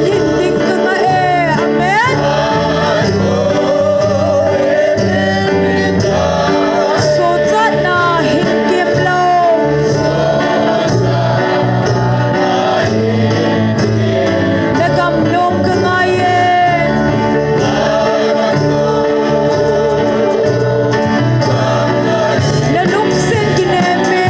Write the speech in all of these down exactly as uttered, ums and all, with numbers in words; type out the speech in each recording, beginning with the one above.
Hin ding ka ngah e. Amen. Sochatna hin kem lou. Na gam nom ka ngai e. Na lungset kinem e.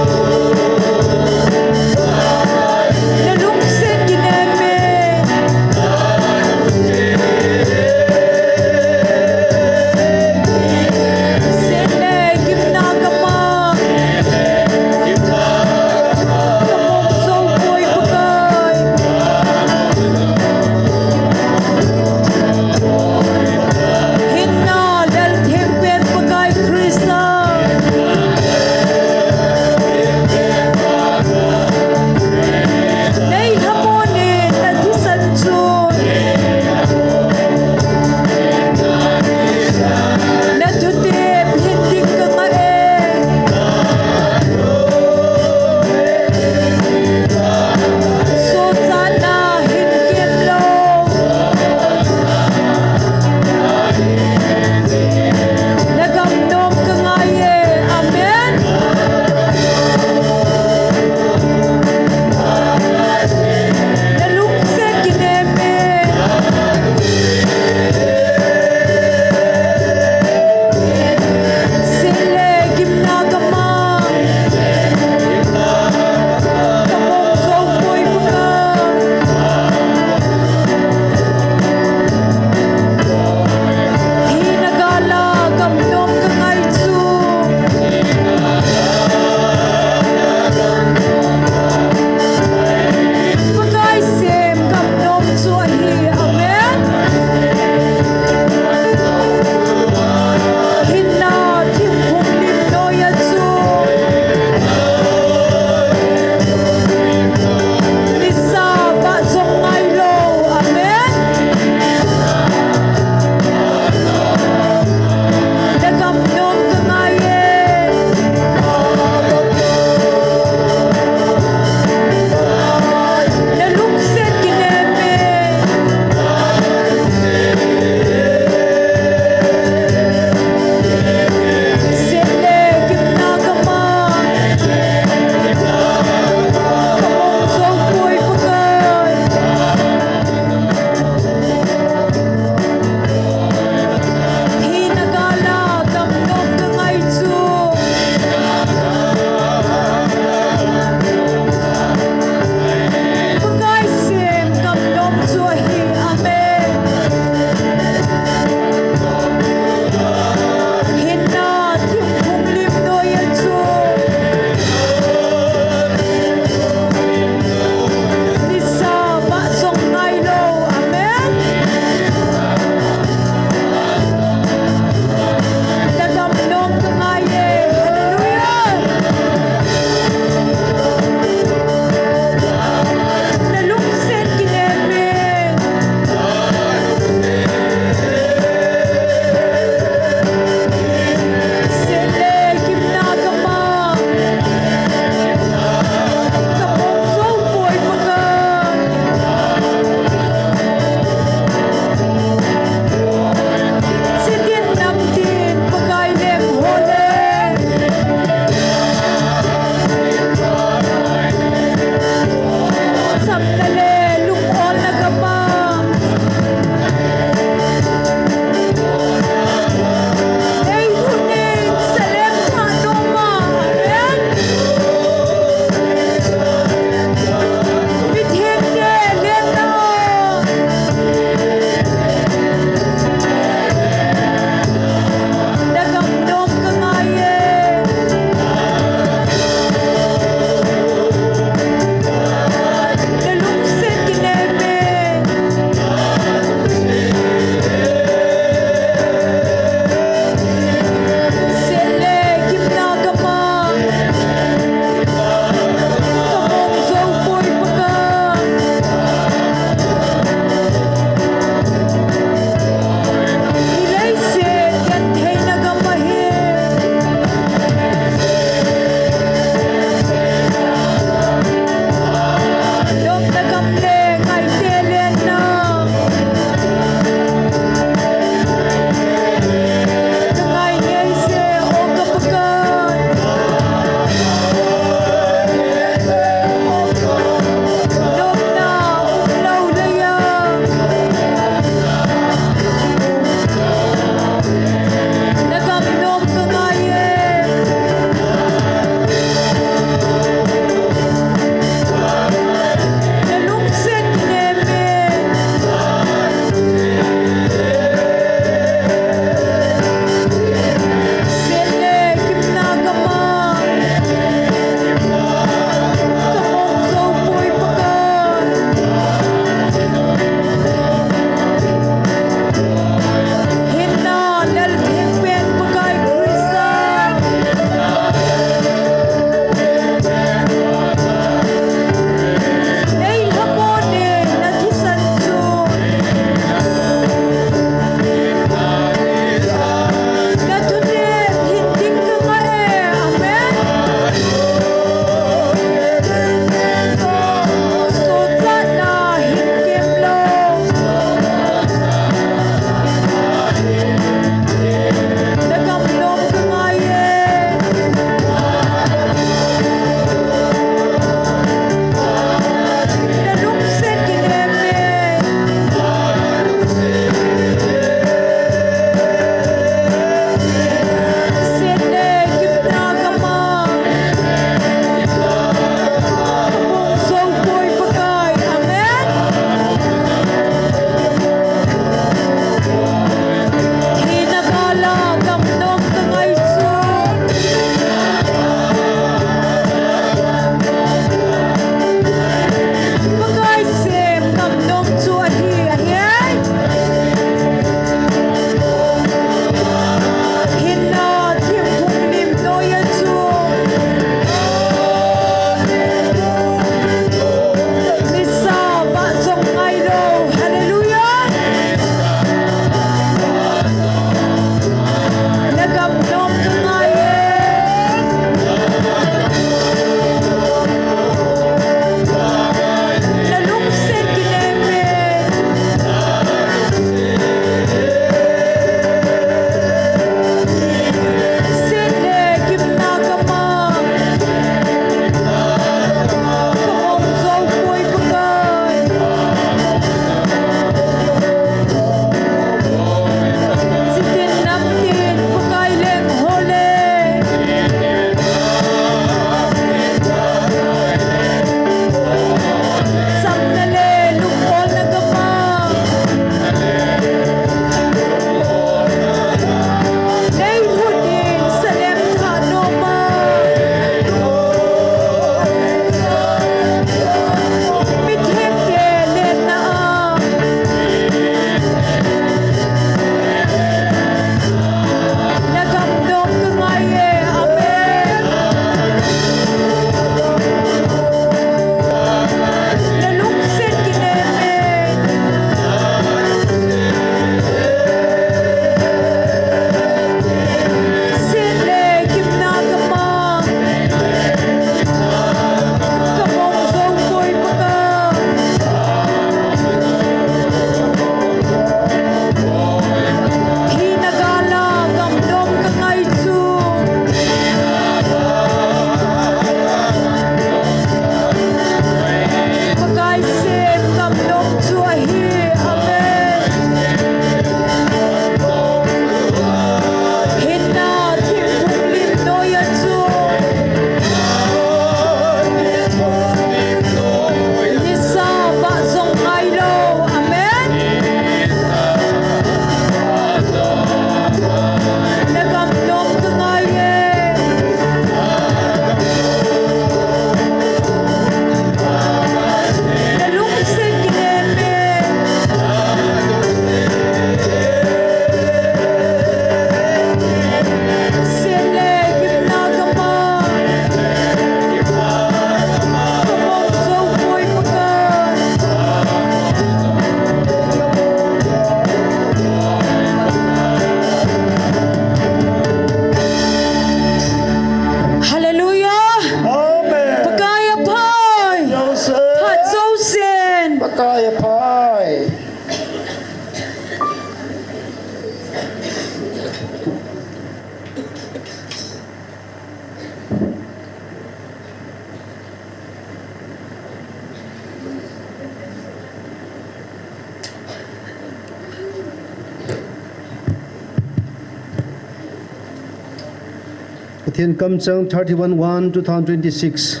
Pathen kamchang thirty-one one two thousand twenty-six.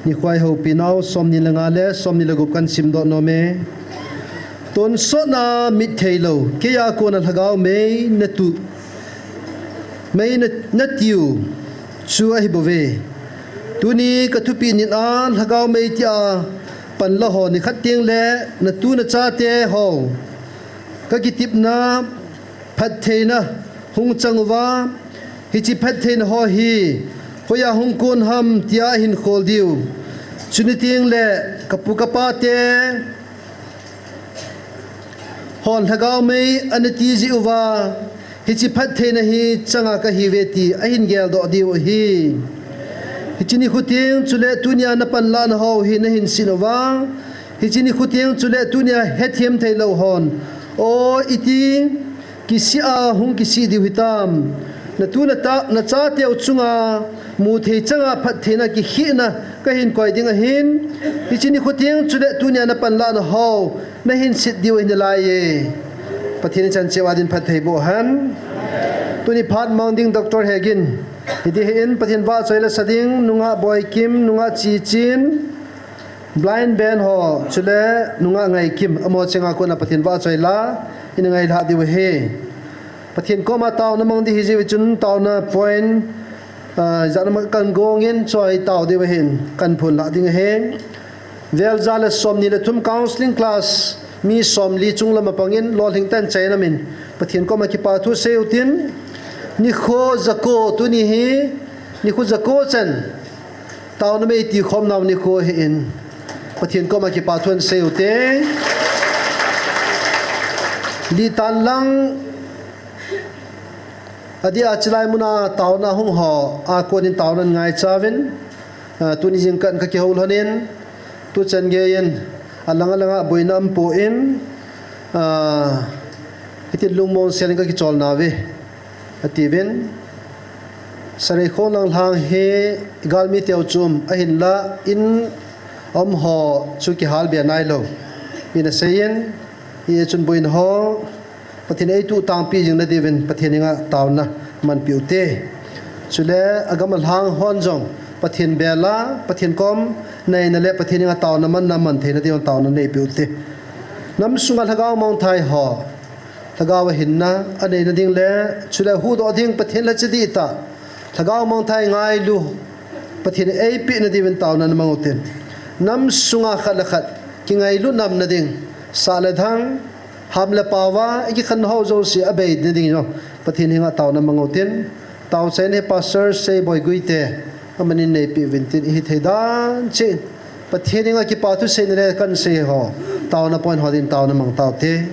Nikho a ihoupi nau somni le nga le somni le gup kahin simdoh nom e. Tonsot na mit theilou, keiya kona lhagao mei natu, mei na, natiu chu ahibouve. Tuni kathupeh nit a lhagao mei tia panla ho nikhat teng le natu nachate ho kakitepna phattheina hung chang uva, hiche phattheina ho hi hoiya hung kon ham tia ahin khol diu. Chuni teng le kapu kapate hon lhagao mei ana ti jeh uva, hiche phattheina hi changa kahiuve ti ahin geldoh diu ahi. Hiche nikho teng chule tunia napanlahna ho hi nahin sin uva, hiche nikho teng chule tunia hethem theilou hon, o iti kisih a hung kisih diu hitam. Natu nata, nachateu chunga muthei changa phattheina kikhehna kahin koi ding ahin, hiche nikho teng chule tunia napanlahna ho nahin set diu ahi nalai e. Pathen in chan cheh uva din phatthei boh hen. Tuni phat mang ding Doctor Hegin. Hiti hin Pathen vahchoi la sa ding, nungah Boikim, nungah Chichin, Blind Ben ho, chule nungah Ngaikim, amaho chenga kona Pathen vahchoi la in ngailha diu ahi. Pathen koma taona mang ding hijeh chun taona point, ah, jat nama kahin gong in choi tao diu ahin, kahin phonlah ding ahi. Vel ja le somni le thum counseling class, mi somli chunglam a pangin lolhing tah in chai namin, Pathen koma kipathu sei utin, nikho jako tuni hi, nikho jako chan, taona mei tikhom nau nikho ahin, Pathen koma kipathu sei ute. Lih tan lang, adeh a chulai muna taona hung ho a konin taona ngaichauvin, ah, tuni jingkah in kakihou lhonin, tuchan geiyin alang alanga boina aumpoi, ah, hitin lungmong selin kakichol nauve atiuvin. Sareikhong lang lhang hi galmi teu chu um ahinla in aum ho chu kihal be nailou in aseiyin, hichun boina ho Pathen in eituh tangpi jing nadiuvin Pathen henga taona manpeh ute. Chule agam alhang hon jong Pathen bela, Pathen kom neina le Pathen henga taona manna man theina diuvin taona neipeh ute. Nam sunga lhagao mangthai ho, lhagao a hinna aneina ding le chule huhdoh ding Pathen lhacha dihtah, lhagao mangthai ngailu Pathen in eipeh nadiuvin taona namang utin. Nam sunga khat le khat kingailut namna ding, sah le dhang, ham le paova ikikhen ho jouse abei nading jong Pathen henga taona mang utin. Taochaina hi Pastor Seiboi Guite amanin neipeh uvin tin, ihithei dan cheh in Pathen henga kipathu seina le kahin sei ho, taona point ho din taona mang taute.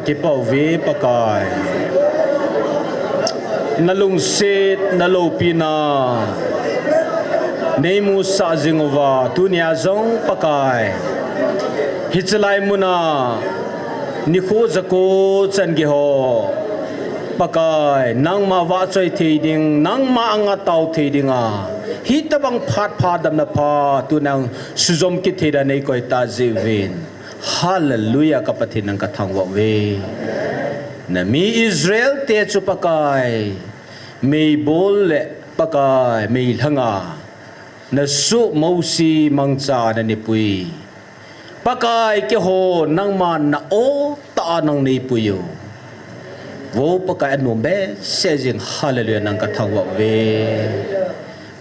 Kipah uve Pakai. Na lungset, na loupina neimusah jing uva, tunia jong Pakai, hiche lai muna nikho jako chan geiya ho, Pakai, nangma vahchoi thei ding, nangma anga tao thei dinga, hitobang phat pha, damna pha, tunia sujom kit thei dan neikoi tah jeh uvin. Hallelujah, ka Pathen nang kathangvah uve. Nami Israel te chu Pakai, meibol le Pakai, meilhanga nasoh Mosi mangcha nanei pui. Pakai, keiho nangma na-o tah a nang neipui u. Vo Pakai, anom behseh jing, hallelujah, nang kathangvah uve.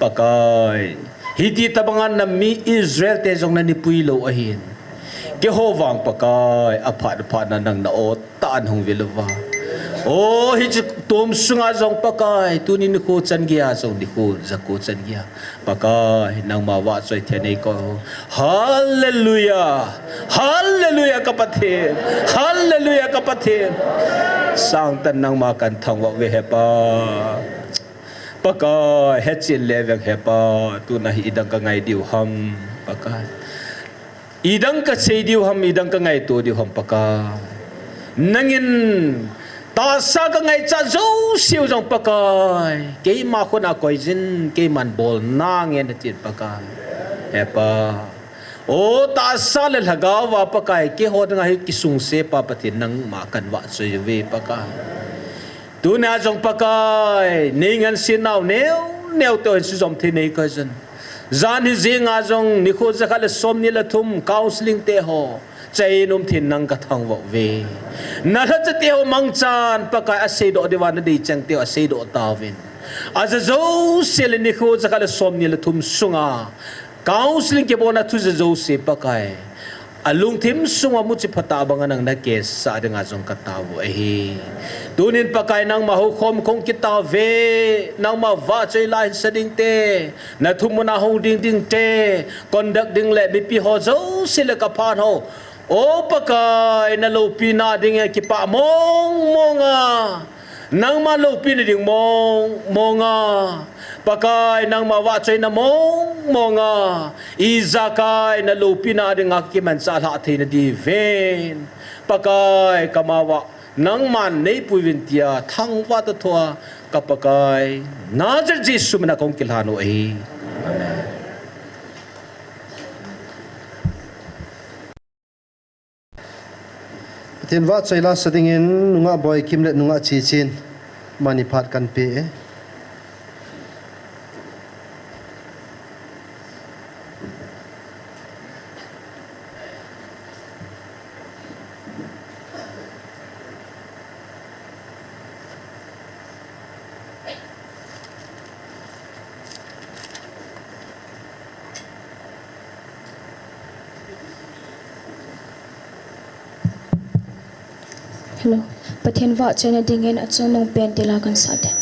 Pakai, hiti tobanga nami Israel te jong nanei pui lou ahin, keiho vang Pakai, aphat aphat na nang na-o tah a nahung vil uva. O, hiche tom sunga jong Pakai, tuni nikho chan geiya jong, nikho jako chan geiya, Pakai, nangma vahchoi thei a neikoi. Hallelujah. Hallelujah, ka Pathen. Hallelujah, ka Pathen. Sangtah in nangma kathangvah uve, He Pa. Pakai, hetchen le veng, He Pa. Tuna hi idang kangai diu ham, Pakai. Idang kasei diu ham, idang kangaito diu ham, Pakai. Nangin tahsa kangaichat jouseu jong Pakai, keima khut a koijin, keiman bolna ngen atin Pakai. He Pa. O tahsa le lhagao va Pakai, keiho dinga hi kisungse pa Pathen nangma kahin vahchoi uve Pakai. Tunia jong Pakai, neingansei nau neo neo te hin sujom thei neikoi jin. Jan hi jenga jong nikho jakhat le somni le thum counseling te ho chai in um thei in nang kathangvah uve. Nalhacha te ho mangchan Pakai aseidoh diuva nadei cheng te ho aseidoh tauvin. Aja jouse le nikho jakhat le somni le thum sunga counseling kibolna thu ja jouse Pakai, alungthim sunga muchi phatah banga nang nakisah dinga jong katao u ahi. Tunin Pakai nangma houkhom kahung kit tauve, nangma vahchoi la hinsa ding te, nathumuna hung ding ding te, conduct ding le mipi ho jouse le kaphat ho. O Pakai, naloupina ding e kipah mong monga. Nangma loupina ding mong monga. Pakai, nangma vahchoina mong monga. Ijakai naloupina dinga kimanchah lhah theina diuvin, Pakai, kama uva nangman neipui uvin tia thangvah tah thoa ka Pakai, Nazareth Jesu mina kahung kilhan u ahi. Amen. Pathen vahchoi lasa dingin nungah Boikim le nungah Chichen, amani phat kahin pe e. Hello. Pathen vahchoina dingin achungnung pen tila kahin sah e.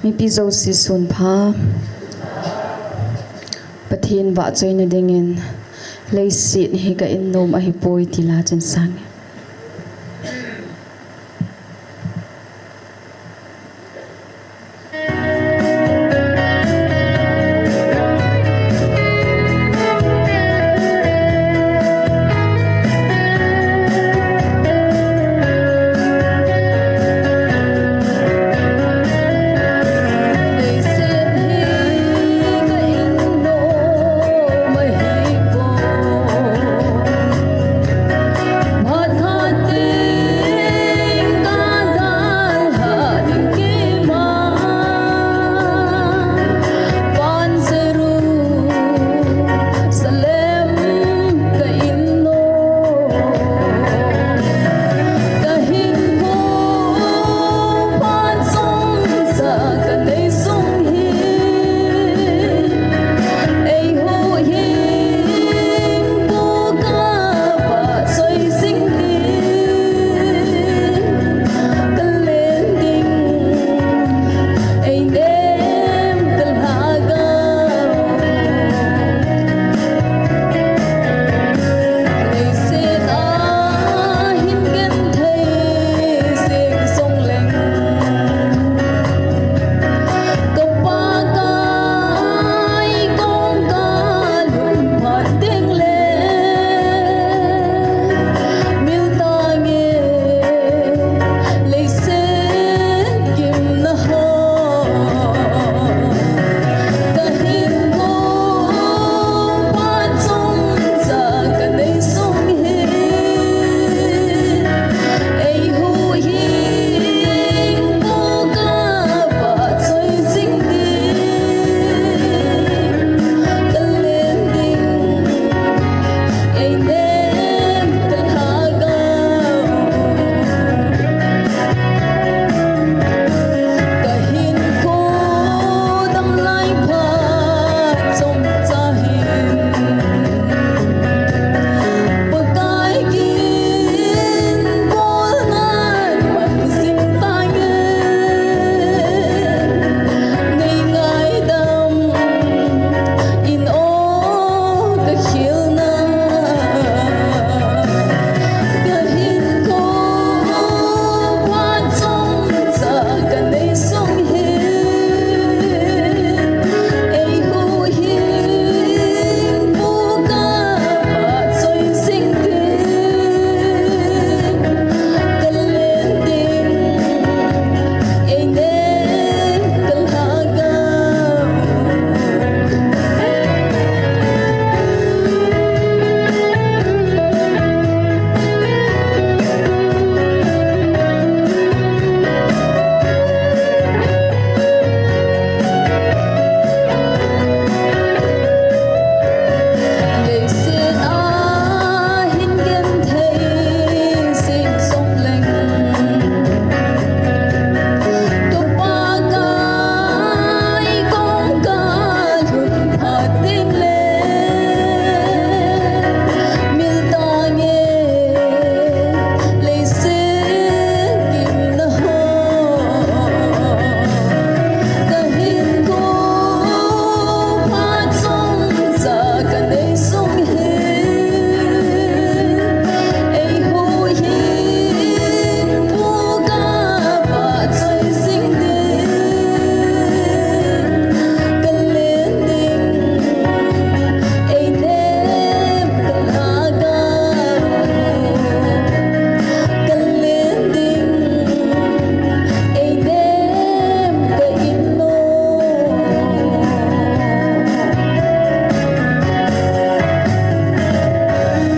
Mipi jouse sun pha. Pathen vahchoina dingin, leiset hi ka in nom ahipoi ti la chun sang.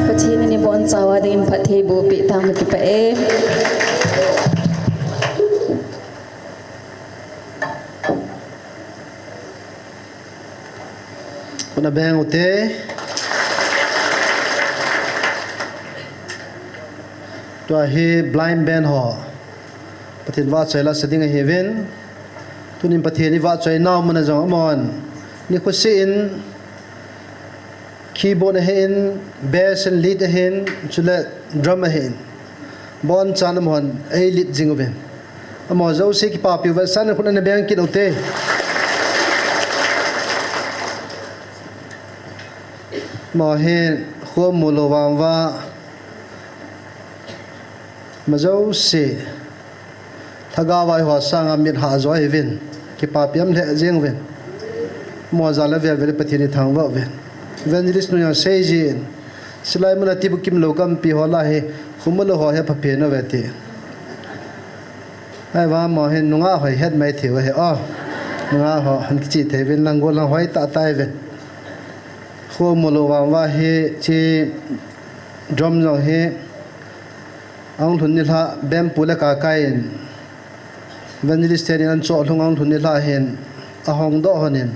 Pathen in ibonchauva dingin phattheiboh peh tauhen, kipah e. Khut abeng ute. Tua hi blind band ho Pathen vahchoi la sa ding ahiuvin. Tunin Pathen ivahchoi nau mun a jong amahon nikho seh in keyboard ahin, bass and lead ahin, chule drum ahin, abonchan amahon ei lead jing uvin. Amaho jouse kipapi uve, san khun ana beng kit ute. Amaho hin kho mu lou vang uva, ama jouse lhagao a eiho sanga mit hah jo ahiuvin, kipapi um lheh jeng uvin. Amaho jal a vel vel Pathen ithangvah uvin. Evangelist nu jong seijin, chulai muna tibukim lou kampi ho lah a hi, kho mu lou ho hi apha pen uve ti. Ahivang amaho hin nungah hoi het mai thei u ahi o. Nungah ho, ahin kichih thei uvin lang, gollhang hoi tah tah ahiuvin. Kho mu lou vang uva hiche drum jong hi, ahung lhun nilhah, bempu le kakai in, evangelist ten in ahin choh lhung ahung lhun nilhah hin, ahong doh lhon in,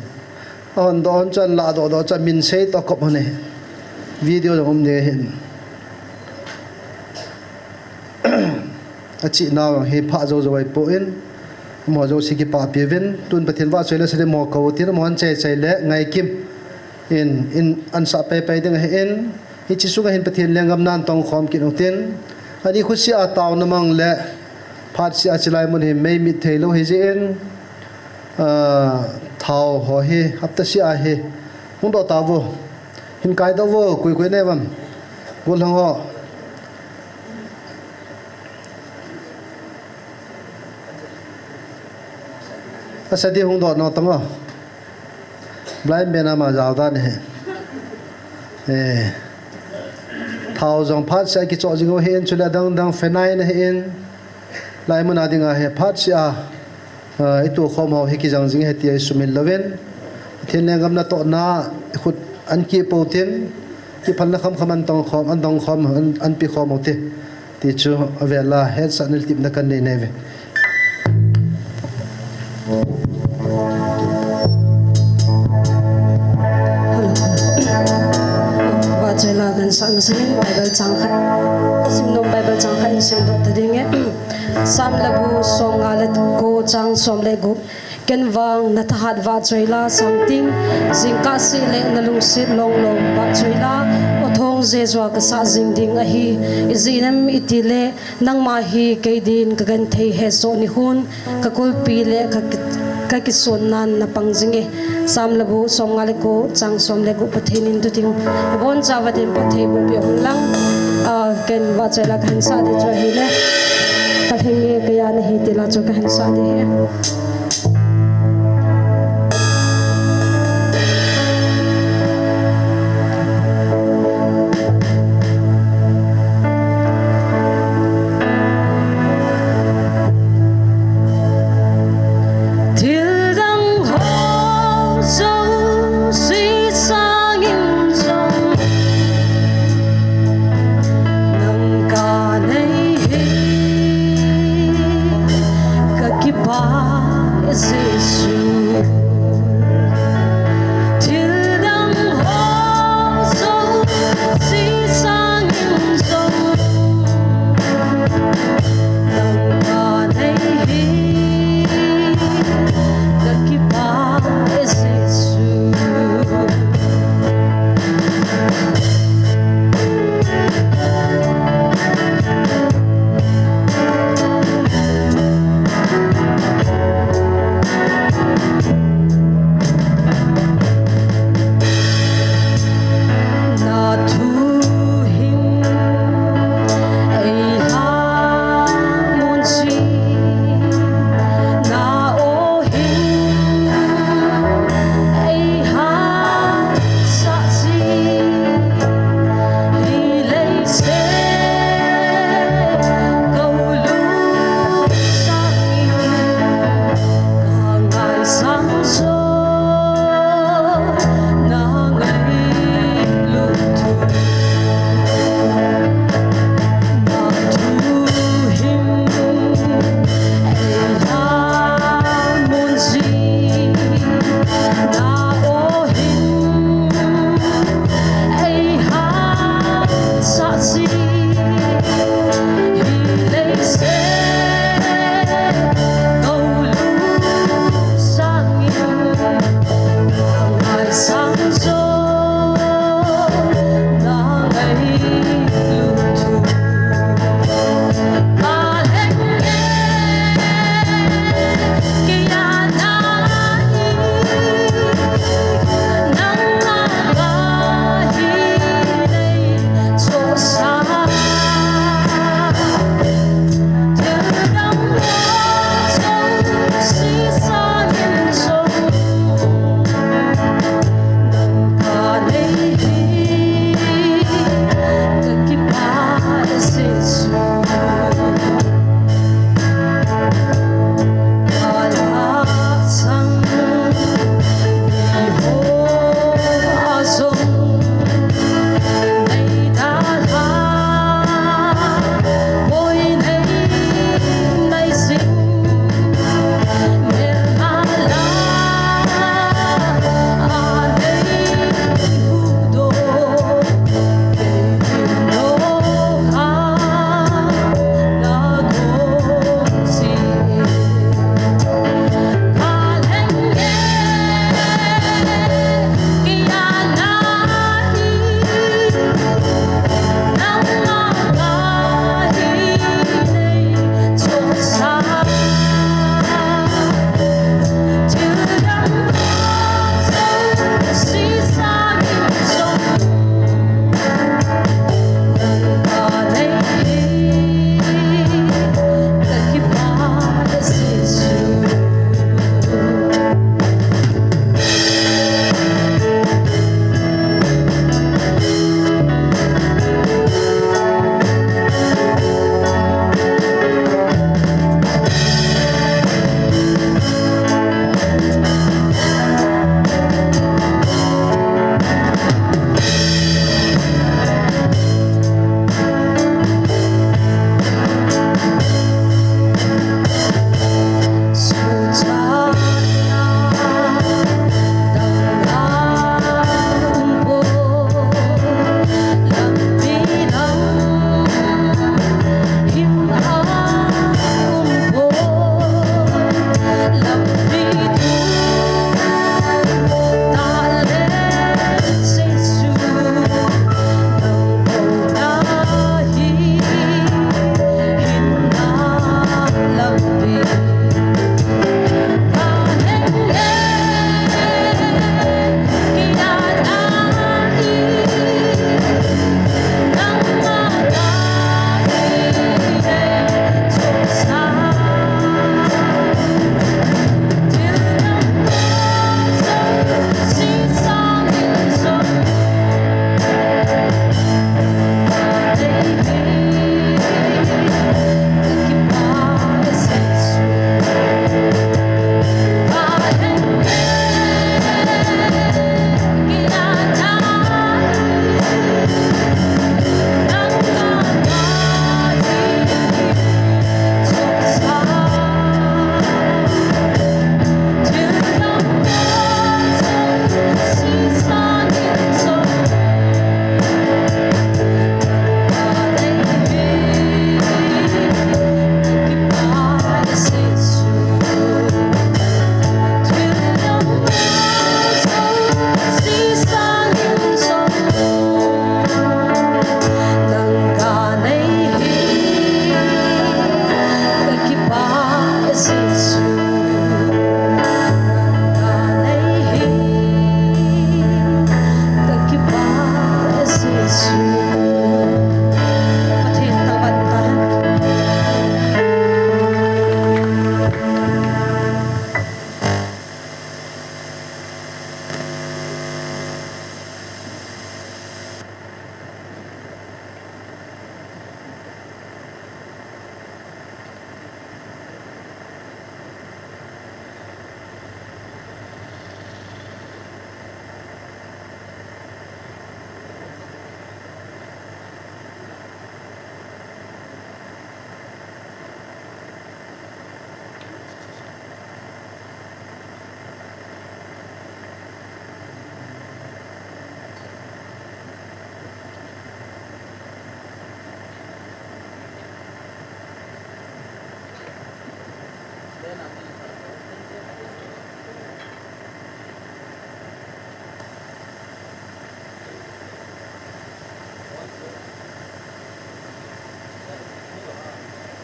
ahon doh lhon chun alah doh doh chun min sei toh akop lhon e. Video jong um ding ahin. Achih nau jong hi phah jou jou ahipoi, amaho jouse kipapi uvin, tun Pathen vahchoi le sadi mo kou tin, amaho ahin chai chai le ngaikim in, in ansah pai pai ding ahin, hiche sunga hin Pathen lenggam nan tongkhom kit utin, ani khusia taona mang le phatseh a chulai mun hi meimit thei lou hijeh in, ah, thao ho hi hapta seh a hi hung doh tauvo, hin kai doh uvo, koi koi nei uvam, gollhang ho. Asadi hung doh nau tang o. Blind band ama jao dan ahi. Eh. Thao jong phatseh a kichoh jing u ahin, chule adang dang phenyl ahin. Hilai mun a dinga hi phatseh a, ah, itokhom ho hi kijang jing ahi tia isumil louvin, Pathen lenggam natohna khut ahin kipou tin, kiphalna khamkham ahin tongkhom, ahin tongkhom, ahin, ahin pekhom u hite. Ti chu avel a hetsahna le tepna kanei nai uve. Hello. Vahchoi la kahin sah masangin Bible chang khat. Simnom Bible chang khat in simdoh ta ding e. Psalm le bu somnga le ko chang som le gup. Ken vang nathahat vahchoi la sangting, jingkah seh le nalungset longlong vahchoi la, o thong jejua kasah jing ding ahi, ijeh inem itile, nangma hi kei din kagenthei hesoh nihun, kakulpi le kaki-, kakisonnan napang jinge. Psalm le bu somnga le ko chang som le gup, Pathen in tuting abonchauva din phatthei boh peh un lang. Ah, ken vahchoi la kahin sah ding chu ahile, kalhing e, keiya nahi tila chu kahin sah ding ahi. Thil dang ho jouse sangin jong nang kanei hi, kakipah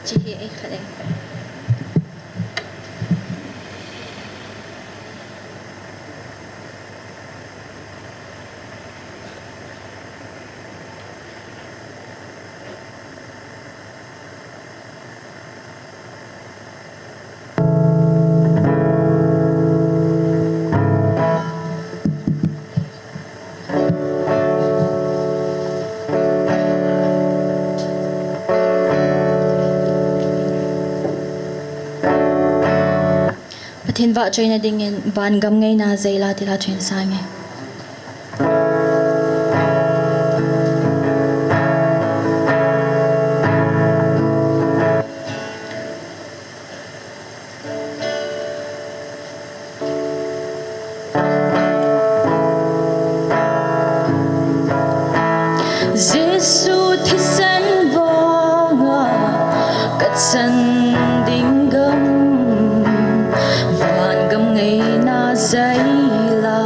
Chi hi ei khat ei. Pathen vahchoina dingin van gam ngeina jeila tila chun sange. Jesu thisan vanga kachan ding gam, van gam ngeina jeila.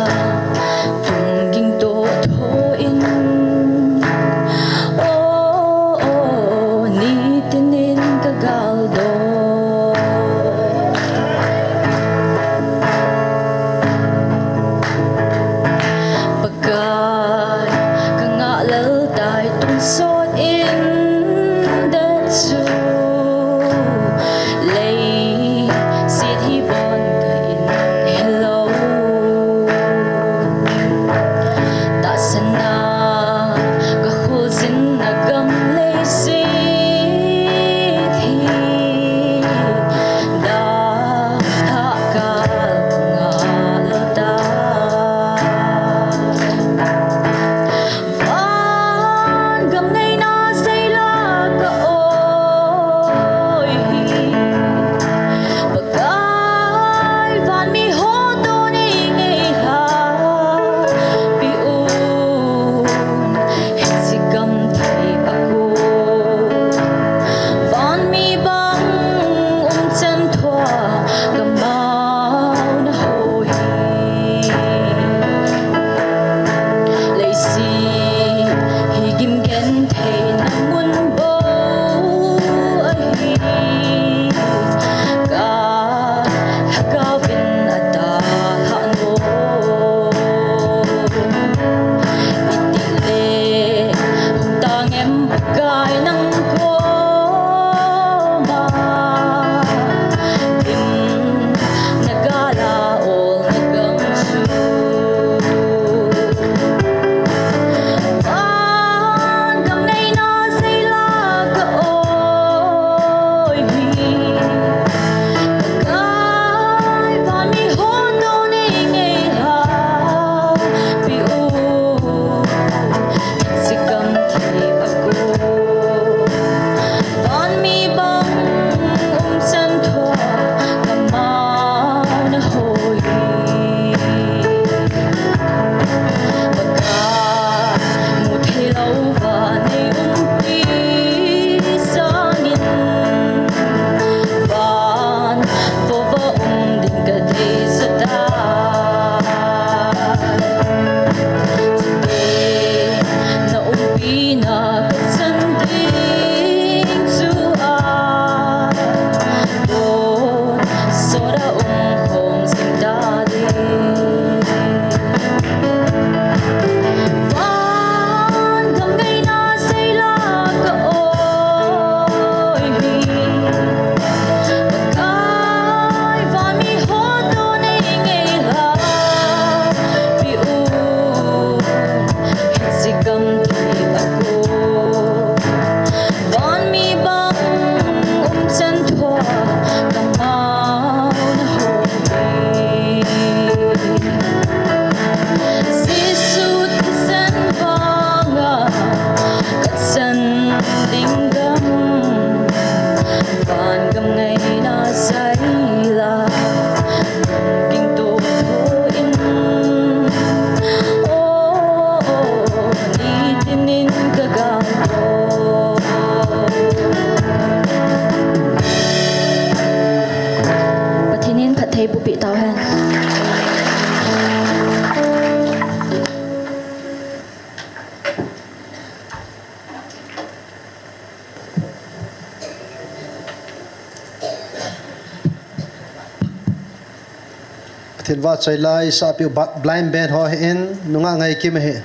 Pathen vahchoi la isahpiu ba-, blind band ho hi in, nungah Ngaikim hi.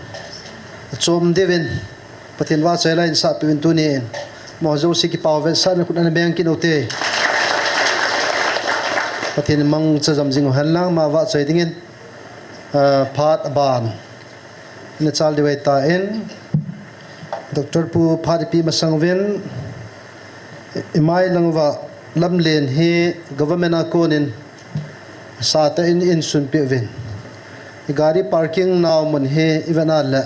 Chom diuvin, Pathen vahchoi la isahpiu in tuni in. Mo jouse kipao vetsahna khut ana beng kit ute. Pathen mangcha jom jing u henlang, ama vahchoi dingin, ah, phat aban. Ina chal diu ahitan, Doctor Pu phat ipi masang uvin, imai lang uva lamlen hi government a konin satah in, in sunpeh uvin. I gari parking nau mun hi ivet a le,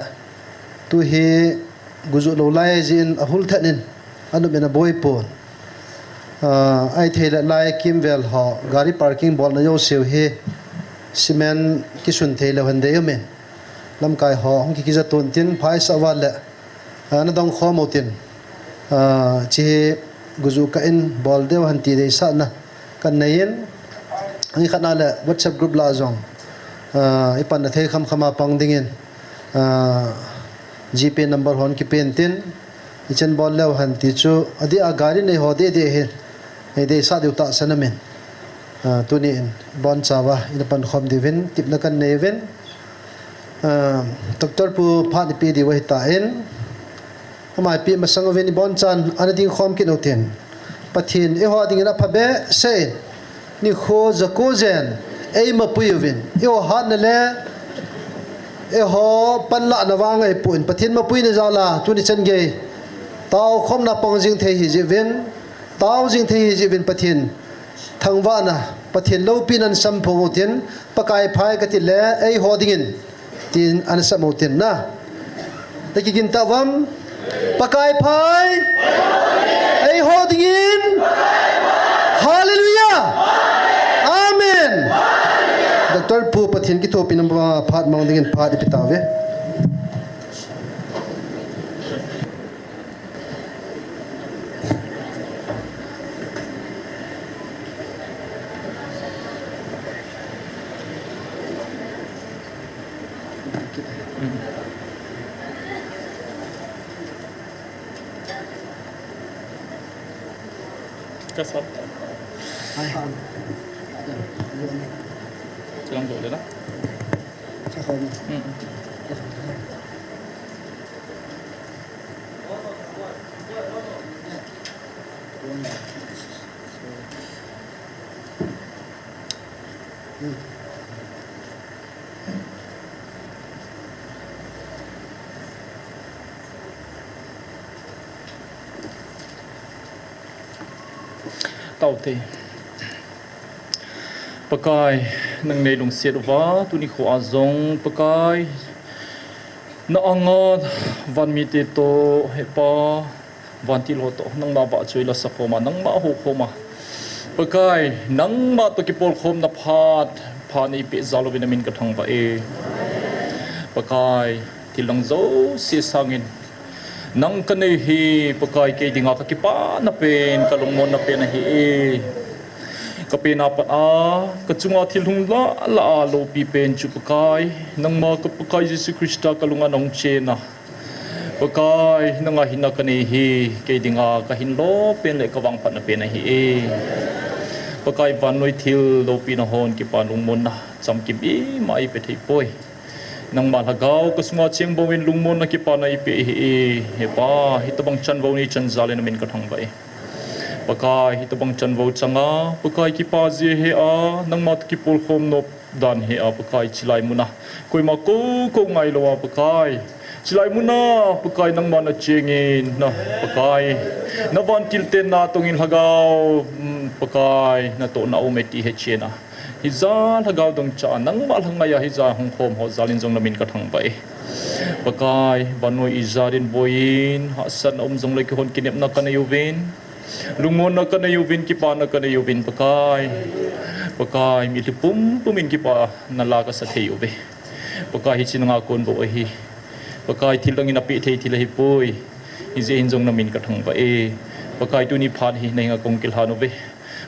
tu hi gujuh lou lai jeh in ahul thet in, anop in aboi pon. Ah, ahithei le lai kimvel ho, gari parking bolna jouseu hi, cement kisun thei leu hen dei umin. Lamkai ho, hung kikija ton tin, phaisa uva le, ah, nadong khom u tin. Ah, hiche hi gujuh kah in bol diu hen ti deisahna kanei in. Hung kikhat na le WhatsApp group lah jong, ah, ipanna thei khamkham a pang dingin, ah, GPay number hon kipen tin, ichan bol leu hen ti chu, adeh a gari nei ho deh deh hi, nei deisah diu tahsan amin. Ah, tuni in, ibonchauva, ina pankhom diuvin, tipna kanei uvin. Ah, Doctor Pu phat ipe diu ahitan, ama ipe masang uvin ibonchan, ana dingkhom kit u tin. Pathen, eiho dingin apha behseh in. Nikho jako jen, eimapui uvin, eiho hatna le, eiho panlahna vang ahipon, Pathen mapuina jal a, tuni chan gei, taokhomna pang jing thei ahi jeh uvin, tao jing thei ahi jeh uvin, Pathen thangvahna, Pathen loupina ana samphong u tin, Pakai phai kati le, eiho dingin, tin ana sam u tin na. Nakigin tauvam. Pakai phai. Eiho dingin. Hallelujah. Amen. Doctor Pu Pathen kithopina phat mang dingin phat ipe tauve. Ka sap. Hai, han. Chilang dole na. Sa ko mo. Mm. Taute. Pakai, nang nei lungset uva, tuni kho a jong, Pakai, na anga van mite toh, he Pa, vantil ho toh, nangma vahchoi la sakhom a, nangma houkhom a. Pakai, nangma toh kipolkhomna phat, phat nei peh jal uvin na min ka thangvah e. Pakai, thil dang jouse sangin, nang ka nei hi, Pakai kei dinga ka kipana pen, ka lungmonna pen ahi e. Ka pen a pat a, ka chunga thil hung lah lah a loupi pen chu Pakai, nangma ka Pakai Jesu Christa ka lunga na hung chen a. Pakai, nanga hinna ka nei hi, kei dinga ka hinlo pen le ka vangphatna pen ahi e. Pakai, vannoi thil loupina hon kipa lungmonna chamkim ima eipe thei poi. Nangma lhagao ka sunga cheng bangin lungmonna kipana eipe ahi e. He Pa, hitobang chanvou nei chan jal in na min ka thangvah e. Pakai, hitobang chanvou changa, Pakai kipa jeh hea, nangma toh kipolkhom nop dan hea, Pakai chilai muna. Koima kou kou ngailou a, Pakai. Chilai muna, Pakai nangma na chengin, na, Pakai. Na vantil tenna tongin lhagao, mm, Pakai, natohna aume ti hechen a. Hijat lhagao dungchah a, nangma lhangai a hijat hung khom ho jal in jong na min ka thangvah e. Pakai, vannoi ijat in boiyin, hahsatna um jongle keihon kinepna ka nei uvin. Lungmonna ka nei uvin, kipana ka nei uvin, Pakai. Pakai, mitlhi pumpum in kipana la ka sa thei uve. Pakai, hiche nanga kon bou ahi. Pakai, thil dang in apeh thei thil ahipoi. Hijeh hin jong na min ka thangvah e. Pakai, tuni phat hi na henga kong kilhan uve.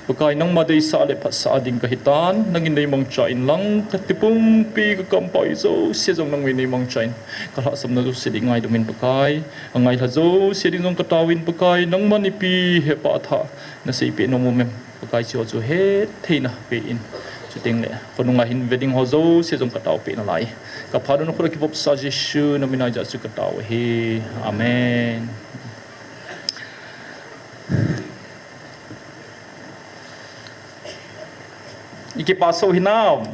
Pakai, nangma deisah le phatsah a ding ka hitan, nangin nei mangcha inlang, ka tipumpi ka kampau hi jouse jong nangin nei mangcha in, ka lhahsamna jouse ding ngaidam in Pakai, angailha jouse ding jong ka taovin Pakai, nangman ipi hepa tha na seipeh nom uvem, Pakai, hicheho chu hettheina pe in, Chuteng le khonunga hin ve ding ho jouse jong ka taopeh nalai. Ka phat u nakhuta kivopsa Jesu namin a jeh chu ka tao ahi. Amen. I kipah sou hinam?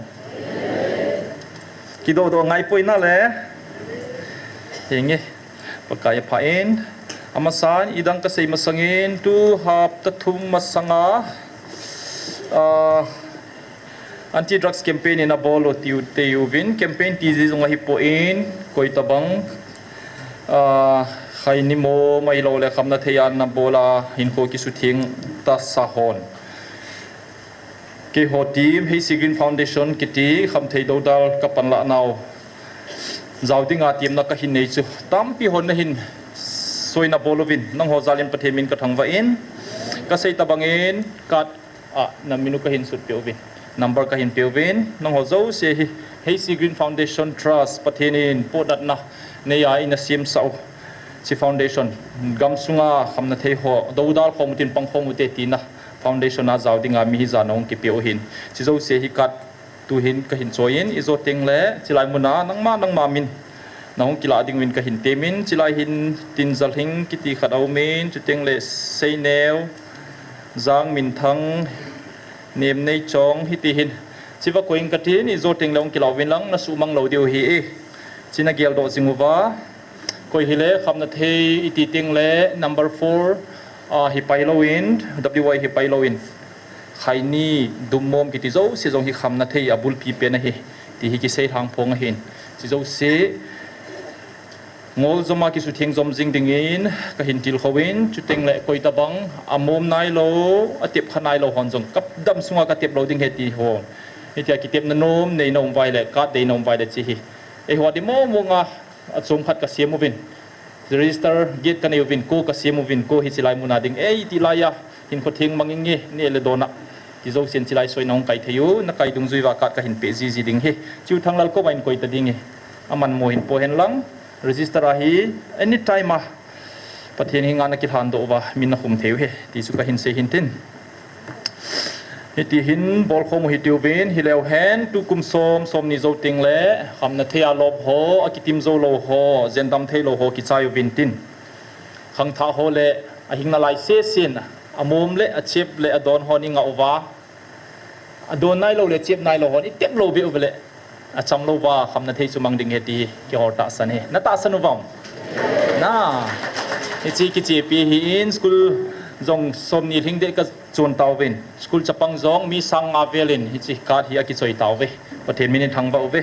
Kidoh doh ngai poi nale. Henge. Pakai apha in. Amasan, idang kasei masangin, tu hapta thum masanga, ah, anti drugs campaign in abol u tiu, tiu vin, campaign ti ji jong ahipoi, koi tabang, ah, khaini mom ahilou le khamna thei a nabol a hinkho kisutheng tasa hon. Keiho team, Heisi Green Foundation kiti, khamthei doudal ka panlah nau jao dinga team na kahin nei chu. Tampi hon nahin soina bol uvin, nangho jal in Pathen min ka thangvah in, kasei tabang in, card a namin u kahin sut peh uvin, number kahin pe uvin, nangho jouse hi, Heisi Green Foundation Trust, Pathen in potdohna nei a eina semsah u. Hiche foundation, gamsunga khamna thei ho, doudal khom u tin pang khom u te tina, foundation a jao dinga mi hija nahung kipe u ahin. Hiche jouse hi card tuhin kahin choi in, ijo teng le, hilai muna, nangma, nangma min, nahung kilah ding uvin kahin temin, hilai hin, Tinjalhing kiti khat aum in, chuteng le Seineo, Jangminthang, Nemneichong, hiti hin. Hiche va koi in katin, ijo teng le hung kilah uvin lang, nasuhmang lou diu ahi e. Hiche nagel doh jing uva. Koi hile, khamna thei iti teng le number four, ah, hi pai lou in, W Y hi pai lou in. Khaini, dummom kiti jouse jong hi khamna thei abulpi pen ahi. Ti hi kisei lhang phong ahin. Hiche jouse, ngol jom a kisutheng jom jing dingin, kahin tilkhou in, chuteng le koi tabang, amom nailou, atep kha nailou hon jong, ka dam sunga katep lou ding ahi ti ho. Hitia kitepna nom, neina um uva ahile, card deina um uva ahile hiche hi. Eiho a di mong mong a, achom khat kasem uvin. Register get kanei uvin, ko kasem uvin, ko hiche lai muna ding. Ei, ti laiya, hinkho theng mang inge, neh le don a. Ti jousen hiche lai soina hung kai thei u, nakai dungjui uva card kahin peh jiji ding ahi. Hiche u Thanglal koma hin koi ta ding ahi. Aman mo hin po hen lang, register a hi, anytime a. Pathen henga nakilhan doh uva, min nakhum thei u ahi. Ti chu kahin sei hin tin. Hiti hin bolkhom u hitiuvin, hileu hen, tukum som, somni jou teng le, khamna thei a lop ho, akitim jou lou ho, jendam thei lou ho, kichai uvin tin. Khangthah ho le, ahing nalai sesen, amom le, achep le, adon hon ingah uva. Adon nailou le, chep nailou hon, itep lou beh uva le, acham lou uva, khamna thei chu mang ding ahi ti, kihol tahsan ahi. Natahsan uvam? Na. Hiche kichepi ahin, school jong somni lhing deh ka chon tauvin. School chapang jong mi sang nga vel in hiche card hi akichoi tauve. Pathen min in thangvah uve.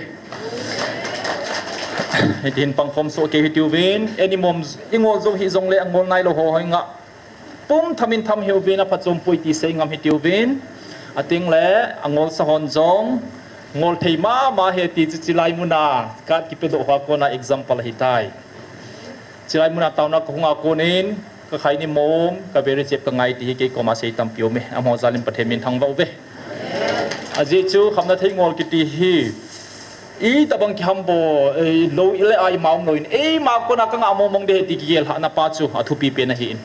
Hitin pangkhom soh kei hitiuvin. Eini mom ingol jou hih jongle angol nailou ho hoi nga. Pum tham in tham hih uvin aphachom poi ti sei ngam hitiuvin. Ateng le angolsa hon jong ngol thei mama ahi ti chu hiche lai muna card kipedoh hoa kona example ahitai. Hiche lai muna taona kahung a konin, ka khaini mom, ka beri chep ka ngai ti hi kei koma sei tampi aume. Amaho jal in Pathen min thangvah uve. Ajeh chu khamna thei ngol kiti hi, itobang kiham bou, eh, lou ile a ima um lou in, eima kona ka ngah mong mong ding ahi ti kigel lhahna pa chu athupi pen ahin.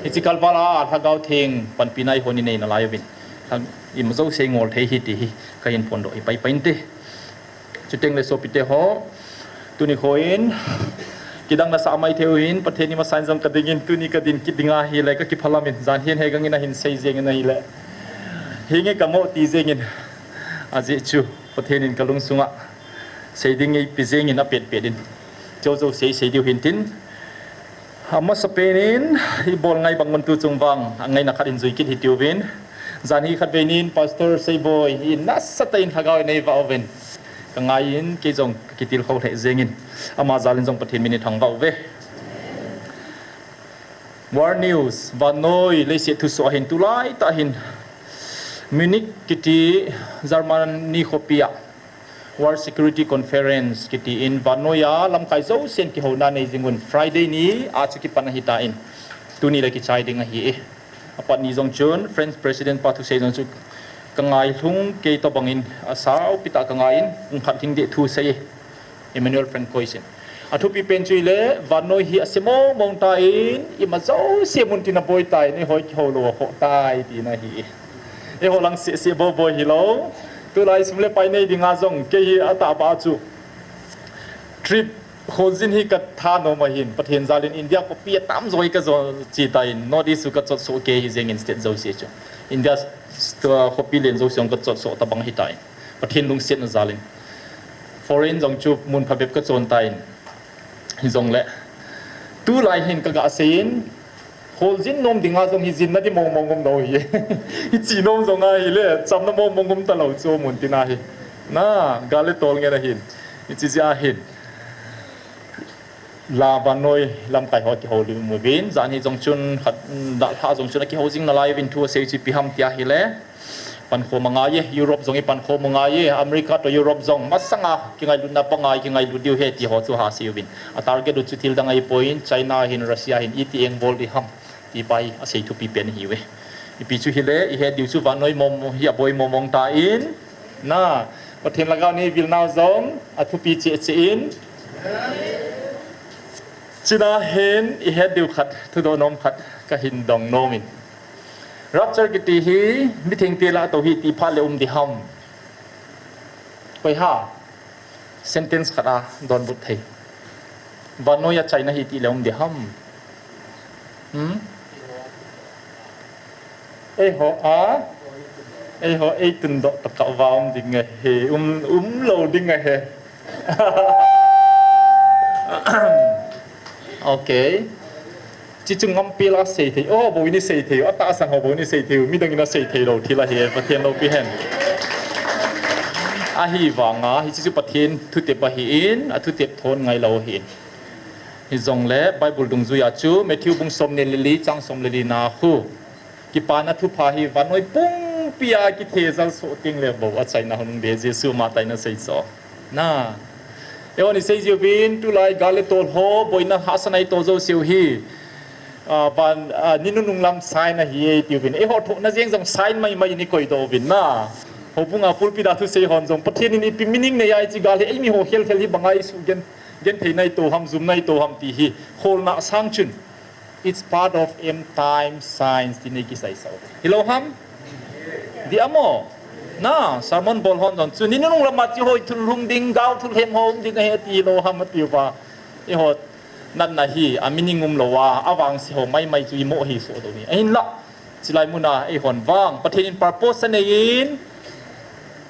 Hiche kalval a Lhagao Theng panpina ihon inei nalai uvin, ima jouse ngol thei ahi ti hi kahin phondoh hi pai pai inte. Chuteng le sopite ho, tuni khoin, kidang nasah mai thei uvin, Pathen in masa in jong kadingin, tuni kadin kit ding ahile, kakiphalam in, jan hin hegang in ahin sei jeng in ahile. Hinge kamo ti jeng in, ajeh chu, Pathen in kalungsunga, sei ding eipe jeng in apet pet in. Jou jou sei, sei diu hin tin. Amasapen in, ibol ngai bang un tu chung vang, angaina khat in jui kit hitiuvin. Jan hi khatvei nin, Pastor Seiboi, in nasatah in Lhagao in eivah uvin. Ka ngai in, kei jong kakitilkhou lheh jeng in. Ama jal in jong Pathen min in thangvah uve. War News, vannoi, leiset thusoh ahin tulai tah hin. Munich kiti Germany khopi a. World Security Conference kiti in vannoiya lamkai jousen kihouna nei jing un Friday ni a chu kipan ahitan. Tuni le kichai ding ahi e. Apat ni jong chun French President pa thusei jong chu ka ngailhung kei tobang in asaupi tah ka ngai in pung khat lhing deh thusei e. Emmanuel Francois in. Athupi pen chu ile vannoi hi ase mong mong tan ima jouse mun tin aboi tan eihoi kihou lou akhoh tai tina ahi e. Eiho lang seh seh bou boi hilou. Tulai sum le pai nei dinga jong kei hi atahbeh chu trip kholjin hi katha nom ahin, Pathen jalin India khopi atamjo hi kajo chi tan, North East chu kachotsoh kei hi jengin state jouse chu. India khopi len jouse jong kachotsoh tabang hitan, Pathen lungsetna jalin. Foreign jong chu mun phabep kachon tan. Hijongle tulai hin kaga seiyin, kholjin nom dinga jong hi jinna di mong mong um lou hi. Hiche nom jong ahile, chamna mong mong um talou chu mun tina hi. Na, gal le tol ngen ahin. Hiche jeh ahin. La vannoi lamkai ho kihoulim uvin, jan hi jong chun khat, dalha jong chun akihou jing nalai uvin thu asei chu ipi ham tia ahile. Pankhom angaiye, Europe jong ipankhom angaiye, America toh Europe jong masanga kingailutna panga ikingailut diu ahi ti ho chu hasei uvin. A target u chu thil dang ahipoi, China hin, Russia hin, iti engbol ding ham ti pa hi asei thupi pen ahiuve. Ipi chu hile, ihet diu chu vannoi mong mong hi aboi mong mong tan, na, Pathen lhagao nei vil nau jong athupi cheh cheh in. Chuna hin ihet diu khat, thudoh nom khat kahin dong nom in. Rapture kiti hi mithengte lah a tou ahi ti phat le um ding ham? Koi ham sentence khat a donbut thei? Vannoi a chaina ahi ti le um ding ham? Hmm? Eiho a, eiho eitundoh tokah uva um ding ahi, um, um lou ding ahi. Ok. Chuche chu ngampel a seithei, eiho bou in iseithei u, atahsan ho bou in iseithei u, midang in aseithei lou thil ahi, Pathen loupi hen. Ahivanga hiche chu Pathen thutep ahin, athutep thon ngailou ahin. Hijongle Bible dungjuia chu Matthew bung somni le li, chang somle li na khu, Kipana Thupha hi vannoi pumpi a kithejal soh teng le bou achaina hung um ding, Jesu ama toh in asei chu. Na, eihon isei jiuvin, tulai gal le tol ho, boina hahsatna itoh jouseu hi, ah, van, ah, ni nunung lam sign ahi e tiuvin. Eiho thohna jeng jong sign maimai in ikoidoh uvin na. Houbunga pulpit a thusei hon jong, Pathen in ipi meaning neiya hiche gal hi eimi ho khel khel hi banga isuh gen, gentheina itoh ham, jumna itoh ham ti hi kholna sang chun, it's part of end time signs tin eikiseisah u. Hilou ham? Dih amo? Na, sermon bol hon jong chu ni nunung lama hiche ho thulhung ding, gao thulhem ho um ding ahi ti hilou ham atiuva. Eiho natna hi a meaning umlouva, avangse ho maimai chu imo hi soh ding ahi. Ahinla, chulai muna eihon vang Pathen in purpose aneiyin,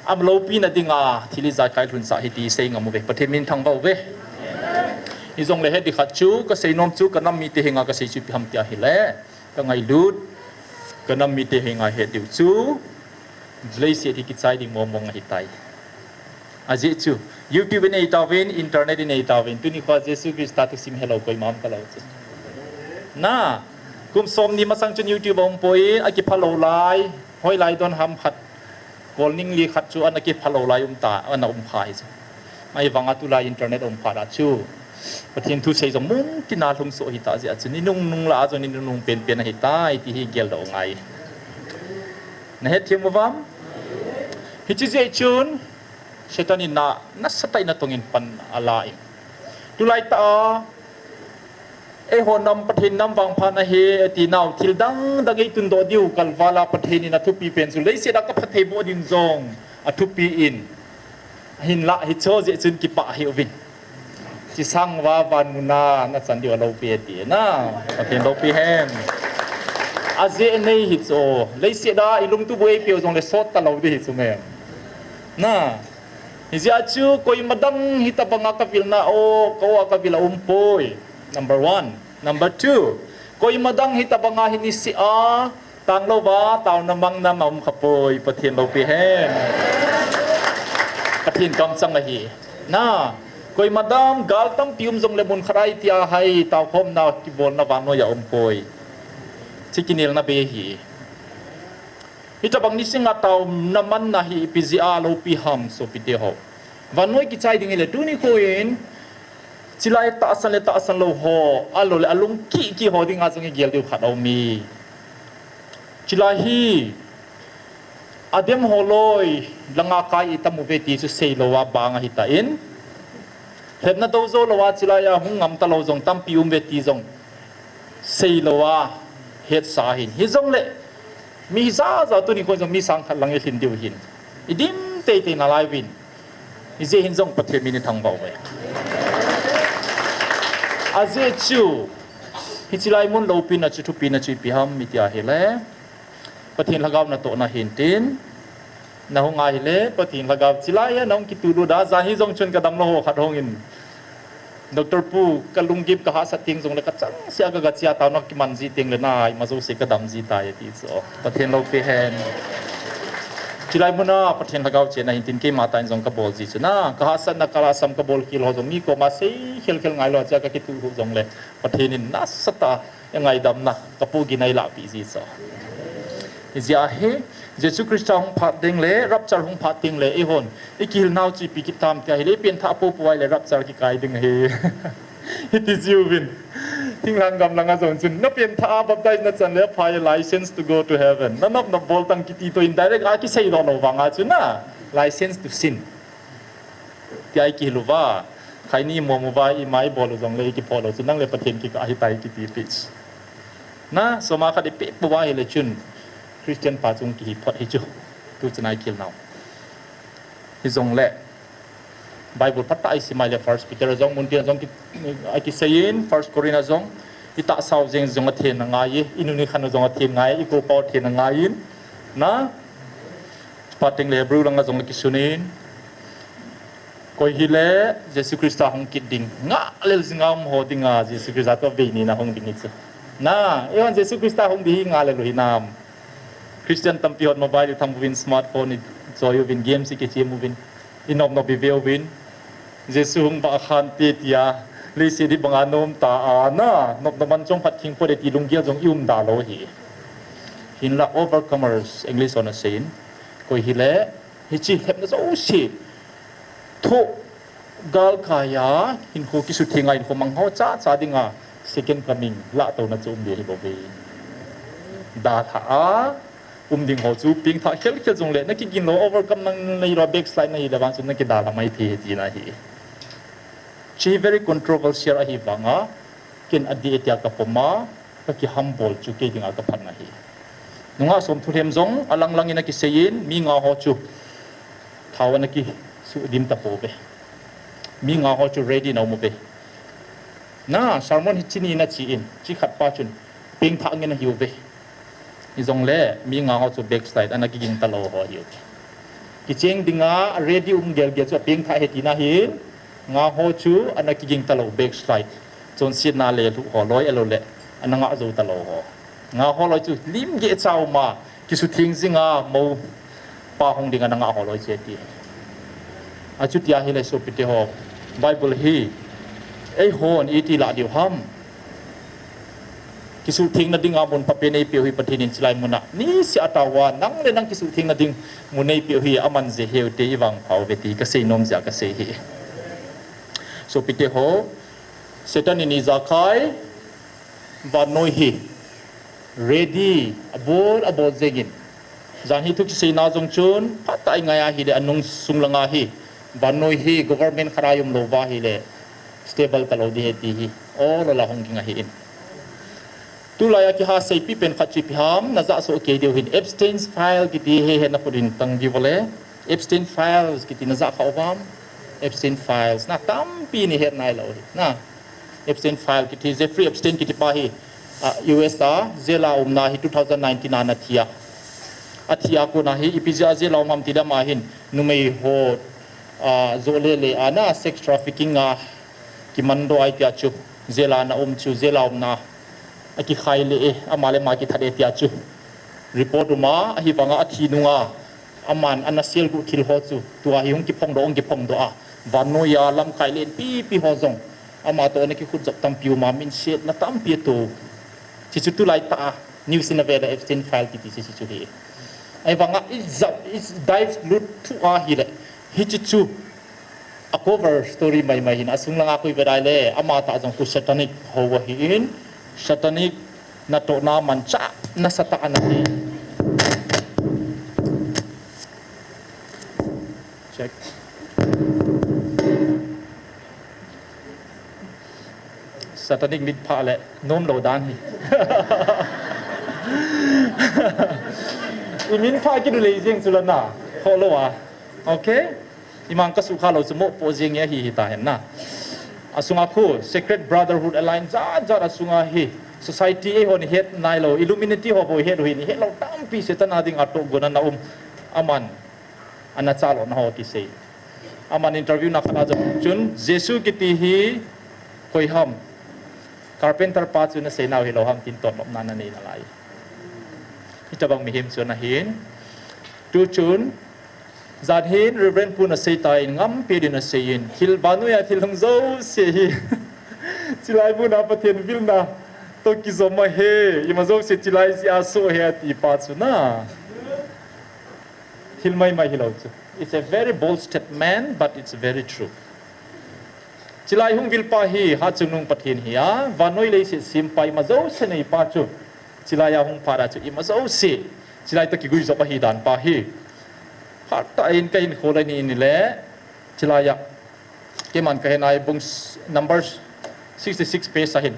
aloupina dinga thil ijat khat lhunsah ahi ti sei ngam uve. Pathen min thangvah uve. Hijongle het ding khat chu kasei nom chu, kanam mite henga kasei chu ipi ham tia ahile, kangailut, kanam mite henga het diu chu, leiset hi kichai ding mong mong ahitai. Ajeh chu YouTube in eitauvin, internet in eitauvin, tunikhoa Jesu Christa thusim helou koima um talou chu. Na, kum somni masang chun YouTube aumpoi, akiphalou lai, hoilai don ham khat, kolning li khat chu ana kiphalou lai umta, ana umkha hichu. Ahivanga tulai internet aum phat a chu, Pathen thusei jong mun tina lhungsoh ahitah jeh a chu, ni nungnung lah a jong ni nungnung penpen ahitai ti hi geldoh angai. Nahetthem uvam? Hiche jeh chun Satan in na, nasatah in atongin pan alan, tulai tah a eiho nam, Pathen nam vangphat ahi atinau, thil dang dang eitundoh diu kalval a Pathen in athupi pen chu leiset a kaphatthei boh din jong athupi in, hinlah hiche jeh chun kipah hih uvin. Chesang uva van muna nachan diu aloupi e ati na. Pathen loupi hen. Ajeh nei hichu, leiset a ilungtup u eipeu jongle sot talou ding hichu mem. Na, hijeh a chu koima dang hitobanga kavilna o, ka o a kavil aumpoi. Number one. Number two, koima dang hitobanga hi niseh a tanglouva taona mang nam aum khapoi, Pathen loupi hen. Pathen kamchang ahi. Na, koima dang gal tampi um jongle mun khat a itia hai taokhomna kibolna vannoiya aumpoi. Hiche kinelna bei ahi. Hitobang niseh a taona manna hi ipi jeh a loupi ham sopite ho? Vannoi kichai ding hile tunikho in, chulai tahsan le tahsan lou ho, ahiloule alung kiki ho dinga jong igel diu khat aume. Chulai hi, adem ho loi langa kai itam uve ti chu seilouva bang ahitan, lhepna dou jou louva chulai a hung ngam talou jong tampi um uve ti jong seilouva hetsa ahin. Hijongle mi hijat jat tunikho jong mi sang khat lang ilhin diu ahin. Idim teitei nalai uvin. Hijeh hin jong Pathen min ithangvah uve. Ajeh chu, hiche lai mun loupina chu, thupina chu ipi ham iti ahile, Pathen lhagao natohna hintin, nahung ahile, Pathen lhagao chilai a nahung kitulut a, jan hi jong chun kadamlou ho khat hungin, Doctor Pu, kalunggim kahahsat teng jongle kachangseh a kagachia taona kiman ji tengle na, ima jouse kadam ji tai ati chu. Pathen loupi hen. Chilai muna Pathen lhagao chenna hintin keima tah in jong kabol ji chu na, kahahsatna kalhasam kabol khel ho jong mi koma sei khelkhel ngailou a chea kakituh u jongle, Pathen in nasatah a eingaidamna kapoh gihna eilahpeh ji chu. Hijeh a hi, Jesu Christa hung phat tengle, rapture hung phat tengle, eihon ikihilnau chu ipi kit ham tia ahile, ipenthah poupou ahile rapture kikai ding ahi. Hiti jiuvin. Thinglhang gam langa jong chun, napenthah a baptize nachan le aphai, license to go to heaven. Nanop nop bol tan kiti toh in direct a kiseidoh lou vanga chu na, license to sin tia ikihil uva, khaini mom uva ima ibol u jongle ikiphoh lou chu, nang le Pathen kikah ahitai kitipeh chu. Na, soma khat ipeh pouva ahile chun, Christian pa chung kihi phot hi chu. Tu chana ikihilnau. Hijongle, Bible phatah a isim a ahile First Peter a jong, muntin a jong ki, akiseiyin, First Corinth a jong, itahsau jeng jong athen angaiye, inun ikhan u jong athen angaiye, ikou pau athen angaiyin, na, chuphat tengle Hebrew langa jong akisunin, koi hile Jesu Christa hung kit ding, ngahlel jinga umho dinga Jesu Christa toh vei nina hung ding hi chu. Na, eihon Jesu Christa hung ding hi ngahlel u hinam? Christian tampi hon mobile ithang uvin, smartphone ichoi uvin, games ikichem uvin, inop nop ive uvin, Jesu hung vah khante tia, leiset hi banga nomtah a na, nop nop man chom phat khing phot e ti lunggel jong ium da lou hi. Hinla overcomers, English hon aseiyin, koi hile, hiche lhepna jouse thoh galkai a, hinkho kisutheng a, hinkho mangho chacha dinga second coming lahtouna chu um ding ahibouve. Dalhah a um ding ho chu pengthah khelkhel jongle, nakigin lou, overcome naneilou, backslide nahile vang chun nakidalha maithei tina ahi. Hiche very controversial ahivanga, ken adih e tia kapom a, kakihambol chu kei dinga kaphatna ahi. Nungah Somthulhem jong alang langin akiseiyin, mi nga ho chu thao ana kisuhdim tapouve. Mi nga ho chu ready ana umuve. Na, sermon hiche ni nachen, hiche khat pa chun pengthah ngen ahiuve. Hijongle mi nga ho chu backslide, ana kiging talou ho ahiuve. Kicheng dinga ready um gelgel chu apengthah ahi tina ahin, nga ho chu ana kiging talou, backslide, chonsetna lelhuh ho loi, ahiloule ana ngah jou talou ho. Nga ho loi chu limgeh cha uma, kisutheng jinga mou pa hung ding ana ngah ho loi chu ati. Achuti ahile sopite ho, Bible hi eihon iti lah diu ham? Kisuhthengna dinga mun phapen eipeh u hi Pathen in chulai muna niseh a taova, nang le nang kisuhthengna ding mun eipeh u hi, aman jeh heu te ivangphauve ti kasei nom jeh a kasei ahi. Sopite ho, Satan in ijakai, vannoi hi ready, abol, abol jengin. Jan hi thu kiseina jong chun, phatah a ingai ahile, anung sung langa hi, vannoi hi government khat a ium louva ahile, stable talou ding ahi ti hi, ol ol a hung ging ahin. Tulai a kiha seipi pen khat chu ipi ham, najah soh kei diu hin, Epstein's file kiti hi, hi nakhut in tang diu vale. Epstein Files kiti najah kha uvam? Epstein Files. Na tampi nahet nailou hi. Na Epstein File kiti, Jeffrey Epstein kiti pa hi, ah, U S a jail a umna hi two thousand nineteen a ana thi a. Athi a kona hi, ipi jeh a jail a um ham tile ama hin, numei ho, ah, joh le le a na sex trafficking a kimandoh ahi tia chu, jail a ana um chu, jail a umna akikhai le e, ama le ama kithat e tia chu report um a, ahivanga athi nunga, aman ana selguh thil ho chu, tua hi hung kiphongdoh, hung kiphongdoh a, vannoi a lamkai lenpi pi ho jong, ama toh ana kikhutjop tampi um a, minsetna tampi ato. Hichu tulai tah a news in avel a Epstein File kiti hichu hi. Ahivanga i jao, i dive lut thuh ahile, hichu chu a cover story maimai hin, asung langa koi ve dai le, ama tah jong khu satanic ho ahin, satanic natohna manchah nasatah ana hi. Check. Satanic mitphah le nomlou dan hi. I mitphah kit u lei jeng chu la na, khoh lou a. Okay? Imang ka sukha lou chu mopoh jeng e hi hi ta hen na. Asunga khu, secret brotherhood alliance jat jat asunga hi. Society eihon het nailou, Illuminati ho bou het u hin, het lou tampi Satan a dinga tohgon ana um. Aman, ana chalou na ho kisei. Aman interview na khat a jong chun, Jesu kiti hi koi ham. Carpenter pa chu na sei nau hilou ham tin totnopna na nei nalai. Hitabang mihem chu ana hin. Tu chun, jan hin Reverend pu na sei tan ngampi din na sei in. Thil vannoi a thil hung jouse hi. Chilai mun a Pathen vilna toh kijom ahi. Ima jouse chilai jeh a soh ahi ati pa chu na. Thil maimai hilou chu. It's a very bold statement, but it's very true. Chilai hung vil pa hi, Hatchungnung Pathen hi a, vannoi leiset sem pa ima jouse nei pa chu. Chilai a hung phat a chu ima jouse. Chilai toh kiguijop ahi dan pa hi. Phat tah in ka hinkho le ni ni le. Chilai a. Keiman ka he nai bung s-, Numbers sixty-six page a hin.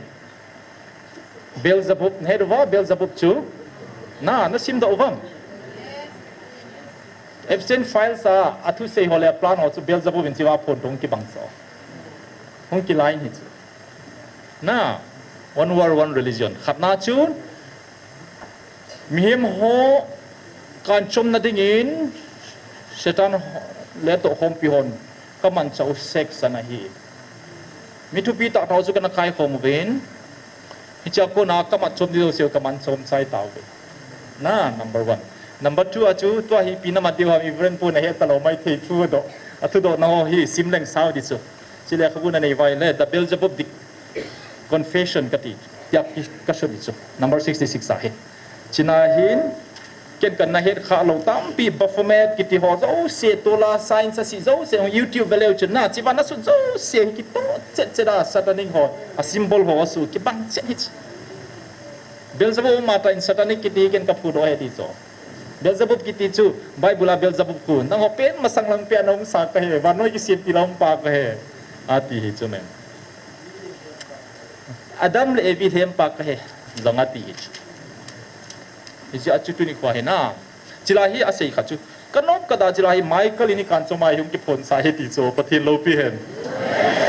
Beelzebub, na het uva, Beelzebub chu? Na, na simdoh uvam? Epstein Files a, a thusei ho le a plan ho chu Beelzebub in chiva phon toh hung kibang chu. Hung kilai in hi chu. Na, one world, one religion. Khatna chu, mihem ho kanchomna dingin, Satan ho le toh khompi hon, kamanchah u sex ana hi. Mi thupi tah tah chu kana kaikhom uvin. Hichea kona kamatchom ding jouse u kamanchom chai tauve. Na, number one. Number two a chu, tua hi ipi na mat diu ham, Reverend pu na het talou maithei thu doh. A thudohna ho hi, sim leng sao ding chu. Chule kha bu na nei uva ahile, The Beelzebub Dec-, Confession kati. Tia ki, ka sut ding chu. Number sixty-six a hi. China hin, ken kana het kha lou tampi, Baphomet kiti ho jouse, tola signs a si jouse, hung YouTube ve leu chun na, chiva na sut jouse, hi kitoh chet chet a, Satanic ho, a symbol ho a su, kibang chet hi chu. Beelzebub mata in Satanic kiti ken ka phudoh ahi ti chu. Beelzebub kiti chu, Bible a Beelzebub khu, nangho pen masang lang pia na um sa ka he, vannoi kisem til a um pa ka he, ati hi chu men. Adam le Evi lhem pa ka he, jong ati hi chu. Hijeh a chu tuni khoa hi na. Chilai hi asei kha chu. Ka nom ka da chilai hi Michael in i kanchom a hi hung kiphon sa hi ti chu Pathen loupi hen.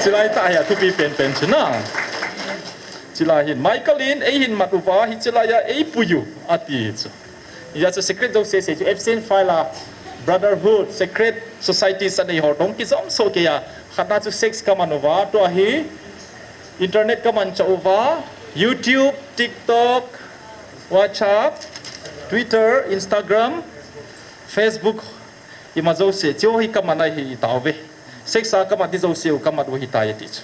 Chilai tah hi a thupi pen pen chu na. Chilai hin Michael in ei hin mat uva hi chilai a ei pui u ati hi chu. Hijeh a chu secret jouse sei chu Epstein file a brotherhood, secret society sa nei ho dong kijom soh kei a. Khatna chu sex ka man uva, tua hi internet ka manchah uva, YouTube, TikTok, WhatsApp, Twitter, Instagram, Facebook, ima jouse, chu hi ka man ahi tauve. Sex a ka mat ding jouse u ka mat u ahitai ati chu.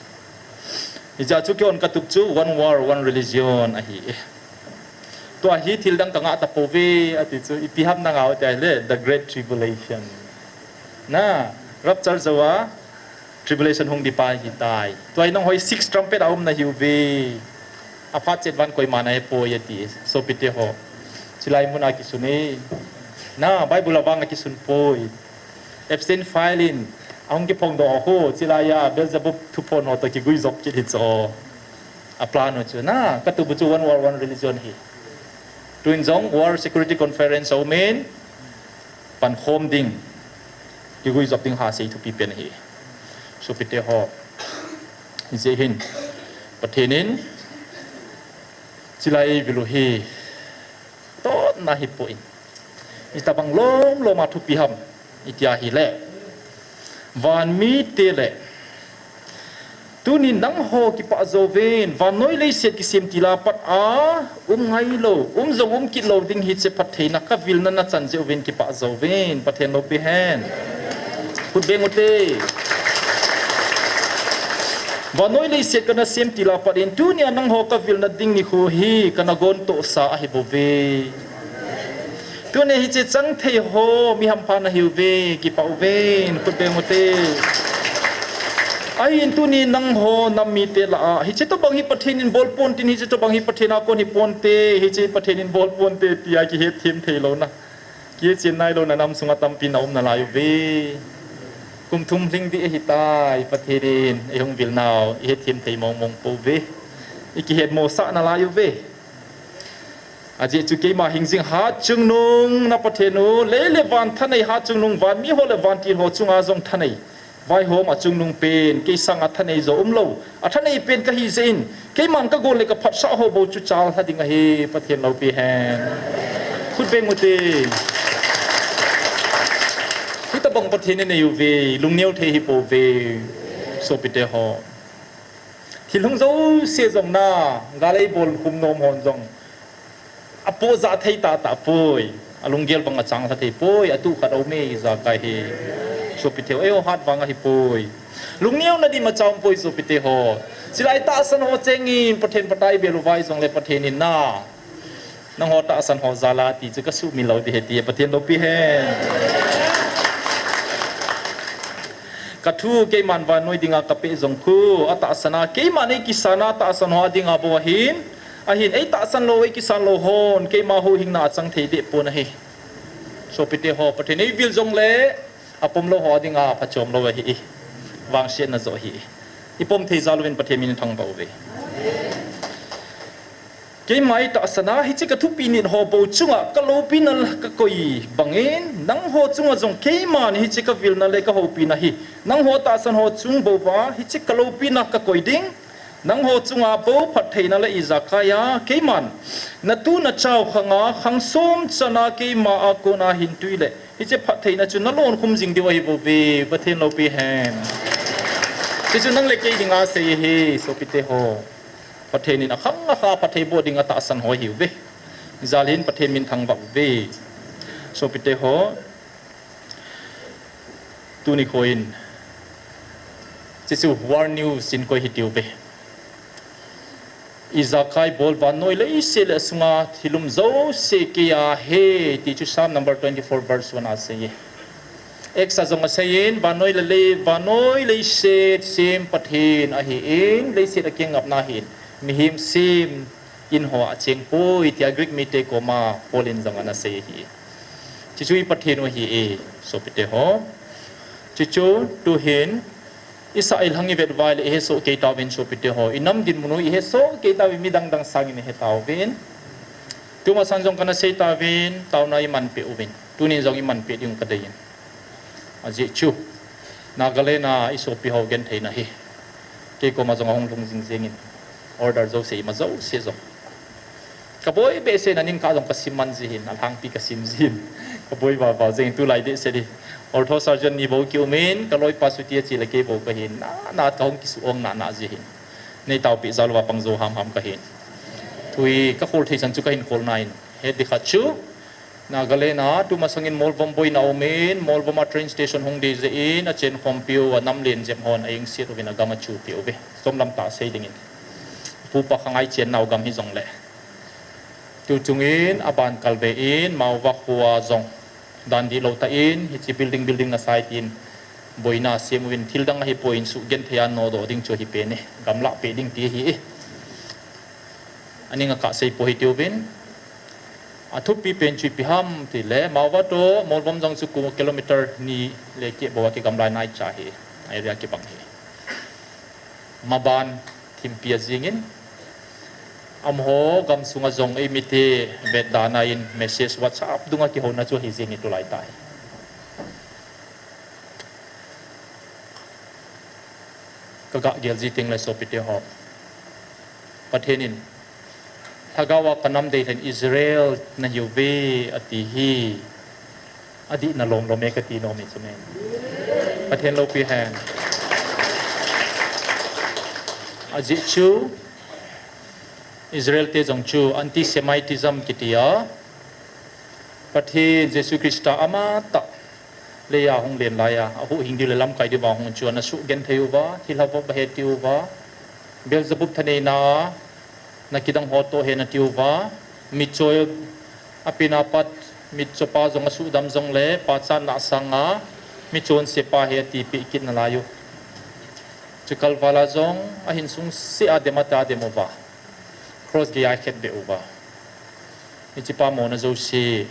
Hijeh a chu kei hon ka tup chu one world, one religion ahi e. Tua hi thil dang ka ngah tapouve ati chu, ipi ham na ngah u tia ahile, the great tribulation. Na, rapture jou a, tribulation hung ding pa ahitai. Tua hi nangho hi six trumpet a um na hiuve. Aphat chet uva koima na hepoi ati, sopite ho. Chilai mun a kisun e. Na, Bible a vang a kisun poi. Epstein file in, ahung kiphongdoh ho, chilai a, Beelzebub thuphon ho toh kiguijop kit hi chu. A plan u chu, na, ka tup u chu one world, one religion hi. Tuin jong World Security Conference a um in, pankhom ding, kiguijop ding ha sei thupi pen ahi. Sopite ho, hijeh hin, Pathen in, chilai vil u hi, totna hi poi. Itobang lom lom a thupi ham, itia ahile. Van mite le, tuni nangho kipah jouvin, vannoi leiset kisem til a pat a, um ngailou, um jong um kit lou ding hiche phattheina kavilna nachan jeh uvin kipah jouvin, Pathen loupi hen. Khut beng ute. Vannoi leiset kana sem til a pat in, tunia nangho kavilna ding nikho hi kana gontohsa ahi bouve. Tunia hiche chang thei ho, mi hampha nahiuve, kipah uvin, khut beng ute. Ahin tuni nangho nam mite lah a, hiche tobang hi Pathen in bol ponte, hiche tobang hi Pathen a kon hi ponte, hiche Pathen in bol ponte, tia kihetthem theilouna, kichen nailouna nam sunga tampi na um nalai uve. Kum thum lhing ding ahitai, Pathen in eihung vil nau ihetthem thei mong mong pouve. Ikihetmosah nalai uve. Ajeh chu keima hingjing hatchungnung na Pathen u, lei le van thanei hatchungnung, van miho le vantil ho chunga jong thanei. Vaihom a chungnung pen, kei sanga thanei jo umlou. Athanei pen kahi jeh in, keiman kagol le kaphatsah ho bou chu chal lha ding ahi, Pathen loupi hen. Khut beng ute. Hitabang Pathen inei uve, lungneo thei hipouve, sopite ho. Thil hung jouse jong na, gal eibol khum nom hon jong. Apoh jah thei tahtah poi. Alunggel bang achang lha thei poi. Atuh khat aume ijakai hi. Sopite ho, eiho hat vang ahipoi. Lungneo na ding imacha umpoi sopite ho. Chulai tahsan ho chengin Pathen phatah ibel uva jongle Pathen in na, nangho tahsan ho jal a ti chu kasumil lou ding ahi ti Pathen loupi hen. Kathu keiman vannoi dinga kapeh jong khu, atahsan a keiman eikisan a tahsan ho dinga bou ahin, ahin eitahsan lou, eikisan lou hon keima huhhingna achang thei deh pon ahi. Sopite ho, Pathen in eivil jongle apom lou ho dinga phachom lou ahi. Vangsetna joh ahi. Ipom thei jal uvin Pathen min thangvah uve. Keima eitahsan a hiche kathupi nit ho bou chunga kaloupina kakoi bangin, nangho chunga jong keiman hiche kavilna le kahoupina hi nangho tahsan ho chung bou uva hiche kaloupina kakoi ding. Nangho chunga bou phattheina le ijakai a keiman natu nachau khanga khang som chana keima a kona hin tui le hiche phattheina chu nalon khum jing diu ahibouve, Pathen loupi hen. Hichu nang le kei dinga sei ahi, sopite ho. Pathen in akhang akha phatthei boh ding atahsan ho ahiuve. Jal hin Pathen min thangvah uve. Sopite ho. Tuni khoin, hichu war news in koi hitiuve. Ijakai bol vannoi leiset le asunga thil um jouse keiya ahi ti chu Psalm number twenty-four verse one a asei e. Acts a jong asei in, vannoi le lei, vannoi leiset sem Pathen ahin, leiset akeng ngapna ahin, mihem sem in ho acheng poi tia Greek mite koma Paul in jong ana sei ahi. Hichu i Pathen u ahi e, sopite ho. Hichu tuhin, isah ilhang ivet uva le ihesoh kei tauvin sopite ho. Inam dinmun u ihesoh kei tauvin, midang dang sangin ihe tauvin. Tumasang jong kana sei tauvin, taona imanpeh uvin. Tunin jong imanpeh ding kadei in. Ajeh chu, Nagaland a isopi ho gentheina hi kei koma jong ahung lhung jing jengin, order jouse ima jouse jong. Kaboi behseh in, aning kah jong kasim man ji hin, alhangpi kasim ji hin. Kaboi vava jengin, tulai dehset hi. Ortho surgeon ni bou kiumin, kaloipa chuti ache le kei bou kahin, na, na kahung kisu-ong nana ji hin. Nei taopeh jal uva pang jou hamham kahin. Thui kakhol thei chan chu kahin kholna in. Hetding khat chu, Nagaland a tumasangin Molvom boina aumin, Molvom a train station hung ding jeh in, achenkhompiu, anam len jep hon a engset uvin agam achuhpeh uve. Chomlam tah sei dingin. Pupa khangai chennau gam hijongle. Tuchungin, aban kalbe in, Maova khoa jong dan dihlou tah in, hiche building, building nasai tin, boina sem uvin, thil dang ahipoi, insuh genthei a nodoh ding chu ahi pen e, gamlah peh ding ti ahi e. Aning akah sei pou hitiuvin. Athupi pen chu ipi ham tile, Maova toh Molvom jong chu kilometer ni le keh bou a kigamlai naicha ahi, area kibang ahi. Maban thimpi ajingin, amaho gamsunga jong eimite vetdana in message WhatsApp dunga kihouna chu ahi jengin tulai tah hi. Kagah gel ji tengle sopite ho, Pathen in, Lhagao a kanam deilhen Israel nahiuve ati hi, adihna lomlom e kati nom e chu men. Pathen loupi hen. Ajeh chu, Israel te jong chu anti-Semitism kitia, Pathen Jesu Christa amatah leiya hung len laiya, ahuhhing diu le lamkai diuva hung chu ana sugenthei uva, thilha vop ahe tiu va, Beelzebub thaneina a, nakidang ho toh ahe nati uva, mitcho, apen apat, mitchopa jong asuhdam jongle, pachatna sanga, michonsepa ahi atipeh kit nalai u. Chu kalvala jong, ahin sungsea dem ata dem uva. Cross geiya akhetbeh uva. Hichepa mona jouse,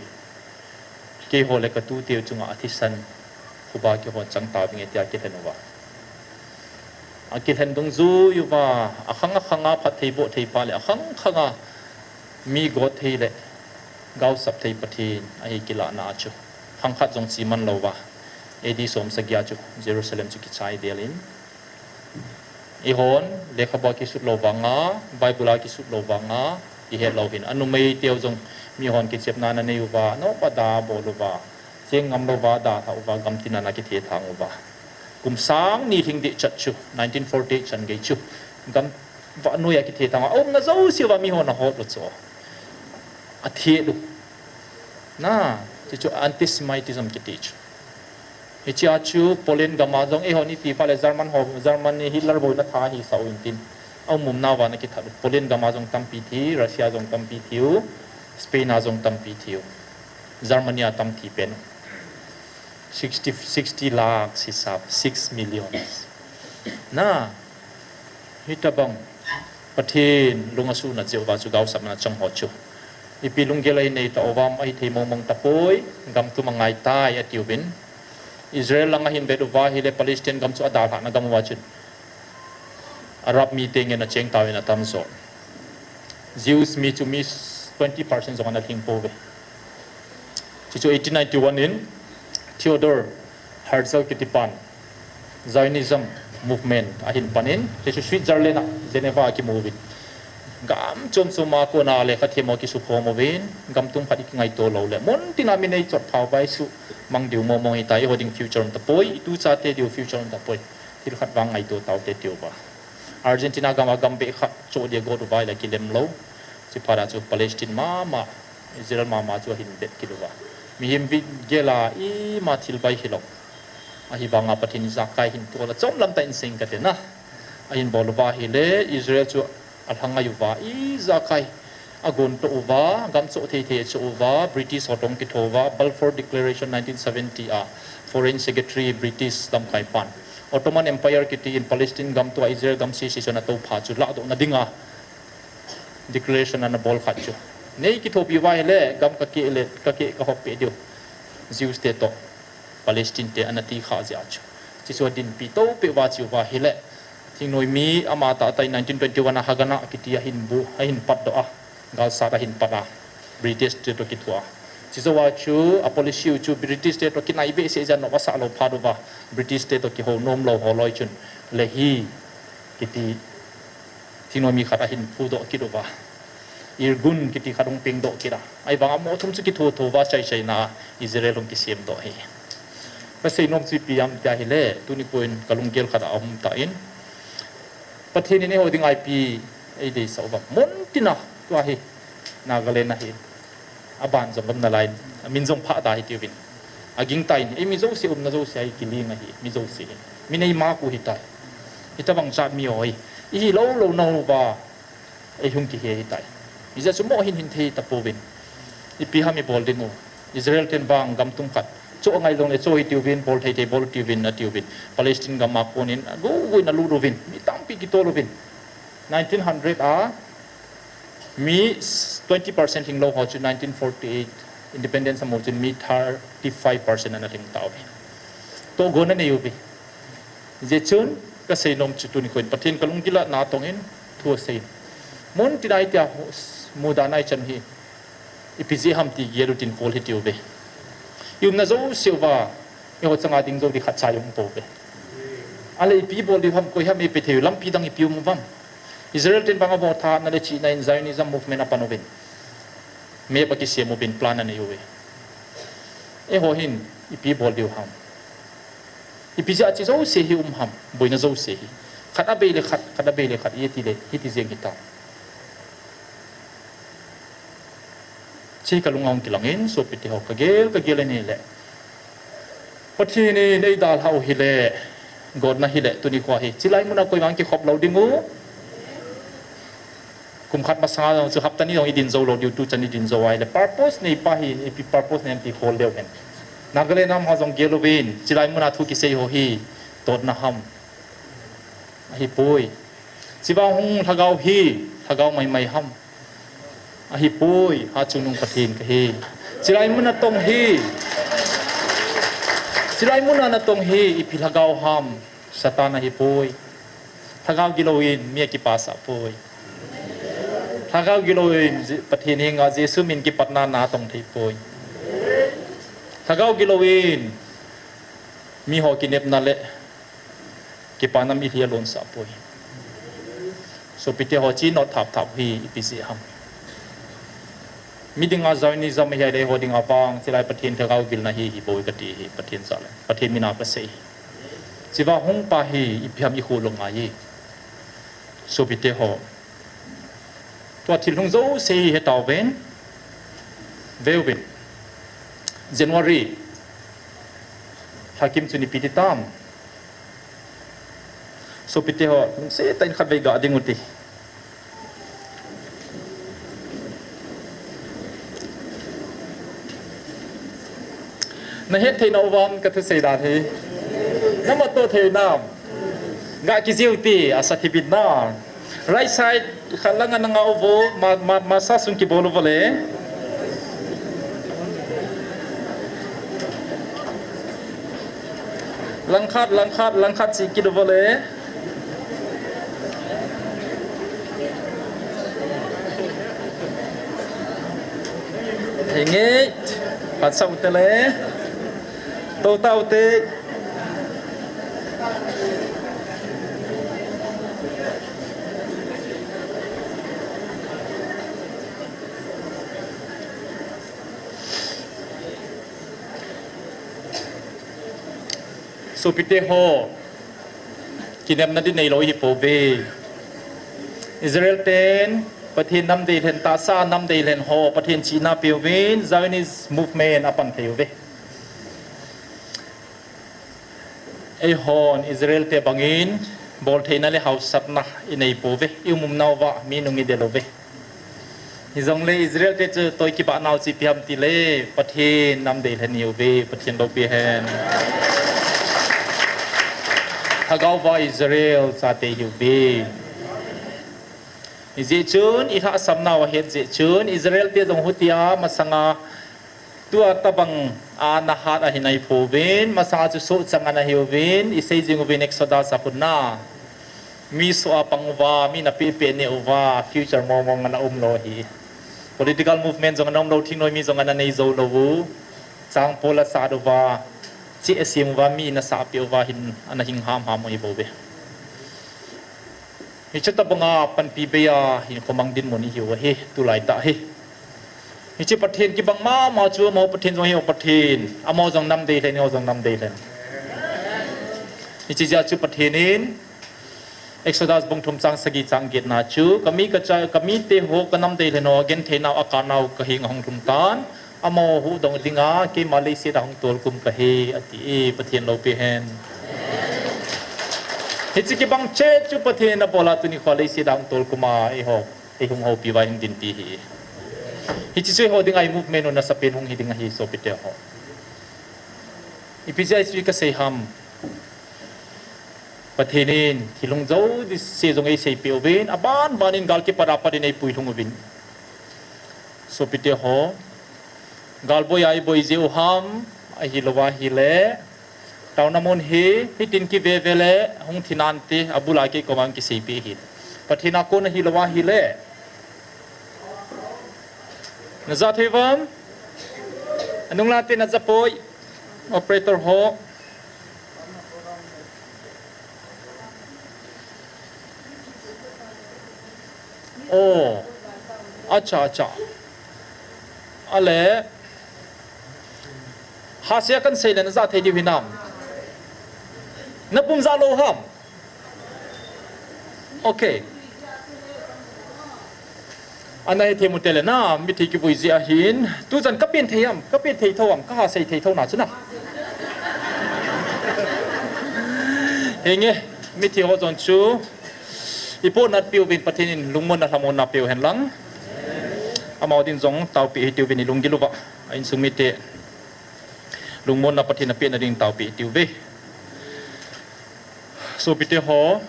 keiho le katuteu chunga athisan, khuba kihon chang tauvinge tia akilhen uva. Akilhen dungjui uva, akhang akhanga phatthei boh thei phat le, akhang khanga mi got thei le, Gaosap thei Pathen ahi kilahna chu. Khang khat jong chi man louva. A D som sagi a chu Jerusalem chu kichai del in. Eihon, lekhabu a kisut lou vanga, Bible a kisut lou vanga, ihet lou hin. Anumei teu jong mihon kichepna ana nei uva, nopa da bol uva. Cheng ngam louva, dalha uva, gam tina ana kithethang uva. Kum sang ni lhing deh chat chu, nineteen forty-eight chan gei chu. Gam vannoi a kithethang uva, aumna jouse uva mihon ahot u chu. Athe u. Na, chu chu antisemitism kiti chu. Hichea chu Poland gam a jong eihon iti phat le German ho, Germany Hitler boina tha hisah u intin. Aumumna uva ana kithat u. Poland gam a jong tampi thi, Russia jong tampi thi u, Spain a jong tampi thi u. Germany a tam thi pen u. Sixty, sixty lakhs hisap, six millions. Na, hitabang Pathen lung asuhna jeh uva chu gaosapna chang ho chu. Ipi lunggel ahin nei ta uvam, ahithei mongmong tapoi, gam tum angai tai atiuvin. Israel lang ahin vet uva ahile Palestine gam chu adalhahna gam uva chun. Arab mite ngen acheng tauvin atam jo. Jews mi chu mi twenty percent jong ana lhing pouve. Chuchu eighteen ninety-one in Theodor Herzl kitipan Zionism movement ahin panin, chuchu Switzerland a Geneva a kimu uvin. Gam chom chom a kona lekha them ho kisukhom uvin, gam tum khat i kingaito lou le. Mun tina mi nei chot phau vai su mang diu mongmong hitai, eiho ding future um tapoi, itu chate diu future um tapoi. Thil khat vang ngaito taute tiuva. Argentina gam a gam beh khat cho dia got uva ahile kilem lou. Chuphat a chu Palestine mama, Israel mama chu ahin vet kit uva. Mihem vigel a ima thil bai hilou. Ahivanga Pathen ijakai hin tol a chom lam tah in seng kate na. Ahin bol uva ahile Israel chu alhangai uva ijakai. Agon to uva, gam cho thei thei cho uva, British ho toh kitho uva, Balfour Declaration nineteen seventy a, Foreign Secretary British lamkai pan. Ottoman Empire kiti in Palestine gam tua Israel gam sese chun ato pha chu lahdoh na dinga declaration ana bol khat chu. Nei kithopi uva ahile gam kakeh le, kakeh kahop peh diu. Jews te toh Palestine te ana ti kha jeh a chu. Chuchu adinpi to peh uva chu uva ahile. Thingnoi mi ama tah tah in nineteen twenty-one a Haganah kiti ahin bu, ahin patdoh a. Galsat ahin pat a. British te toh kithu a. Chujou a chu a policy u chu British te toh kinai behseh jeh a nop asah lou phat uva. British te toh kihou nom lou ho loi chun. Lehi kiti thingnoi mi khat ahin phudoh kit uva. Irgun kiti khat hung pengdoh kit a. Ahivang a mo thum chu kitho tho uva chai chai na Israel hung kisem doh hi. Kasei nom chu ipi ham tia ahile, tuni koin kalunggel khat a um tan. Pathen in eiho dinga ipi eideisah uvam. Mun tina tua hi Nagaland ahi. Aban jong gam nalai, amin jong Phada hitiuvin. Aging tan, eimi jouse umna jouse ahi kiling ahi, mi jouse hi. Mi nei maku hitai. Hitabang jat mi ho hi. Ihi lou lou nauva. Eihung kihe hitai. Hijeh chun mo hin hin thei tapouvin. Ipi ham ibol ding u. Israel ten vang gam tum khat. Cho ngai jongle cho hitiuvin, bol thei thei bol tiuvin, atiuvin. Palestine gam a konin, agu gu in alut uvin. Mi tampi kitol uvin. Nineteen hundred a, mi twenty percent hinglou ho chu nineteen forty-eight independence amu chun mi thirty-five percent ana lhing tauve. Tohgon anei uve. Hijeh chun, kasei nom chu tuni koin Pathen kalunggil a natong in thu asei. Mun tina itia muda nai chan hi. Ipi jeh ham ti gel utin Paul hitiuve. I umna jouse uva, eiho changa ding jou di khat cha i um pouve. Ahile ipi bol diu ham, koi ham eipe thei u, lampi dang ipi um uvam. Israel ten vang a vo tha na le chihna in Zionism movement apan uvin. Map akisem uvin plan anei uve. Eiho hin ipi bol diu ham. Ipi jeh a chi jouse hi um ham, boina jouse hi. Khat abei le khat, khat abei le khat, iti le, hiti jeng hitam. Chi kalung ahung kilangin, sopite ho kagel, kagel ani le. Pathen in eidalhah u hile, gotna hile, tuni khoa hi. Chilai muna koima kikhop lou ding u. Kum khat masanga jong chu hapta ni jong idin jou lou diu, tuchan idin jou ahile. Purpose neipa hi, ipi purpose nei ham ti bol leu hen. Nagaland a um ho jong gel uvin, chilai muna thu kisei ho hi, totna ham. Ahipoi. Chivang hung lhagao hi, lhagao maimai ham. Ahipoi, Hatchungnung Pathen kahi. Chilai muna tong hi. Chilai muna natong hi, ipi lhagao ham. Satan ahipoi. Lhagao gilou in, mi akipasah poi. Lhagao gilouvin Je-, Pathen henga Jesu min kipatna natong thei poi. Lhagao gilouvin miho kinepna le kipana mi lhia lonsah poi. Sopite ho, hiche note thap thap hi ipi jeh ham? Mi dinga Zionism hi ahile eiho dinga vang chulai Pathen lhagao gilna hi, hi bou kati hi, Pathen jal le Pathen mina kasei. Hiche va hung pa hi ipi ham ikholou ngai e. Sopite ho, tua thil hung jouse hi hetauvin, veuvin. January lha kim chun ipi ti tam? Sopite ho, lungset tah in khatvei ga ding u hite. Nahet thei nauvam kathusei dan hi? Namatto thei nam? Ga kijih u hite, asa thip in na. Right side khat langa nanga uvo, ma, ma, masa sung kibol uvo le. Langkhat, langkhat, langkhat chih kit uvo le. Henge, phatsah u hite le. Tou tau hite. Sopite ho, kinepna ding neilou hi pouve. Israel ten Pathen nam deilhen, tahsa nam deilhen ho Pathen chihna peuvin, Zionist movement apan thei uve. Eihon Israel te bangin boltheina le haosatna inei pouve, i umum nauva mi nung idel uve. Hijongle Israel te chu tua kibah nau chu ipi ham tile, Pathen nam deilhen ihiuve, Pathen loupi hen. Lhagao va Israel chate ihiuve. Hijeh chun, ilhahsam nau ahet jeh chun, Israel te jong hutia masanga tua tabang a nahat ahi nai pouvin, masanga chu sohchang ana hiuvin, isei jing uvin Exodus a khun na. Mi soh a pang uva, mi napeh peh neh uva, future mong mong ana umlou ahi. Political movement jong ana umlou, thingnoi mi jong ana nei joulou u. Changpol asat uva, cheh asem uva, mi ana sah peh uva hin, ana hing hamham u ahi bouve. Hiche tabanga panpi bei a hinkho mang dinmun ihiu ahi, tulai tah hi. Hiche Pathen kibang mama chu amaho Pathen jong ahiu Pathen, amaho jong nam deilhen, eiho jong nam deilhen. Hiche jeh a chu Pathen in Exodus bung thum chang sagi chang get na chu, kami kacha, kamite ho kanam deilhen ho, genthei nau akah nau kaheng ahung lhung tan, amaho huhdoh dinga keima leiset a hung tolkhum kahi, ati e, Pathen loupi hen. Hiche kibang cheh chu Pathen in abol a tuni kho leiset a hung tolkhum a, eiho, eihung houpi uva hung dinpi ahi. Hiche chu eiho dinga i movement u nasapen hung hi ding ahi sopite ho. Ipi jeh a hiche kasei ham? Pathen in thil hung jouse jong eiseipeh uvin, aban ban in gal kipat a pat in eipui lhung uvin. Sopite ho, gal boi a iboi jeh u ham, ahilou ahile, taona mun hi, hitin kive ve le, hung thi nante, abul a kei koma kiseipeh ahi. Pathen a kon ahilou ahile. Najah thei uvam? Anung lante najah poi. Operator ho. Oh. Acha, acha. Ale. Hahsa a kahin sei le najah thei diu hinam? Napum jah lou ham? Okay. Ana hethei mu tele na, mithi kivui jeh ahin. Tuchan kapen thei ham, kapen thei thou ham, kahahsa thei thou na chu na. Henge, mithi ho jong chu. Ipohnat peuvin Pathen in lungmonna lhamonna peuhen lang. Amaho din jong taopi hitiuvin ilunggil uva. A insung mite. Lungmonna Pathen in apehna ding taopi hitiuve. Sopite ho.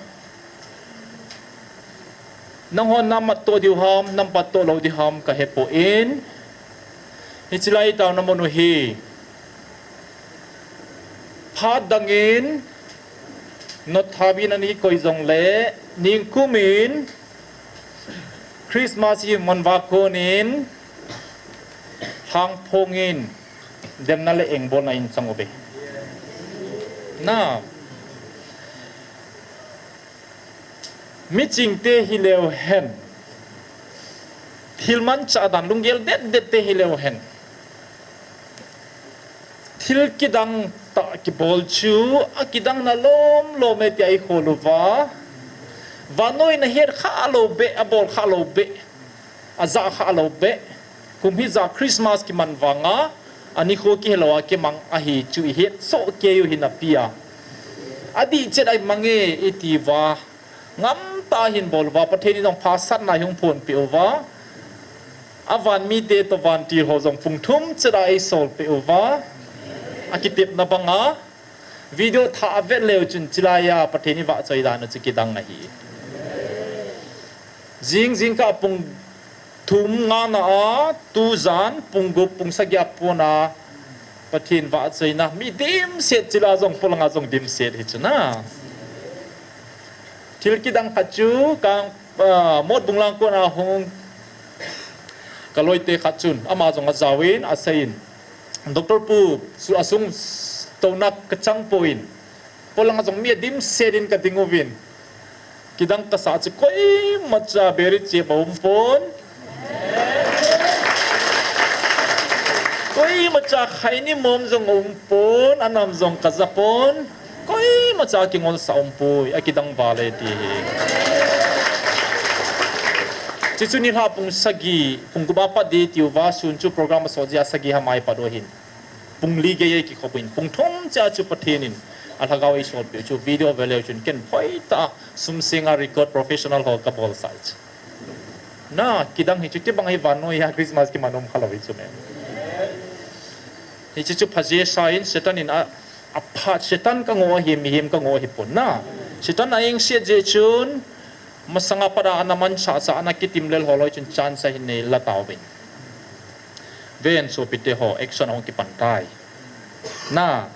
Nangho namatto diu ham, namatto lou diu ham, kahepoi. Hiche lai taona mun u hi. Phat dangin, note thauvin ana kikoi jongle, ningkum in, Christmas hi manva konin, lhangphongin, demna le engbolna in chang uve. Na, michingte hileu hen, thil manchah dan lunggel detdette hileu hen, thil kidang tah kibol chu, akidang na lomlom e tia ikhol uva. Vannoi in ahet kha lou beh, abol kha lou beh, ajah kha lou beh. Kum hijat Christmas kiman vanga, anikho kihelou a kimang ahi chu ihet soh kei u hin apia. Adih chet a imang e iti uva. Ngamtah a hin bol uva, Pathen in jong phasatna hung phonpeh uva. Avan mite toh vantil ho jong pung thum chet a eisolpeh uva. Akitepna banga, video thah avet leu chun chilai a Pathen ivahchoi dan u chu kidang ahi. Jing jingkah pung thum nga na a, tujan pung gup pung sagi a pon a Pathen vahchoina mi dimset chilai a jong polanga jong dimset hi chu na. Thil kidang khat chu kang, ah, Motbung lang kona hung kaloite khat chun ama jong ajaovin aseiyin, Doctor Pu, su-, asung touna kachang poi. Polanga jong mi adimset in kading uvin. Kidang kasah chu koimacha beri chep aumpon. Koimacha khaini mom jong aumpon, anam jong kaja pon. Koimacha kingolsah aumpoi, akidang val e ti hi. Chuchu nilhah pung sagi, pung gup a pat ding tiu va sun chu program asot jeh a sagi ham a ipat u ahin. Pung li gei a ikikhop in, pung thum cheh a chu Pathen in alhagao eisolpeh u chu video veleu chun ken phoitah a sum senga record professional ho kabolsah chu. Na, kidang hi chu tibang hi vannoi a Christmas kiman um khalou hi chu me. Hiche chu phaje sa in Satan in a, aphat Satan kangoh ahi, mihem kangoh ahipon na. Satan a engset jeh chun, masanga pat a ana manchah chah ana kitim lel ho loi chun chance ahin nei la tauvin. Ven sopite ho, action ahung kipan tai. Na,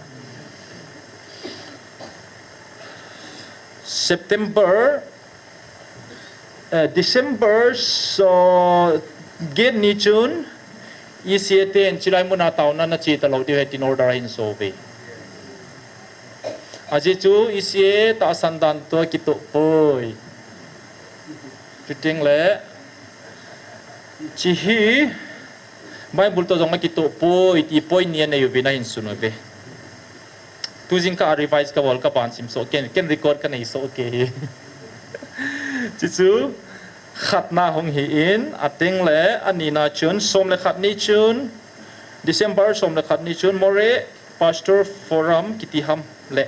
September, eh, December, so, get ni chun, E C A ten chilai muna taona nache talou diu ahi tin order ahin so uve. Ajeh chu E C A tahsan dan toh akitoh poi. Chuteng le, chehi, Bible toh jong akitoh poi ti point ni anei uvin ahin sun uve. Tu jingkah a revise kabol kaban sim soh ken, ken record kanei soh kei hi. Chuchu khatna hung hi in, ateng le anina chun, som le khat ni chun, December som le khat ni chun, Moreh Pastor Forum kiti ham le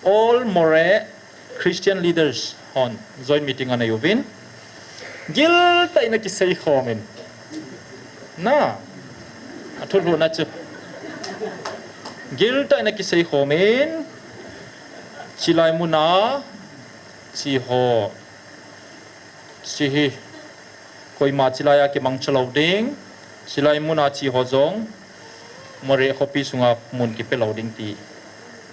All Moreh Christian leaders hon joint meeting anei uvin. Giltah in akisei khom in. Na, athulhuhna chu. Giltah in akisei khom in. Chilai muna, cheho. Chehi. Koima chilai a kimangcha lou ding, chilai muna cheho jong, Moreh khopi sunga mun kipe lou ding ti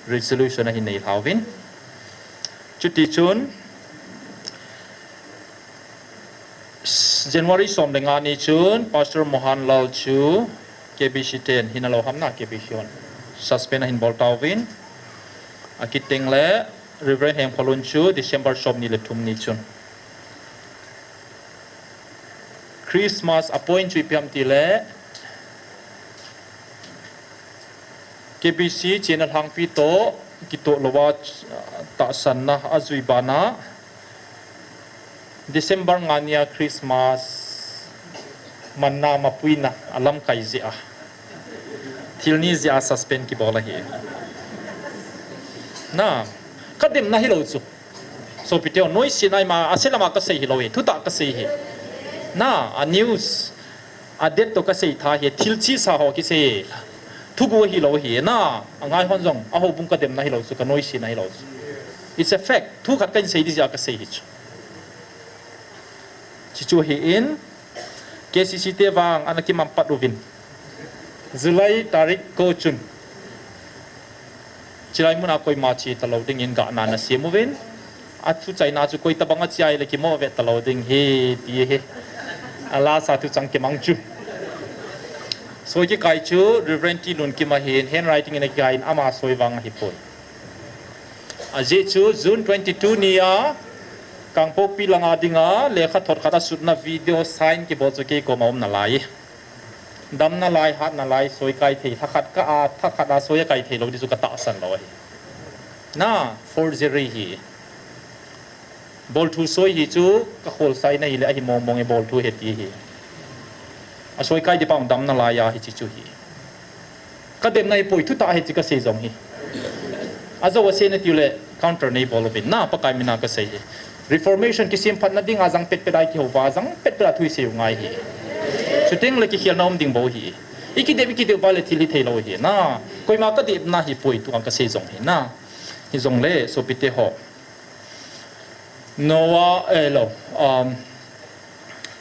resolution ahin nei lhauvin. Chuti chun, January som le nga ni chun, Pastor Mohan Lal chu K B C ten, hina lou ham na K B C hon. Suspend ahin bol tauvin. Akiteng le, Reverend Hengphalun chu December som ni le thum ni chun. Christmas a point chu ipi ham tile, K B C chena lhangpi toh kitoh louva, tahsanna ajui bana, December nga nia Christmas manna mapuina alamkai jeh a, thil ni jeh a suspend kibol ahi. Na, kademna hilou chu. Sopite ho, noise na ima, ase lama kasei hilou hi, thutah kasei hi. Na, a news, a date toh kasei tha hi, thil chesa ho kisei. Thugu hilou hi, na, angai hon jong, ahoubung kademna hilou chu, ka noise na hilou chu. It's a fact. Thu khat kahin sei ding jeh a kasei hi chu. Chuchu hi in, K C C te vang ana kimang pat uvin. July tarik ko chun. Chilai muna koima che talou dingin gahna nasem uvin. A thuchaina chu koi tabang a chia ile kimo ve talou ding hi ti hi. A lasa thuchang kimang chu. Soi kikai chu Reverend T Lunkim ahin, handwriting in akikai in ama soi vang ahipoi. Ajeh chu June twenty-two ni a Kangpokpi langa dinga lekhathot khat asutna video sign kibol chu kei koma um nalai. Damna lai, hatna lai, soi kai thei, thakhat ka a, thakhat a soi akai thei lou di chu katahsan lou ahi. Na, forgery hi. Bolthu soi hi chu, kakholsa in ahile, ahi mong mong e bolthu he ti hi. Asoi kai di pang damna lai a hichi chu hi. Kademna hi poi, thutah hichi kasei jong hi. Ajou asei nati ule, counter neibol uvin, na, Pakai mina kasei hi. Reformation kisemphatna dinga jang petpet a kihouva, jang petpet a thu isei u ngai hi. Chuteng le kikhelna um ding bou hi. Ikidep, ikidep uva le thil hithei lou hi, na. Koima kadepna hi poi tua kasei jong hi, na. Hijongle, sopite ho. Noah, eh, lo, um,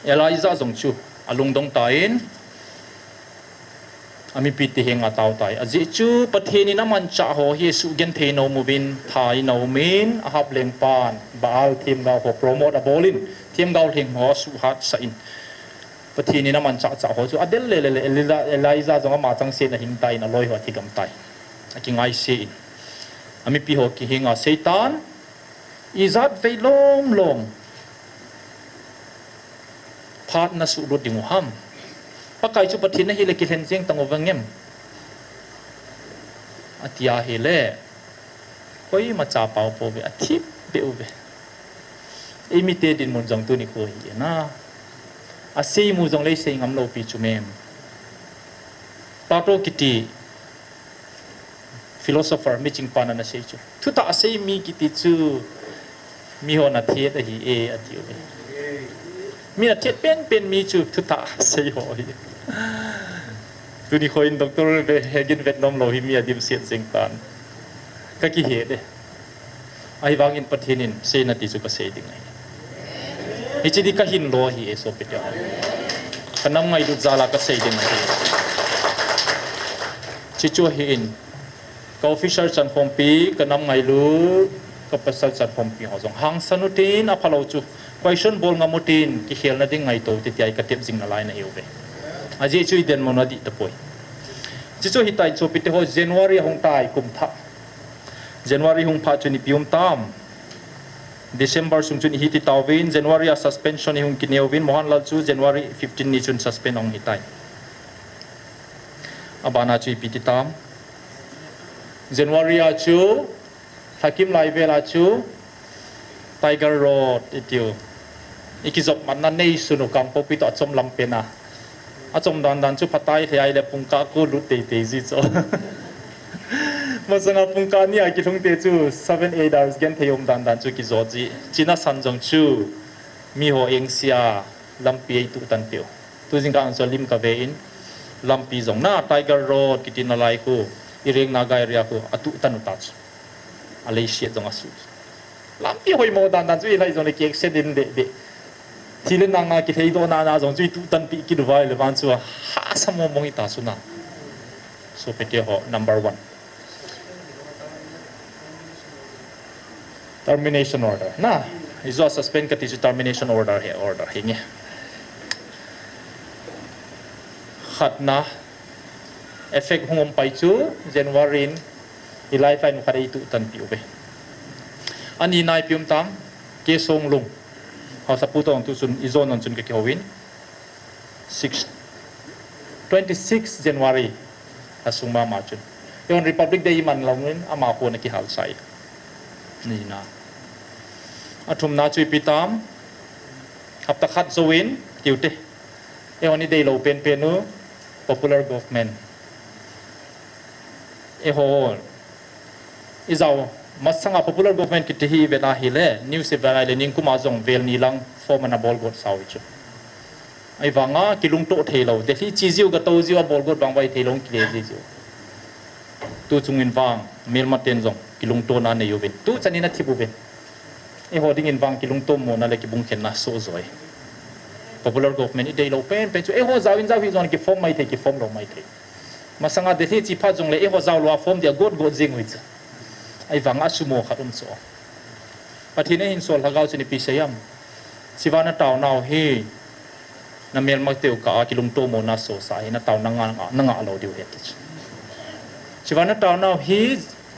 Elijah jong chu, alungdong tan, amipite henga atao tai. Ajeh chu, Pathen in amanchah ho hi sugenthei nom uvin, tha in aumin, Ahab lengpan, Baal themgao ho promote abol in, themgao lheng ho asuhatsah in. Pathen in amanchah chah ho chu adel le le le, Elijah, Elijah jong ama changseh in ahing tan, aloi ho athigam tai. Akingaise in. Amipi ho kihenga Satan, ijat vei lom lom phat nasuhlut ding u ham. Pakai chu Pathen ahile kilhen jeng tang uvem? Ati ahile, koima chapao pouve, athip beh uve. Eimite dinmun jong tuni kho hi na. Asei mu jongle sei ngam lou pi chu mem. Plato kiti philosopher miching pan ana sei chu. Thutah asei mi kiti chu mihon athet ahi e ati uve. Mi athet penpen mi chu thutah asei ho hi. Tuni kho in doctor ve hegin vet nom lou hi mi adimset jeng tan. Kakihe de. Ahivangin Pathen in seina ti chu kasei ding ahi. Hiche di kahin lo hi e sopite ho. Kanam ngailut jal a kasei ding ahi. Hiche chu ahin. Ka officer chankhompi, kanam ngailut, kapasal chankhompi ho jong hangsan utin, aphalou chu question bol ngam utin, kikhelna ding ngaito ute tia ikatep jing nalai nahiuve. Ajeh chu idenmo na dih tapoi. Hiche chu ahitai sopite ho, January ahung tai, kum thah. January hung phat chun ipi um tam. December sung chun ihi ti tauvin, January a suspension ihung kineuvin, Mohanlal chu January fifteen ni chun suspend ahung hitai. Abana chu ipi ti tam. January a chu, lhakim lai vel a chu, Tiger Road itiu. Ikijop matna neisun u Kangpokpi toh achom lam pen a. Achom dan dan chu phatai lhei ahile pungkah ko lut teitei ji chu. Masanga pungkah ni a kilhungte chu seven eight hours genthei um dan dan chu kijot ji. China san jong chu miho engse a lampi eituh tan peh u. Tu jingkah chu lim kave in lampi jong na Tiger Road kiti nalai khu, Ireng Naga area khu atuh tan u ta chu. Alei siat jong asu. Lampi hoimo dan dan chu ilhai jongle kiekse din deh deh. Thil le nang a kilheidoh na na jong chu ituh tan pi kit uva ahile vang chu hahsa mong mong ita chu na. Sopite ho, number one. Termination order. Na, ijo a suspend kati chu termination order hi, order hi nge. Khatna, effect hung um pai chu January in i lifeline u khat eituh tan pi uve. Ani na ipi um tam, K Songlung. Haosapu toh tu chun ijon on chun kakihou in. Six, twenty-six January asung mama chun. Eihon Republic Day iman lou in ama khu ana kihal sai. Ni na. Athumna chu ipi tam. Hapta khat jouvin, tiute. Eihon ideilou penpen u, popular government. Eiho, ijao, masanga popular government kiti hi vet ahile, news ivet ahile, ningkum a jong vel ni lang form ana bolgot sau chu. Ahivanga, kilungto theilou, Delhi che jiu, gato jiu, abolgot vang vai theilou, kile ji jiu. Tu chungin vang, melmaten jong, kilungtona nei uvin. Tu chanin athip uvin. Eiho dingin vang kilungtomona le kibungkhenna soh joi. Popular government ideilou penpen chu, eiho jaovin jao hi jong kiform maithei, kiform lou maithei. Masanga Delhi che phat jongle eiho jao lou a form dia got got jing ui chu. Ahivanga asumo khat um chu. Pathen in ahinsol lhagao chu ipi asei em? Hiche va nataonau hi, namelmateu kah a kilungtomona sosa hi nataona nanga, nanga lou diu ahi ti chu. Hiche va nataonau hi,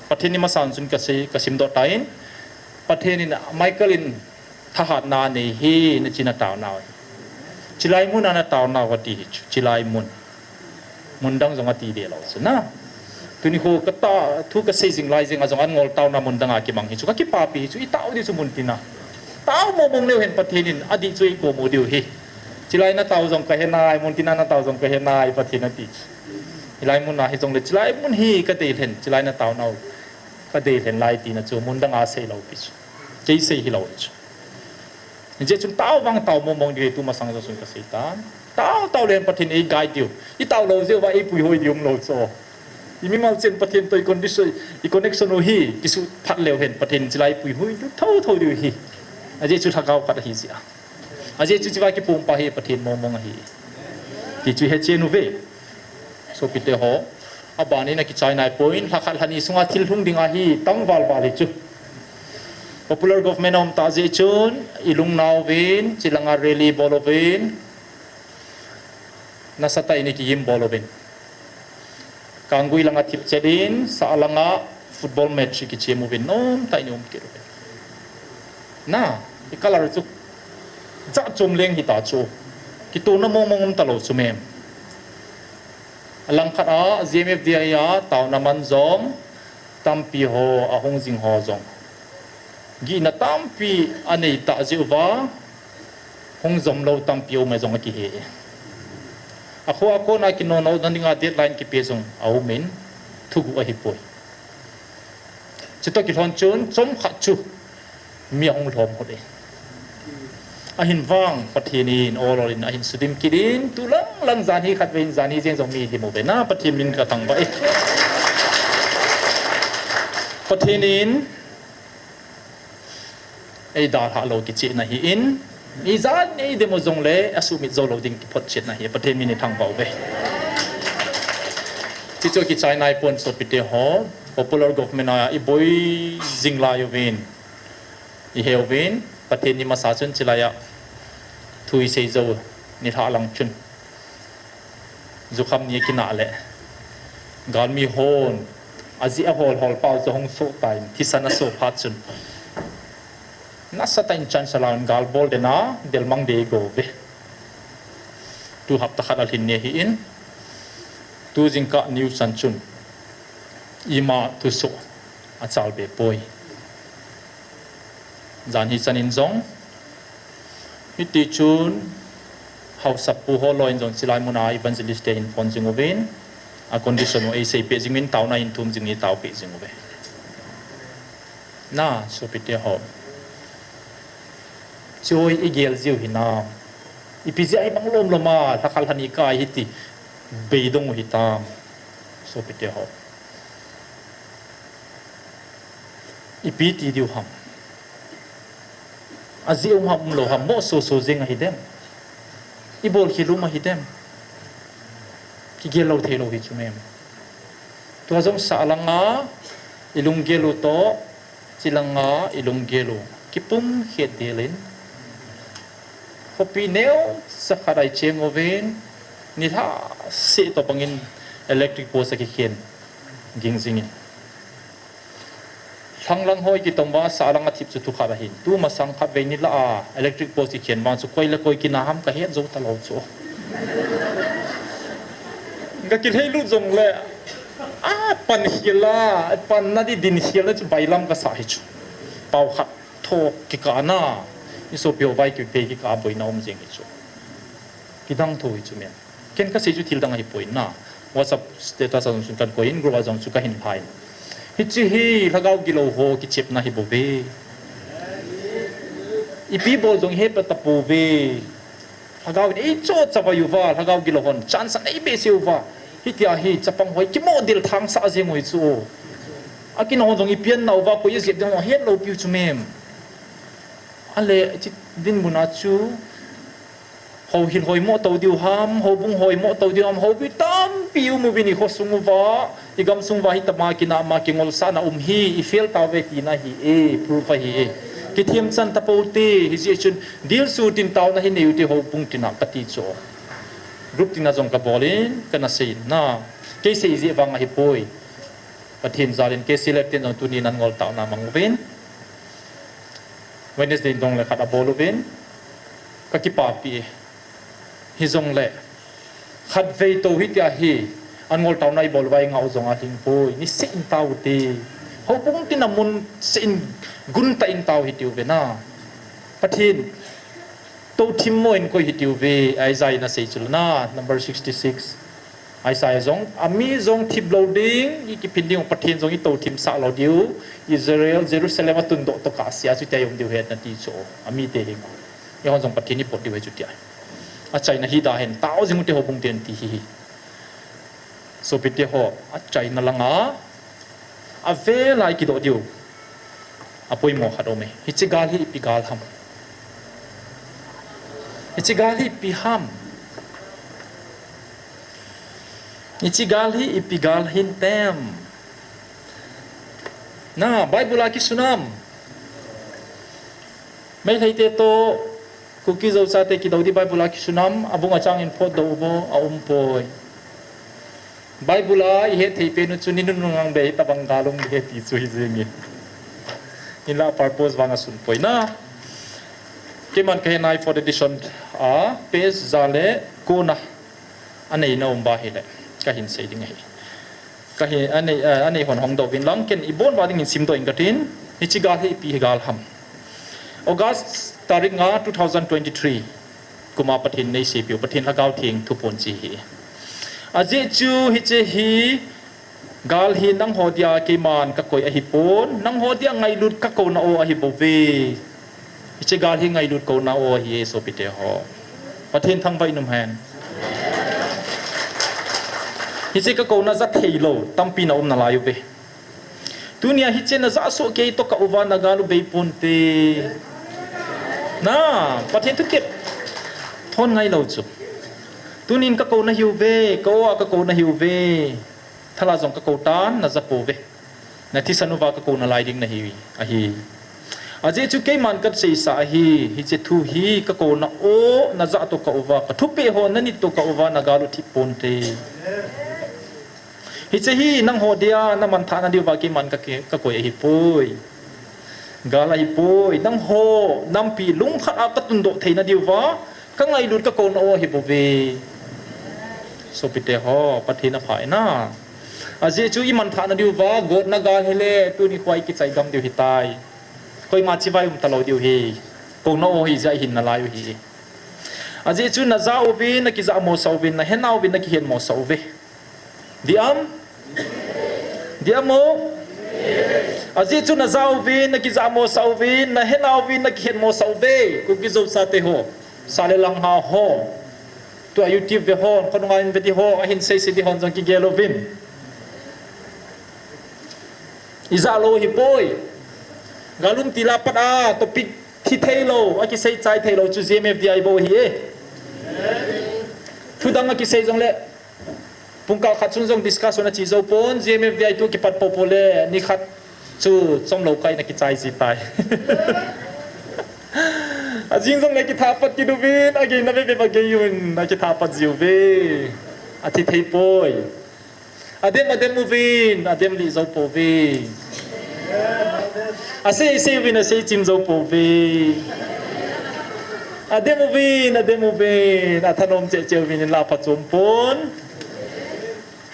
Pathen in masang chun kasei, kasimdoh tan, Pathen in Michael in thahatna anei ahi, nachi nataonau hi. Chilai mun a nataonau ati hi chu, chilai mun. Mun dang jong ati deh lou chu na. Tuni kho katah, thu kasei jing lai jeng a jong an ngol taona mun dang a kimang hi chu. Kakipapi hi chu, itao diu chu mun tina. Tao mong mong leu hen Pathen in adih chu eikou mu diu ahi. Chilai natao jong kahe nai, mun tina natao jong kahe nai, Pathen ati chu. Hilai mun a hijongle chilai mun hi kadei lhen, chilai nataonau kadei lhen lai tina chu mun dang a sei lou pi chu. Kei sei hilou hi chu. Hijeh chun tao vang tao mong mong ding ahi, tumasang jong chun kasei tan. Tao, tao leu hen Pathen in eiguide diu. Itao lou jeh uva eipuihoi diu umlou chu. Imimal chen Pathen toh icondition, iconnection u hi, kisuh phat leu hen Pathen in chilai eipuihoi diu thotho diu ahi. Ajeh chu lhagao khat ahi jeh a. Ajeh chu hiche va kipumpa hi Pathen mong mong ahi. Ti chu hechen uve. Sopite ho. Aban in akichai naipoi, lhakhat lhani sunga thil lhung ding ahi, tam valval hi chu. Popular government aum tah jeh chun, ilungnau uvin, chulanga rally bol uvin, nasatah in ikigim bol uvin. Kanggui langa thipchet in, sah langa football match ikichem uvin, nomtah in ium kit uvin. Na, i colour chu jat chom leng hita chu. Kitona mong mong um talou chu mem. Alangkhat a, G M F D I a, taona man jong, tampi ho, ahung jing ho jong. Gihna tampi anei tah jeh uva, hung jom lou tampi aume jong akihe. Akhoa kona kinonouna dinga deadline kipe jong aumin, thuguh ahipoi. Chutoh kilhon chun, chomkhat chu, mi ahung lhom hot e. Ahin vang, Pathen in, ol ol in, ahin sudim kit in, tulang lang jan hi khatvei in, jan hi jeng jong mi lhim uve na, Pathen min kathangvah e. Pathen in, eidalhah lou kichehna ahin, ijat eidem u jongle, asuhmit jou lou ding kiphotchetna ahi, Pathen min ithangvah uve. Hichu kichai naipon sopite ho, popular government a iboi jing lai uvin. Ihe uvin, Pathen ni masa chun chilai a thu isei jou nilhah lang chun. Jukham ni akinah le. Galmi hon, ajeh a hol hol pau chu hung soh tan, thisan asoh phat chun. Nasatah in chance alan gal bol den a, delmang dei go ve. Tu hapta khat alhin ni ahin, tu jingkah news chan chun. Ima thusoh achalbe poi. Jan hi chan in jong, hiti chun, haosapu ho loi in jong chilai mun a evangelist te hin phone jing uvin, a condition u eiseipeh jing uvin, taona hin thum jing uvin, taopeh jing uve. Na, sopite ho. Choi igel jiu hinam. Ipi jeh a ibang lom lom a, lhakhat lhani kai hiti beidong u hitam. Sopite ho. Ipi ti diu ham. Ajeh um ham umlou ham, mo soso jeng ahidem. Ibol khel um ahidem. Kigel lou thei lou hi chu mem. Tua jong sah langa ilunggel u toh, chulanga ilunggel u kipum khet del in. Khopi neocha khat a icheng uvin, nilhah seh toh bangin electric post akikhen ging jingin. Lhanglang hoi kitom uva, sah langa thip chu thukhat ahin. Tumasang khatvei nilhah a, electric post kikhen vang chu koi le koi kina ham kahet jou talou chu. Kakilheilut jongle, apan khel a, panna di din khel na chu bailam kasah hi chu. Pao khat tho kikah na, isopi ho vai kipei kikah a boina um jeng hi chu. Kidang tho hi chu mem. Ken kasei chu thil dang ahipoi na. WhatsApp status a jong chun kahin koi in, group a jong chu kahin lhai in. Hiche hi lhagao gilou ho kichepna ahibouve. Ipi bol jong ihet tapouve. Lhagao in eicho chavai uva, lhagao gilou hon chance anei behseh uva. Hitia hi chapang ho hi kimo del thangsah jeng u hi chu. Akina hon jong ipi anauva, koi ajep ding u het lou piu chu mem. Ale, hiche dinmun a chu Houhil hoimo tou diu ham, houbung hoimo tou diu ham, houpi tampi um uvin ikhosung uva, igamsung uva hitama kinama kingolsahna um hi, i fail tauve tina ahi e, proof ahi e. Kithemchan tapou te, hijeh chun, dilsu tin taona hi neiu te houbung tina kati chu. Group tina jong kabol in, kana sei in na. Kei sei jeh vang ahipoi. Pathen jal in K C L F ten jong tuni nan ngol taona mang uvin. Wednesday in dong le khat abol uvin. Kakipapi e. Hijongle, khatvei tou hitia hi, an ngol taona ibol uva ingah u jong ahing poi, niseh in tao u te. Houbung tina mun seh in gun tah in tao hitiu ve na. Pathen, tou thim mo in koi hitiu ve, Isaiah in asei chu na, number sixty-six. Isaiah jong, ami jong thip lou ding, ikiphin ding, Pathen jong itou thim sah lou diu, Israel, Jerusalem atundoh toh kah sea, chutia i um diu ahi nati chu, ami te hing. Eihon jong Pathen i pot diu ahi chutia. Achaina hi da hen, tao jing ute houbung ten ti hi hi. Sopite ho, achaina langa, avela i kidoh diu. Apoimo khat um e. Hiche gal hi ipi gal ham. Hiche gal hi ipi ham. Hiche gal hi ipi gal hintem. Na, Bible a kisun am. Meitei te toh, Kuki Zo chate kidou di Bible a kisun am, abung achang in photdoh uvo, aum poi. Bible a ihet thei pen u chu ninunung ang be hitabang gal um ding ahi ti chu hi jeng e. Hinla purpose vang asun poi na. Keiman kahin ai fourth edition a, page ja le ko na. Anei na um ba hile, kahin sei ding ahi. Kahi, anei, eh, anei hon hongdoh uvin lang, ken ibon uva dingin simdoh ing katin, hiche gal hi ipi gal ham. August tarik nga two thousand twenty-three, kum a Pathen in eiseipeh u, Pathen Lhagao Theng thuphon chu hi. Ajeh chu hiche hi, gal hi nangho dia keiman kakoi ahipon, nangho dia ngailut kakouna o ahibouve. Hiche gal hi ngailut kouna o ahi e sopite ho. Pathen thangvah in um hen. Hiche kakouna ja theilou tampi na um nalai uve. Tunia hiche najah soh kei toh kah uva nagal u bei ponte. Na, Pathen thutep thon ngailou chu. Tunin kakou nahiuve, ka-o a kakou nahiuve. Thala jong kakou tan, naja pouve. Nathisan uva kakou nalai ding nahi ahi. Ajeh chu keiman kaseisa ahi, hiche thu hi kakouna o, najah toh kah uva, kathupeh ho nanit toh kah uva, nagal u thip ponte. Hiche hi nangho dia namanthah nadiuva keiman kake-, kakoi ahipoi. Gal ahipoi, nangho nampi lungkhat a katundoh thei nadiuva, kangailut kakouna o ahibouve. Sopite ho, Pathen apha e na. Ajeh chu imanthah nadiuva, gotna gal hile, tuni kho a ikichai gam diu hitai. Koima chivai um talou diu hi. Kouna o hi jeh a ihin nalai u hi. Ajeh chu naja uvin, nakijah mosah uvin, nahenau vin, nakihen mosah uve. Diam? Diam o? Ajeh chu naja uvin, nakijah mosah uvin, nahenau vin, nakihen mosah uve. Kuki Zo chate ho. Sa le lang ha ho. Tua YouTube ve hon, khonunga in ve di ho, ahin seisei di hon jong kigel uvin. Ijah lou hipoi. Gal um til a pat a, topic thi theilou, akisei chai theilou chu G M F D I bou ahi e. Thudang akisei jongle, pungkah khat chun jong discussion ache jou pon, G M F D I tu kipat popo le, nikhat chu chomlou kah in akichai ji tai. Ajing jongle kithah pat kit uvin, agei na veve agei uvin, akithah pat jiuve. Athi thei poi. Adem, adem uvin, adem lih jou pouve. Asei, sei uvin, asei chim jou pouve. Adem uvin, adem uvin, athanom cheh cheh uvin, inla phachom pon.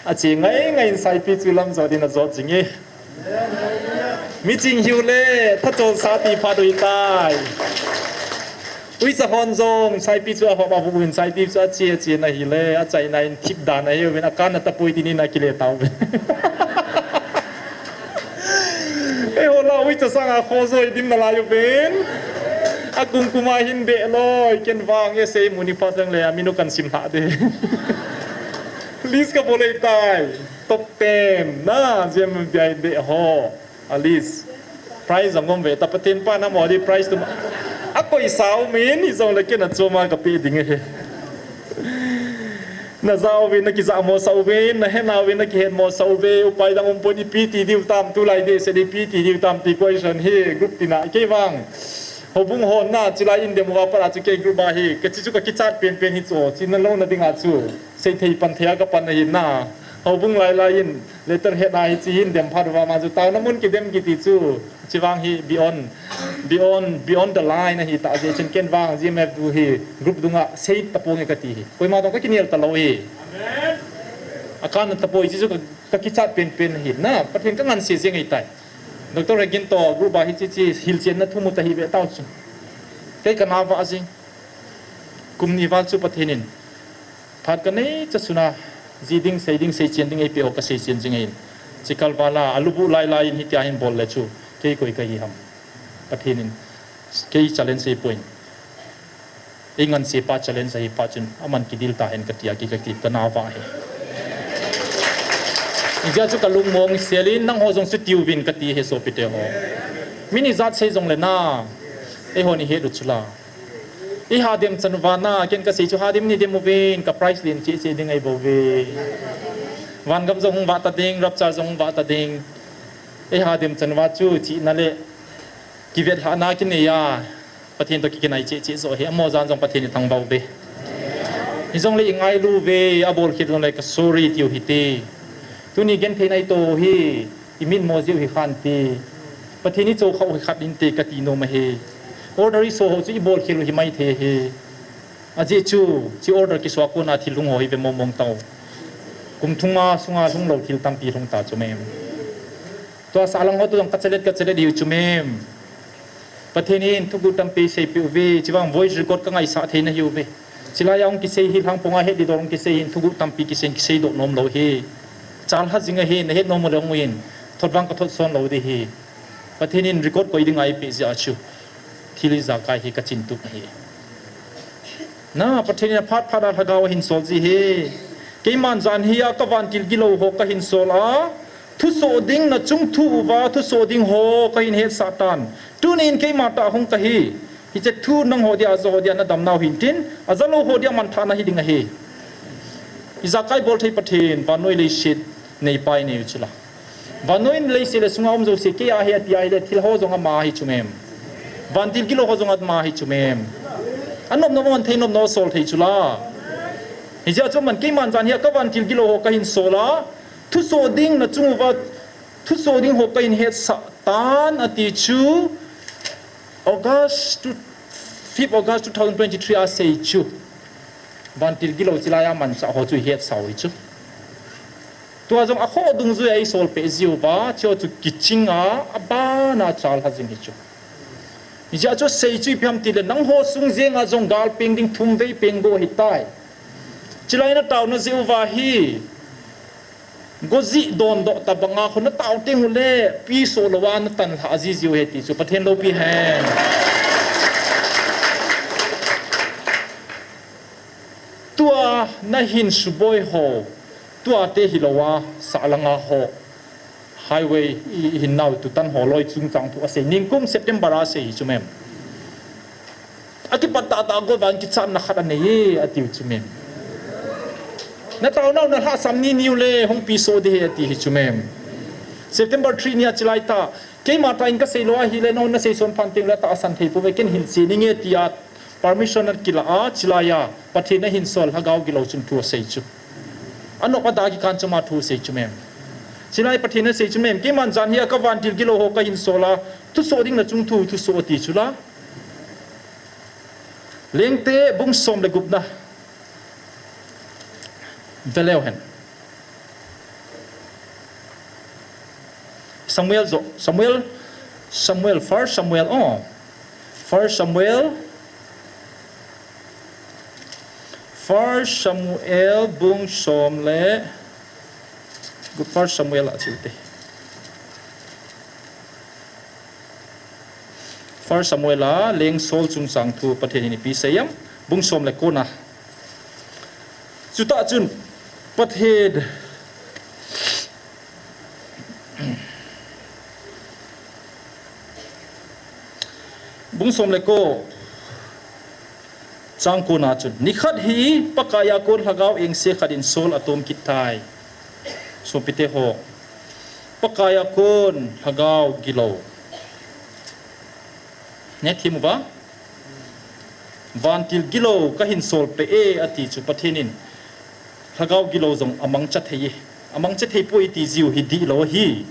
Ache ngai ngai in Saipi chu lam jot din ajot jing e. Miching hiu le, thachol sa ti phat u hitai. Uicha hon jong, Saipi chu ahop avu in, Saipi chu ache, ache na hile, achaina in thip dan ahiuvin, akan na tapui tinin akile tauvin. Eiho la, uicha sanga kho joi dim nalai uvin. Akum kuma hin beh loi, ken vang e sei muni pa jang le, aminu kan sim lha de. List kabol e tai. Top ten na, G M F D I beh ho. A list. Prize jong um ve ta, Pathen pa na mo di prize tu ma. Akoi sao min, hijongle ken achoma kapeh ding ahi. Naja uvin, nakija mosah uvin, nahet uvin, nakihet mosah uve, upai dang umpon, ipi ti diu tam, tulai dehset ipi ti diu tam ti question hi group tina, kei vang. Houbung hon na, chilai in dem uva pat a chu kei group a hi, kachi chu kakichat penpen hi chu, chi nalou na ding a chu, seithei panthei a kapan ahi na. Houbung lailai in, letter head a hi chi in dem phat uva ma chu, taona mun kidem kiti chu, chi vang hi beyond, beyond, beyond the line ahi ta, jeh chun ken vang, G M F tu hi, group dunga, sei taponge kati hi. Koima dong kakinel talou hi. Akan tapoi chi chu ka, kakichat penpen hi na, Pathen kanganse jeng ahitai. Doctor Hegin to group a hichi chi hilchenna thu mu ta hi ve tau chu. Kei kana vah jing. Kum ni val chu Pathen in phat kanei cha suna, ji ding, sei ding, seichen ding eipeh ho kaseichen jing ahin. Chikal vala, alubu lailai in hitia hin bol le chu, kei koi kahi ham. Pathen in kei challenge eipon. Einganse pa challenge ahi phat chun, aman kidel tahen katia, kei kati, kana vah hi. Hijeh chun kalungmong sel in, nangho jong chu tiuvin kati hi sopite ho. Min ijat sei jongle na, eihon ihet u chula. Iha dem chan uva na, ken kasei chu ha dem ni dem uvin, ka prize len cheh cheh ding ahibouve. Vangam jong hung vah ta ding, rapture jong hung vah ta ding. Eiha dem chan uva chu, chihna le kivetlhahna kinei a, Pathen to kikinai cheh cheh joh hi, amaho jan jong Pathen ithangvah uve. Hijongle ingailu uve, abolkhel jongle ka sorry tiu hite. Tuni gentheina ito hi, imitmo jiu hi khante. Pathen ichoukhah u hi khat inte kati nom ahi. Order iso ho chu ibolkhel u hi maithei ahi. Ajeh chu, chi order kiso a kona thil lhung ho hi ve mong mong tau. Kum thum a sunga lhung lou thil tampi lhung ta chu mem. Tua sahlang ho toh jong kachelet, kachelet hiu chu mem. Pathen in thuguh tampi seipeh uve, chuvang voice record kangaisah thei nahiuve. Chilai a hung kisei hi lhangponga het didor hung kisei hin thuguh tampi kisei, kiseidoh nom lou hi. Chalha jing ahi, nahet nom uleh hung uvin. Thot vang kathot son lou ding hi. Pathen in record koi dinga eipeh jeh a chu. Thil ijakai hi kachin tup ahi. Na, Pathen in aphat phat a lhagao ahin sol ji hi. Keiman jan hi a kavantil gilou ho kahin sol a. Thusoh ding nachung thu uva, thusoh ding ho kahin hetsah tan. Tunin keima tah hung kahi. Hiche thu nangho dia, aja ho dia nadamnau hintin, ajalou ho dia manthahna hiding ahi. Ijakai bolthei Pathen, vannoi leiset neipa inei u chula. Vannoi leiset le sunga um jouse, kei ahi ati ahile, thil ho jong ama ahi chu mem. Vantil gilou ho jong ama ahi chu mem. Anop nop man thei nop nop sol thei chula. Hijeh a chu man keiman jan hi a kavantil gilou ho kahin sol a. Thusoh ding nachung uva, thusoh ding ho kahin hetsah tan ati chu. August two, fifth August two thousand twenty-three a sei chu. Vantil gilou chilai a manchah ho chu ihetsau hi chu. Tua jong akhoh dungjuia eisolpeh jiuva, chu chu kichinga, abana chalha jing hi chu. Hijeh a chu sei chu ipi ham tile, nangho sung jenga jong gal peng ding thum vei peng bou ahitai. Chilai nataona jeh uva hi, gojih dondoh tabanga khu natao teng ule, pisoh louva natan lhah jijiu ahi ti chu Pathen loupi hen. Tua nahin suboi ho, tua te hilouva, sahlanga ho, highway i, ihinnau tutan ho loi chungchang thu asei, ningkum September a asei hi chu mem. Akipat tahtah go vang kichatna khat anei e, atiu chu mem. Nataonau nalhahsam nini ule, hung pisoh ding ahi ati hi chu mem. September three nia chilai tah, keima tah in kasei lou ahile, nahon nasei son phat teng le atahsan thei pouve, ken hilchen inge tia permission akilah a, chilai a, Pathen ahin sol lhagao gilou chun thu asei chu. Anop ada kikan choma thu asei chu mem. Chilai Pathen asei chu mem, keiman jan hi a kavantil gilou ho kahin sol a, thusoh ding nachung thu, thusoh ati chula. Lengte bung som le gupna. Veleu hen. Samuel jo, Samuel, Samuel, First Samuel, oh. First Samuel, First Samuel, bung som le, First Samuel a chute. First Samuel a, leng Saul chungchang thu Pathen in ipi asei em, bung som le kona. Chutah chun, Pathen, bung som le ko, Chang kona chun, nikhat hi Pakaiya kon lhagao engse khat in Saul atom kit tai. Sopite ho, Pakaiya kon lhagao gilou. Nethim uva, vantil gilou kahin sol peh e ati chu Pathen in lhagao gilou jong amangcha thei e. Amangcha thei poi ti jiu hi dihlou ahi.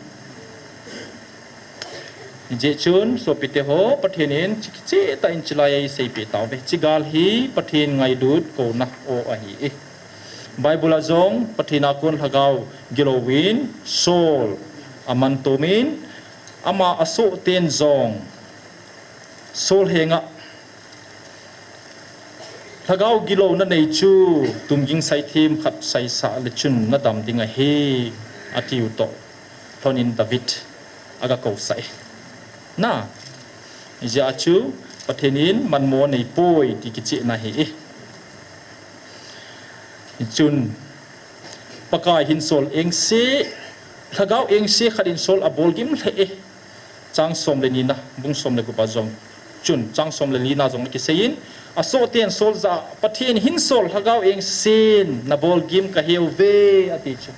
Hijeh chun, sopite ho, Pathen in chi kicheh tah in chilai a eiseipeh tauve. Chigal hi Pathen ngailut kouna o ahi e. Bible a jong Pathen a kon lhagao gilou in Saul aman tomin, ama asohten jong Saul henga, lhagao gilou nanei chu, tumging saithem khat saisah le chun nadam ding ahi, atiu toh lhonin David aga kousah e. Na, hijeh a chu Pathen in manmo anei poi ti kichehna ahi e. Chun, Pakai hin Saul engse, lhagao engse khat in Saul abolgim lheh e. Chang som le nina, bung som le gup a jong chun, chang som le lina jong kiseiyin, asohten Saul jah a, Pathen hin Saul lhagao engsen nabolgim kaheuve, ati chu.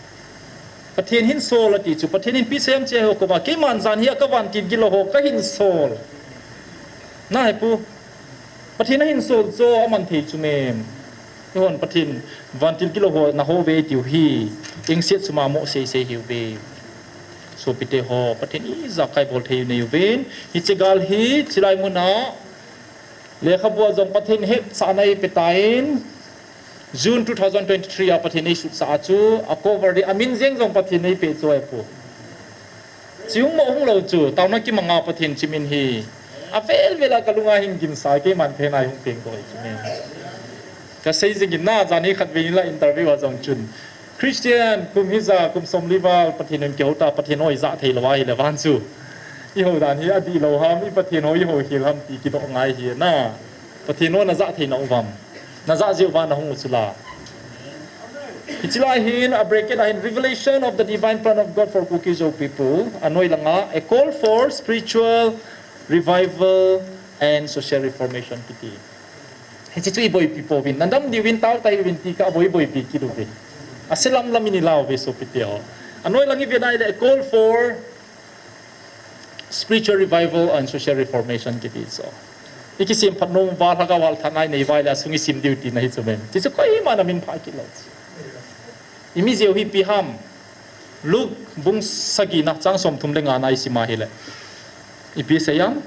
Pathen hin Saul ati chu, Pathen in ipi asei em tia ho koma, keiman jan hi a kavantil gilou ho kahin sol. Na hepu, Pathen ahin sol chu aman thei chu mem. Eihon Pathen vantil gilou ho nahouve tiu hi, engse chuma mo seisei hiuve. Sopite ho, Pathen ijakai bol thei neiuvin, hiche gal hi chilai muna lekhabua jong Pathen hetsahna eipe tan, June two thousand twenty-three a Pathen eisutsah a chu, a cover ding, amin jeng jong Pathen eipeh chu ahi pu. Chi hung mo hung lou chu, taona kimanga Pathen chi min hi. Avel vel a kalunga hin ginsa, keiman phenai hung peng doh chu mem. Kasei jingin na, jan hi khatvei nila interview a jong chun, Christian, kum hija, kum somli val Pathen in kihou ta, Pathen ho ijah theilou ahile van chu, ihou dan hi adihlou ham, i Pathen ho ihou khel ham ti kidoh ngai hi na. Pathen ho najah thei nau vam? Najah jeh uva nahung u chula. Hiche lai hin, a bracket a hin, Revelation of the Divine Plan of God for Kuki-Zo People, anoi langa, A Call for Spiritual Revival and Social Reformation kiti. Hiche chu iboipi pouvin, nadam diuvin, tao tauvin ti ka aboiboipi kit uve. Ase lam lam in ilau ve sopite ho. Anoi lang ive nai le, A Call for Spiritual Revival and Social Reformation kiti chu. Ikisem phat nom uva, lhagao halthatna inei uva ahile asung isim diu tina hi chu mem. Hiche chu koiman amin phah kit lou chu. Imi jeh u hi ipi ham? Luke bung sagi na chang somthum le nga na isim ahile, ipi asei em?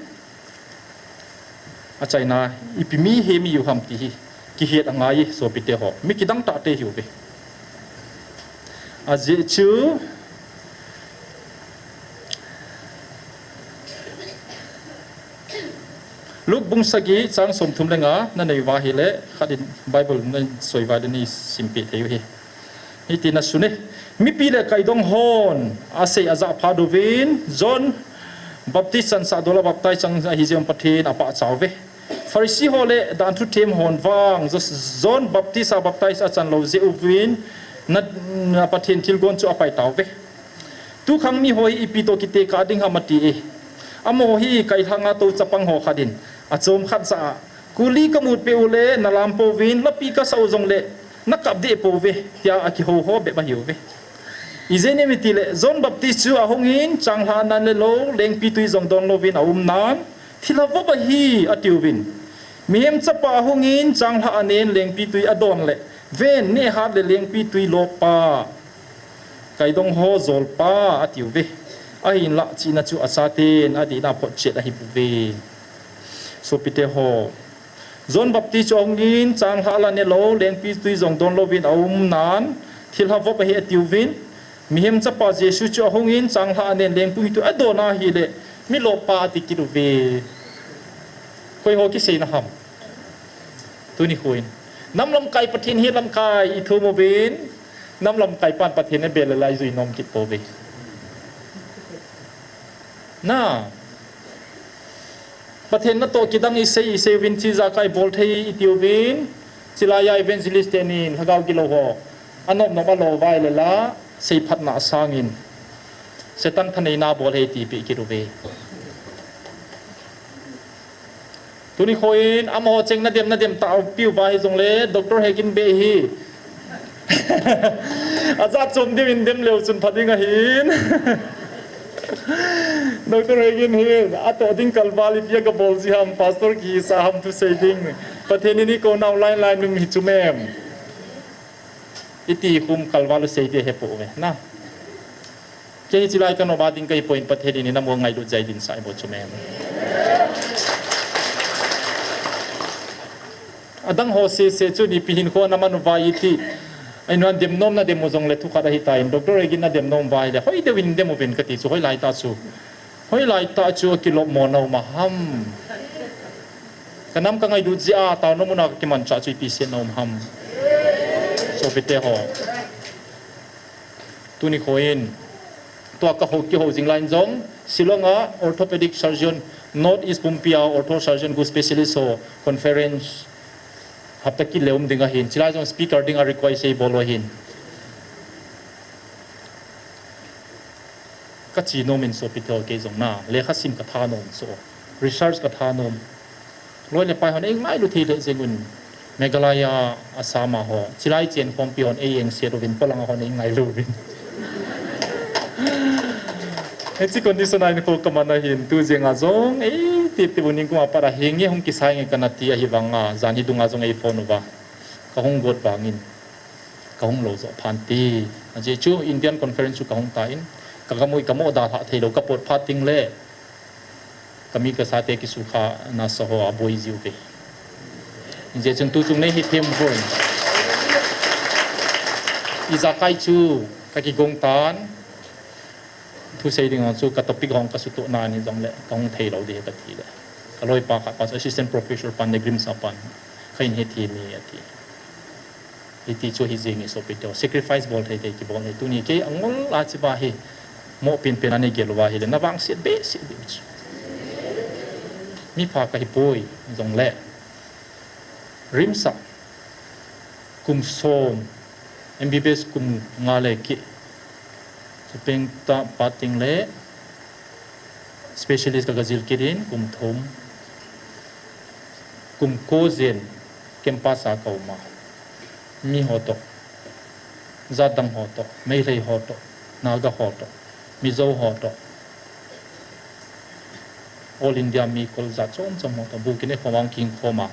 Achaina, ipi mihem ihiu ham ti hi kihet angai e sopite ho. Mi kidang tahte ihiuve. Ajeh chu, Luke bung sagi chang somthum le nga nanei uva ahile, khat in Bible nasoi uva ahile neisimpeh thei u ahi. Hitin asun e, mipi le kaidong hon asei ajah phat uvin, John Baptist chansah dola baptize chang ahi jeh un Pathen apahcha uve. Pharisee ho le danthu them hon vang, Jo-, John Baptist a baptize achan lou jeh uvin, na, na Pathen thilgon chu apai tauve. Tukhang miho hi ipi toh kitekah ding ham ati e. Amaho hi kailhanga tou chapang ho khat in achom khat jah a, kuli kamut peh u le nalam pouvin, lapi kasah u jongle nakap deh pouve, tia akihou ho bep ahiuve. Ijeh inem itile, John Baptist chu ahungin, changlhah nan le lou, lengpitwi jong don louvin aum nan, thilha vop ahi, atiuvin. Mihem Chapa ahungin, changlhah anen, lengpitwi adon le, ven, nehhat le lengpitwi loppa, kaidong ho jolpa, atiuve. Ahinlah chihna chu achaten adihna photchet ahibouve. Sopite ho, John Baptist chu ahungin, changlhah la nelou, lengpitwi jong don louvin aum nan, thilha vop ahi atiuvin. Mihem Chapa Jesu chu ahungin, changlhah anen, lengpitwi adon ahile, mi loppa ati kit uve. Koiho kiseina ham? Tuni khuin, nam lamkai Pathen hi lamkai ithum uvin, nam lamkai pan Pathen abel le la ijui nom kit pouve. Na, Pathen natoh kidang isei, isei uvin, chi ijakai bol thei itiuvin, chilai a evangelist tenin lhagao gilou ho anop nop a lo uva ahile la, seiphatna sangin Satan thaneina bol ahi tipeh kit uve. Tuni khoin amaho cheng nadem nadem taupiu va hijongle Doctor Hegin beh hi ajat chom deuh in dem leu chun pha ding ahin. Doctor Hegin hin atoh ding kalval ipi a kabol ji ham, pastor kisa ham thusei ding. Pathen in eikou nau line line um hi chu mem. Iti khum kalval u sei ti hepouve na. Kei hi chilai kanom a ding kahi poi, Pathen in namu ngailut jeh a eidinsah ahi bou chu mem. Adang ho sese chu ipi hinkho naman uva iti. Ahin, nadem nom nadem u jongle thukhat ahitai. Doctor Hegin nadem nom uva ahile hoi deuh in dem uvin kati chu, hoilai tah chu. Hoilai tah chu akilopmo na um a ham. Kanam kangailut jeh a taona muna kakimanchah chu ipi seh na um ham. Sopite ho. Tuni khoin tua kahou kihou jing lai in jong Shillong a orthopedic surgeon, North East pumpi a ortho surgeon gu specialist ho conference hapta kit le um ding ahin. Chilai jong speaker ding a request eibol u ahin. Kachi nom in sopite ho, kei jong na lekha sim katha nom so, research katha nom. Loi le pai hon eingailu thei lheh jeng un, Meghalaya, Assam a ho, chilai chenkhompi hon eiengset uvin, polang a hon eingailu uvin. Hiche condition a hinkho kaman ahin, tu jeng a jong eitep tep u, nikum a pat a henge hung kisai nge kana ti ahivang a, jan hi dung a jong eiphone uva, kahung got vangin kahung lou joh phante. Ajeh chu Indian Conference chu kahung tan, kagam u hi kamoh dalhah theilou, kapot phat tengle kami kasate kisukha nasa ho aboi jiuve. Hijeh chun tuchung nei hithem uvin. Ijakai chu kakigong tan, thusei ding hong chu ka topic hong kasutoh na ni jongle kahung theilou ding kati le, kaloipa khat pa chu assistant professor pan le, GRIHMS a pan, kahin hethem e ati. Hiti chu hijeng e sopite ho, sacrifice bol thei thei kibol e. Tuni kei angol a chiba hi moh penpen a neigel uva ahile navangset behseh diu chu. Mipha kahipoi jongle, RIMS a kum som, MBBS kum nga le keh, chupeng tah pat tengle specialist kaga jil kit in kum thum, kum ko jen campus a kaum a, miho toh, jatdang ho toh, Meitei ho toh, Naga ho toh, Mizo ho toh, All India mi kol jat chom chom ho toh bu kinei khom a, kihing khom a,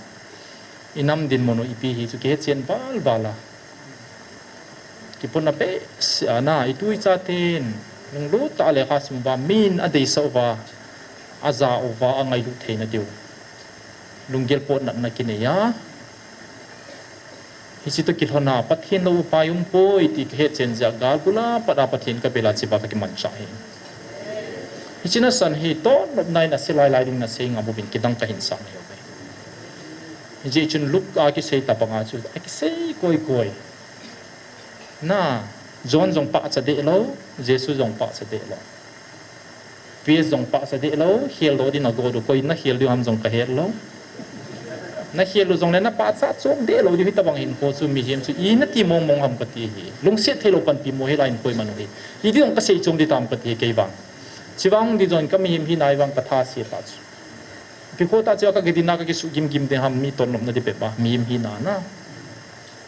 inam dinmun u ipi hi chu kihetchen val val a, kipona behseh a na, itu ichaten lunglut tah a lekha sim uva, min adeisah uva, aja uva, angailut theina diu lunggel potnatna kinei a, hiche toh kilhon a Pathen lou upai umpoi ti kahetchen jeh a gal bul a pat a Pathen kabel a chiba kakimanchah ahi. Hiche nasan hi totnopna in ase lai lai ding nasei ngam uvin, kidang kahin sah ahiuve. Hijeh chun Luke a kisei tobang a chu akisei koi koi. Na, John jong pahcha deh lou, Jesu jong pahcha deh lou. Peter jong pahcha deh lou, kheldoh din agot u, koi in nakhel diu ham jong kahet lou. Nakhel u jongle napahcha chom deh lou diu, hitobang hinkho chu mihem chu ina ti mong mong ham kati hi. Lungset theilou panpi mo hi la in koiman u hi. Hiti jong kasei chom ding tam kati hi kei vang. Chivang ding jong kamihem hina vang katha se ta chu. Ipi kho tah cheh a kagidin a kakisuh gim gim ding ham, mi totnopna ding bep a, mihem hina na.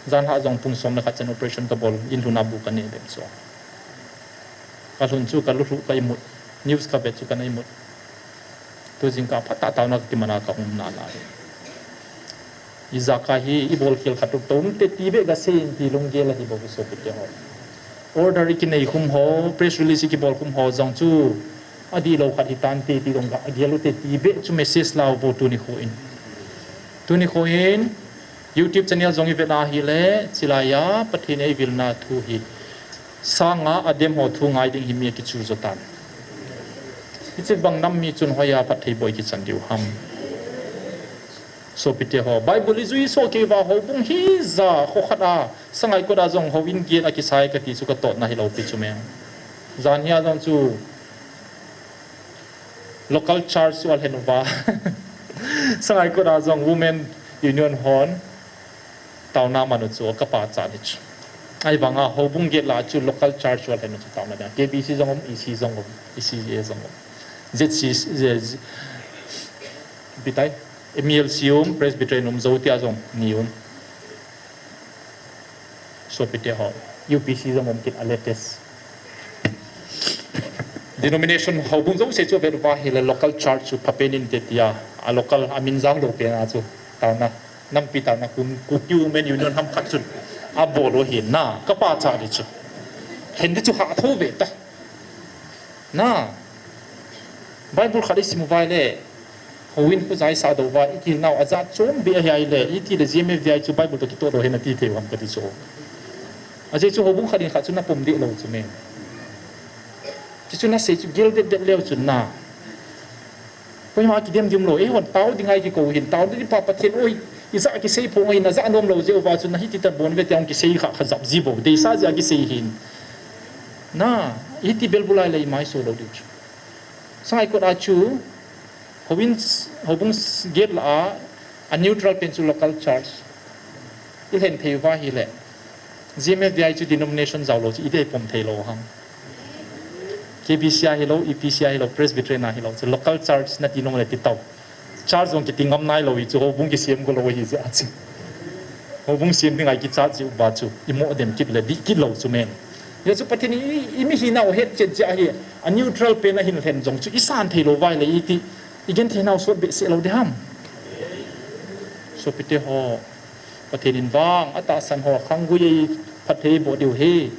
Janlhah jong pung som le khat chan operation kabol, in lhun a bu kaneh bep chu. Kalhun chu kalulhuh ka imut, news kavet chu kana imut. Tu jingkah phatah taona kakiman a kahung nalai. Ijakai hi ibol khel khat tou umte ti beh gasei in ti lunggel ahi bou hi sopite ho. Order ikinei khum ho, press release ikibol khum ho jong chu adihlou khat hitante ti jong gagel ute ti beh chu message lau bou tuni kho in. Tuni kho in YouTube channel jong ivet a ahile, chilai a Pathen eivilna thu hi sanga adem ho thu ngai ding hi mi akichu jo tan. Hiche bang nam mi chun hoiya phatthei boi kichan diu ham. Sopite ho, Bible ijui soh kei uva houbung hija kho khat a, Sangaikot a jong houin get akisai kati chu katotna hilou pi chu mem. Jan hia jong chu local church chu alhen uva, Sangaikot a jong Women Union hon taona man u chu kapachat ahi chu. Ahivanga houbung get lah a chu local church chu alhen u chu taona dia. KBC jong um, EC jong um, ECA jong um, ZC, Z-, Z-, ipi tai, M L C um, Presbyterian um, Zotia jong ni um. Sopite ho, U P C jong um kit a latest. Denomination houbung jouse chu vet uva ahile local church chu phapen inte tia, a local a min jang lou pen a chu taona, nampi taona kun Kuki Women Union ham khat chun abol u ahi na, ka pachat di chu. Lhen di chu hatho ve ta. Na, Bible khat isim uva ahile, houin khu jai sa dou va, i kil nau a jat chom be ahi ahile, i ti le G M F D I chu Bible toh kitoh lou ahi nati thei u ham kati chu. Ajeh chu houbung khat in khat chu na pom deh lou chu me. Chuchu na sei chu gel det det leu chun na. Koima kidem dim lou, eihon tao ding a i kikou hin, tao ding pa Pathen oi, i ja kisei phong ahin, a ja nom lou jeh uva chun na hiti ta bon ve ti ahung kisei kha, kha jap ji bou, deisah jeh a kisei hin. Na, hiti bel bulai le i mai so lou diu chu. Sangai kot a chu, houbung, houbung gate lah a, a neutral pen chu local church. I lhen thei uva ahile, G M F D I chu denomination jao lou chu, i dei pom thei lou ham. K B C a hilou, E P C a hilou, Presbyterian a hilou, chu local church nati nom le ti tao. Church jong kiti ngam nai lou hi chu, houbung kisem go lou hi jeh a chu. Houbung sem ding a i kichat jeh uva chu, i mo dem kit le dih kit lou chu men. Hijeh chu Pathen in i, i mi hina u hetchet jeh ahi, a neutral pen a hin lhen jong chu, i san thei lou uva ahile i ti, i gen thei nau sot behseh lou di ham. Sopite ho, Pathen in vang, atahsan ho, khanggui ei phatthei boh diu ahi.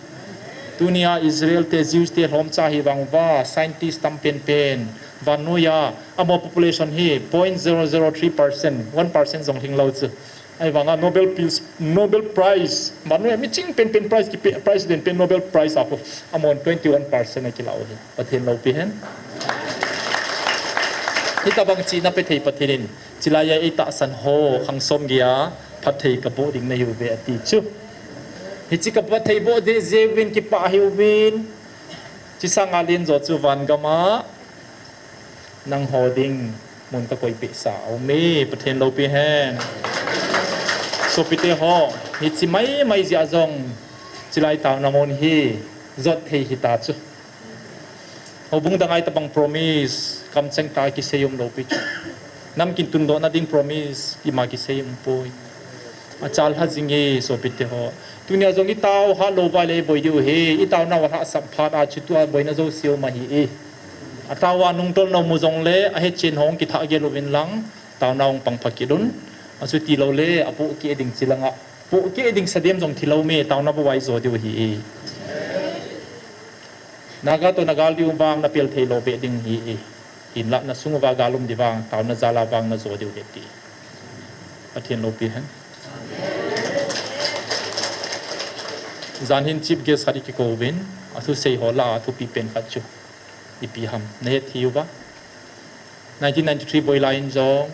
Tunia Israel te, Jews te, lhomcha hi vang uva, scientist tam pen pen, vannoiya, amaho population hi point zero zero three percent, one percent jong lhing lou chu. Ahivanga Nobel Peace, Nobel Prize, vannoiya miching pen pen prize kipe, prize len pen Nobel Prize a khu, amahon twenty one percent a kila u ahi. Pathen loupi hen. Hitabang chihna pe thei Pathen in, chilaiya ei tahsan ho, khang som geiya, phatthei ka boh ding nahiuve ati chu. Hiche ka phatthei boh ding jeh uvin kipah ahiuvin. Chusanga len jo chu van gam a, nangho ding mun ka koi peh sa aume, Pathen loupi hen. Sopite ho, hiche mai mai jeh a jong, chilai taona mun hi, jot thei hita chu. Houbung dang a hitabang promise, kamcheng tah a kisei um lou pi chu. Nam kin tundoh na ding promise, ima kisei um poi. Achal ha jing e, sopite ho. Tunia jong i tao hat lou uva ahile i boi diu ahi, i taona u alhahsam phat a chu tua boina jouse um ahi e. Atao a nungtol na um u jongle, ahechen hung kithah gel uvin lang, taona hung pang pha kit un. Achuti lou le, apohkeh ding chi lang a. Pohkeh ding sa dem jong thi lou me, taona bou a i jo diu ahi e. Naga toh na gal diu vang na pel thei lou be ding ahi e. Hinlah na sung uva gal um di vang, taona jal a vang na jo diu ahi ti. Pathen loupi hen. Jan hin chief guest khat i kikou uvin, athusei ho lah a thupi pen khat chu. Ipi ham, na het thei uva. Nineteen ninety-three boi lai in jong,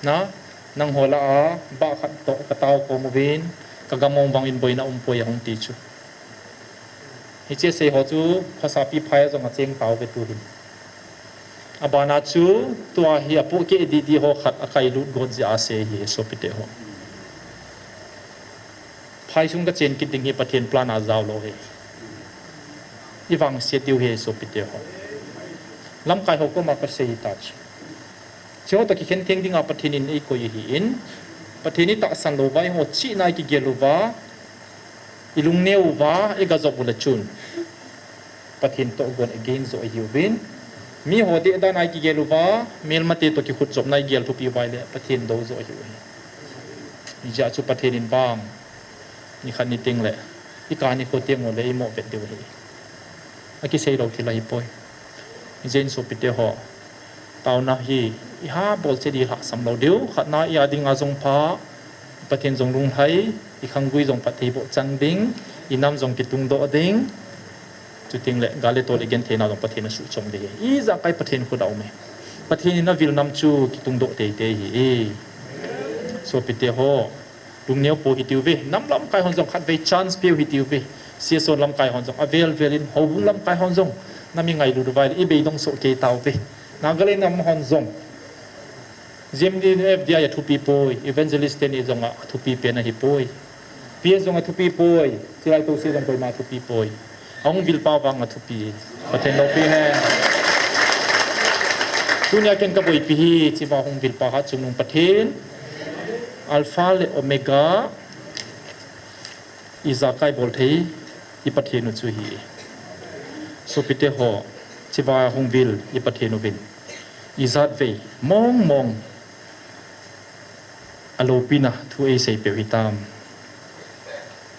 na, nangho lah a, bah khat toh ka tao khom uvin, ka gam mong vang in boina um poi ahung ti chu. Hiche sei ho chu, khosa pi phai a jong acheng tao ve tu hin. Abana chu, tua hi apohkeh didi ho khat akai lut got jeh a sei hi, sopite ho. Phai sung ka chen kit ding hi Pathen plan a jao lou hi. I vangset diu hi, sopite ho. Lamkai ho koma ka sei ta chu. Hiche ho toh kikhen theng dinga Pathen in eikoi ahin. Pathen i tahsan lou uva, eiho chihna i kigel uva, i lungneo uva, i ga jop u le chun. Pathen toh gon against jo ahiuvin. Miho deh dan a i kigel uva, melmate toh kikhut jopna i gel thupi uva ahile, Pathen dou jo ahiuve. Hijeh chun Pathen in vang, nikhat niteng le, i kah nikho teng u le i mo vet diu ahi. Akisei lou thil ahipoi. Hijeh in sopite ho, taona hi, i ha bol che di lhahsam lou diu, khatna i a dinga jong pha, Pathen jong lunglhai, i khanggui jong phatthei boh chang ding, i nam jong kitungdoh ding. Chuteng le, gal le tol i genthei nau jong Pathen asuh chom ding ahi. Ijakai Pathen khut a um e. Pathen in avil nam chu kitungdoh teitei ahi. Sopite ho, lungneo pou hitiuve. Nam lamkai hon jong khatvei chance peu hitiuve. C S O lamkai hon jong avel vel in, houbung lamkai hon jong nam i ngailut uva le, i beidong soh kei tauve. Nagaland nam hon jong, G M F D I athupi poi, Evangelist teni jong athupi pen ahipoi. P S jong athupi poi, chilai touse jong koima athupi poi. Ahung vil pa vang athupi. Pathen loupi hen. Tunia ken kaboipi hi, hiche va hung vilpa Hatchungnung Pathen, Alpha le Omega, ijakai bolthei, i Pathen u chu ahi. Sopite ho, hiche va hung vil i Pathen uvin, ijatvei mong mong aloupina thu eiseipeh u hitam.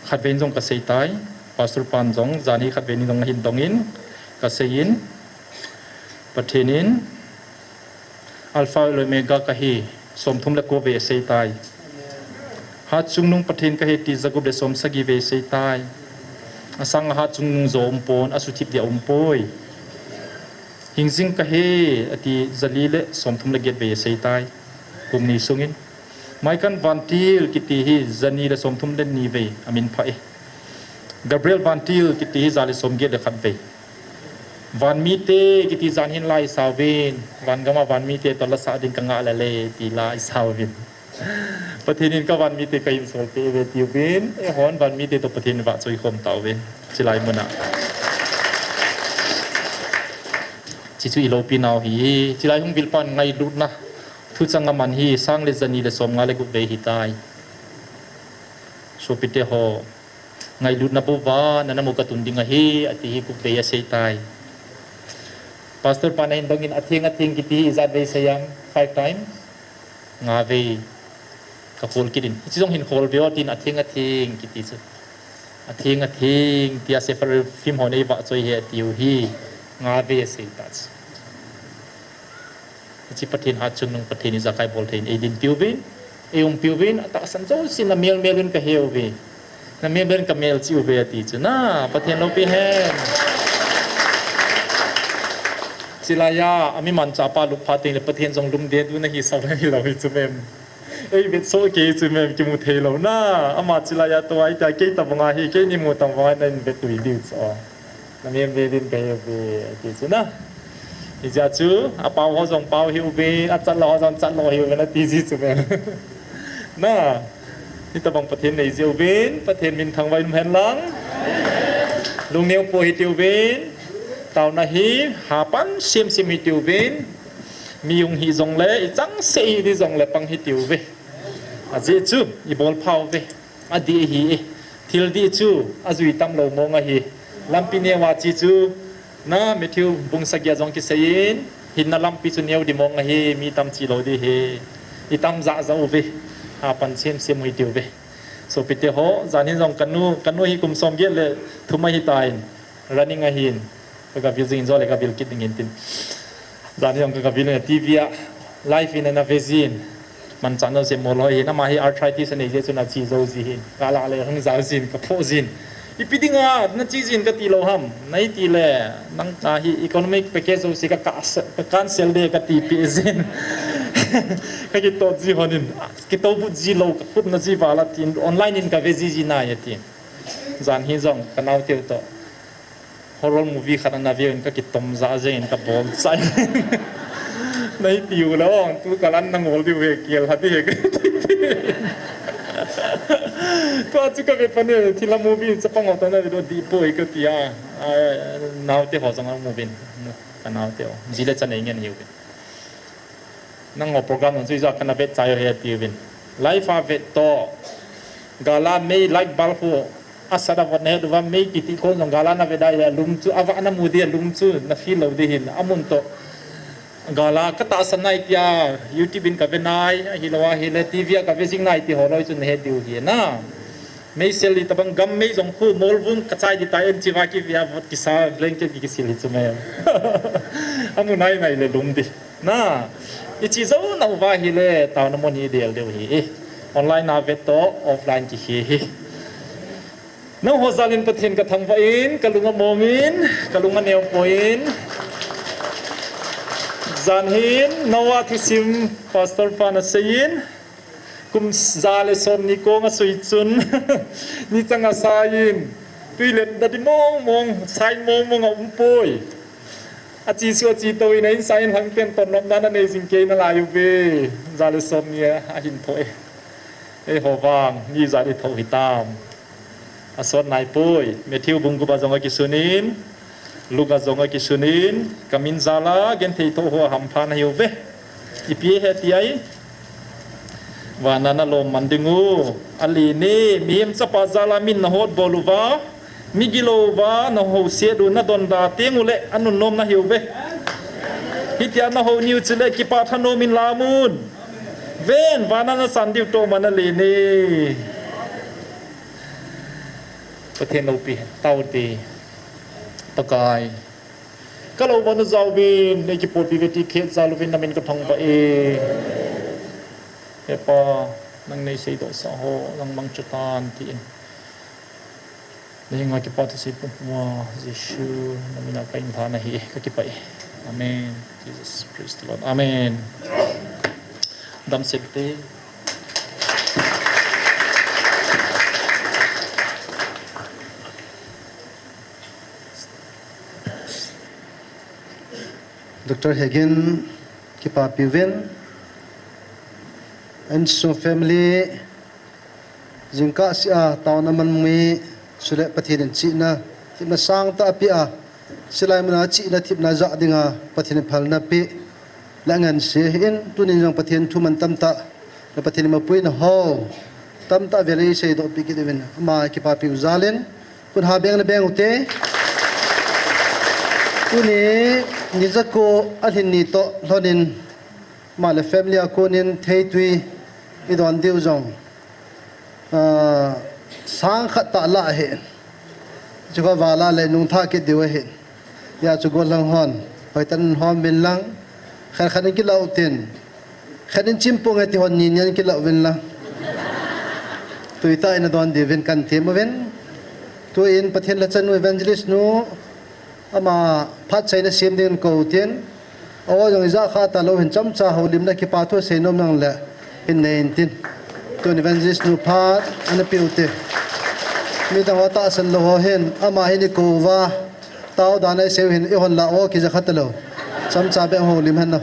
Khatvei in jong kaseitai, Pastor pan jong, janhi khatvei in jong ahin dongin, kaseiyin, Pathen in, Alpha le Omega kahi, somthum le kovei aseitai. Hatchungnung Pathen kahi ti jagup le somsagivei aseitai. Asang Hatchungnung jo umpon, asuthip dia umpoi. Hingjing kahi, ati jali le somthum le getvei aseitai. Kum ni sungin. Maikan Vantil kiti hi jani le somthum le nivei amin phah e. Gabriel Vantil kiti hi ja le somget le khatvei. Vanmite kiti jan hin la isauvin, vangam a vanmite toh lasah ding kangah lele ti la isauvin. Pathen in kavanmite kahin solpeh uve tiuvin, eihon vanmite toh Pathen in vahchoi khom tauvin, chilai muna. Hiche chu iloupinau ahi, chilai hung vilpan ngailutna thuchang aman hi sang le jani le somnga le gup vei ahitai. Sopite ho, ngailutna bouva nana mu katun ding ahi, ati hi gup vei aseitai. Pastor pan ahin dongin atheng atheng kiti hi ijat vei seiyem, five times, nga vei. Kakhol kit in, hiche jong hin khol veo tin, atheng atheng kiti chu. Atheng atheng tia Sefer Rafim hon eivahchoi e atiu hi, nga vei asei tachu. Hiche Pathen Hatchungnung Pathen ijakai bolthei in eidinpi uvin, eiumpi uvin, atahsan jousen namel mel uvin kahe uve. Namel mel in kamelchih uve ati chu na, Pathen loupi hen. Chulaiya, ami manchah pa lup phat tengle Pathen jong lumden duna hisah le hilou hi chu mem. Eivetsoh kei chu mem, kimu theilou na. Ama chulaiya tua itia kei tabanga hi, keini mu tabanga nahin vet ui diu chu. Namel mel in kahe uve ati chu na. Hijeh chun, apao ho jong pao hih uvin, achat lou ho jong chat lou hih uvin ati ji chu mem. Na, hitobang Pathen nei jeh uvin, Pathen min thangvah in um hen lang. Lungneo po hitiuvin, taona hi hapan semsem hitiuvin, mi hung hi jongle, ichangseh hi di jongle pang hitiuve. Ajeh chu, ibolphauve. Adih ahi e. Thil dih chu ajui tamlou mong ahi. Lampi neo a che chu, na Matthew bung sagi a jong kiseiyin, hinna lampi chu neo di mong ahi, mi tam chelou di ahi. Itam jah jah uve. Hapan semsem u hitiuve. Sopite ho, jan hin jong kanu, kanu hi kum somget le thum ahitan. Running ahin, kagavil jingin, jole gavil kit dingin tin. Jan hi jong kagavil in, TV a live in ana ve jin. Manchah jouse mol ho ahin, ama hi arthritis anei jeh chun ache jou ji ahin. Kalah le hung jao jin, kaphoh jin. Ipi dinga nache jin kati lou ham? Nahiti le, nang, ah, hi economic package jouse ka, ka, ka cancel de kati peh jin. Kakitoh ji lhonin, kitoh but ji lou, kakhut na ji val a tin, online in kave ji ji nai atin. Jan hi jong kanaote u toh horror movie khat ana veuvin kakitom jah jengin kabol chai. Nahiti u le ong, tu kalan nangol diu he, kel ha di he kati. Tua chu kavet phat in, thilha movie chapang ho toh navet u dih poi kati a. A, naote ho jong amu uvin. Kanaote u. Ji le cha nei ngen hiuvin. Nangho program nang chu ijat kana vet chai u he tiuvin. Live a vet toh. Gal a mei light bulb hu asat a vot nahet uva mei kiti kon jong gal a navet a lum chu avah namu di lum chu na feel lou di hin amun toh. Gal a katahsan nai tia YouTube in kave nai, ahilou ahile TV a kave jing nai ti ho loi chu nahet diu hi na. Meisel di tabang gam mei jong khu molvum kachai di ta en chiva kivia vot kisa blanket kisil hi chu mem. Amu nai nai le lum di. Na, iche jou nauva ahile, taona mun hi del diu ahi. Online a vet toh, offline kihe hi. Nangho jal in Pathen kathangvah in, kalung among in, kalung aneo poi in. Jan hin, Noah thusim, Pastor pan aseiyin. Kum ja le somni kong asui chun, ni chang asai in, tui let dadi mong mong, sai mong mong aum poi. Ache chu ache tou in, a insung in lhangten tonlopna nanei jing kei nalai uve. Ja le somni a, ahin thoh e. Eiho vang, mi ijat ithoh hitam. Asot nai poi, Matthew bung gup a jong akisun in, Luka jong akisunin, kamin jala genthei tho ho ahampha nahiuve. Ipi ahi ti ai. Vana nalom man dingu. Alini, mihem chapa jala min nahotbol uva, migilou uva nahouset u nadonda teng uleh anunnom nahiuve. Hitia nahou niu chuleh kipah thanom in lamun. Ven, vana nasan diu toh man alini. Pathen loupi taute. Pakai. Kalou vana jauvin, nei kipotpi uve ti khet jal uvin namin kathangvah e. He Pa, nang nei seidoh sah ho, nang mangcha tan tin. Nei henga kipa thusei pumpuva, Jesu, namina kahin tha nahi, kakipah e. Amen. Jesus, praise the Lord. Amen. Damsel te. Doctor Hegin, kipapi uvin, and so family, jingkah sea taona manmui, chule Pathen in chihna, themna sangtah apeh a, chulai muna chihna themna jah dinga Pathen in phalna pe, le ngansi hin, tunin jong Pathen thu man tamtah, le Pathen in mapuina ho tamtah vel eiseidoh peh kit uvin, ama kipapi u jal in, khut ha beng nabeng ute. Tuni, ni jako alhin ni toh lhonin, ama le family a konin theitui idon diu jong, ah, sang khat tah lah ahi. Chuka vala le nungtha kit diu ahi. Hijeh chun gollhang hon, hoitah in hom uvin lang. Khat khat in kilah utin. Khat in chim ponge ti hon ni ni in kilah uvin lang. Tuitah in adon diuvin kahin tem uvin. Tuin Pathen lhacha nu evangelist nu, ama phat chaina sem dingin kou tin. Aw jong ijat kha talou hin chomcha houlimna kipa thu seinom nang le hin nei intin. Tun evangelist nu phat ana pe ute. Midang ho tahsan lou ho hin ama hin ikou uva. Tao dan a isei u hin eihon lah o kija kha talou. Chomcha beh houlim hen o.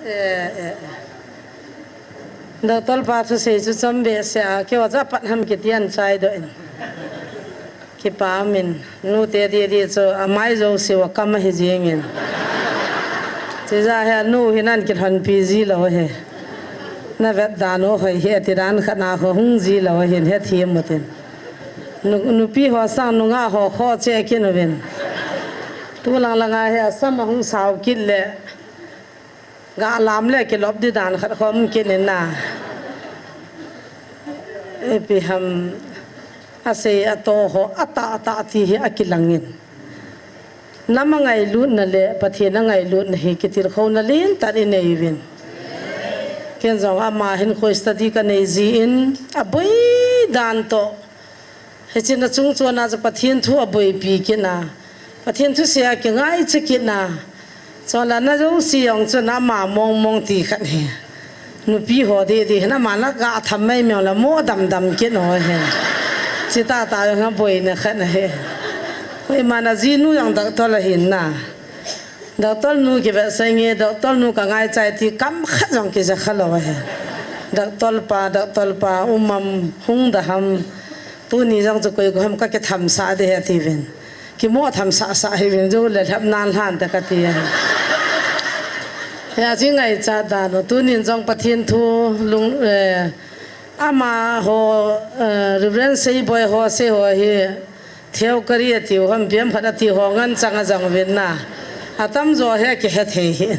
Eh, eh, eh. Doctor pa thusei chu chom behseh a, keiho chu apat ham kiti ahin chaidoh in. Kipa umin, nute didi chu amai jouse u akam ahi jingin. Chujeh a hi anu hin ahin kilhonpi ji lou ahi. Navet dan u hoi hi ati dan khat na ho hung ji lou ahin hethem utin. Nu, nupi ho sang nungah ho khoh cheh kit uvin. Tulang langa hi asam ahung sao kit le. Galam le kilop di dan khat khom kit in na. Ipi ham asei atoh ho atah atah ti hi akilangin. Nam angailutna le Pathen angailutna hi kitilkhouna lentah inei uvin. Ken jong ama hinkho study kanei jin aboi dan toh. Hiche na chung chon a chu Pathen thu aboipi kit na. Pathen thusei a kingaicha kit na. Chule na jouse jong chu na ama mong mong ti khat hi. Nupi ho didi hin ama na ga tham mai mong le mo dam dam kit ho hin. Chutah tah jong aboina khat ahi. Koima na jinu jong doctor ahin na. Doctor nu kivetsah inge, doctor nu kangaichai ti kam khat jong kija kha lou ahi. Doctor pa, doctor pa, um am, hung da ham. Tuni jong chu koi ko ham kakithamsah ding ahi atiuvin. Kimo thamsah sah hiuvin, jou le lhep nan lhan te kati ahi. Hijeh a chu ngaichat dan u, tunin jong Pathen thu lung, eh, amaho, eh, Reverend Seiboi ho, sei ho hi, Theokari atiu ham, biam khat atiu ho ngan chang a jang uvin na. Atamjo hi kihe thei hi.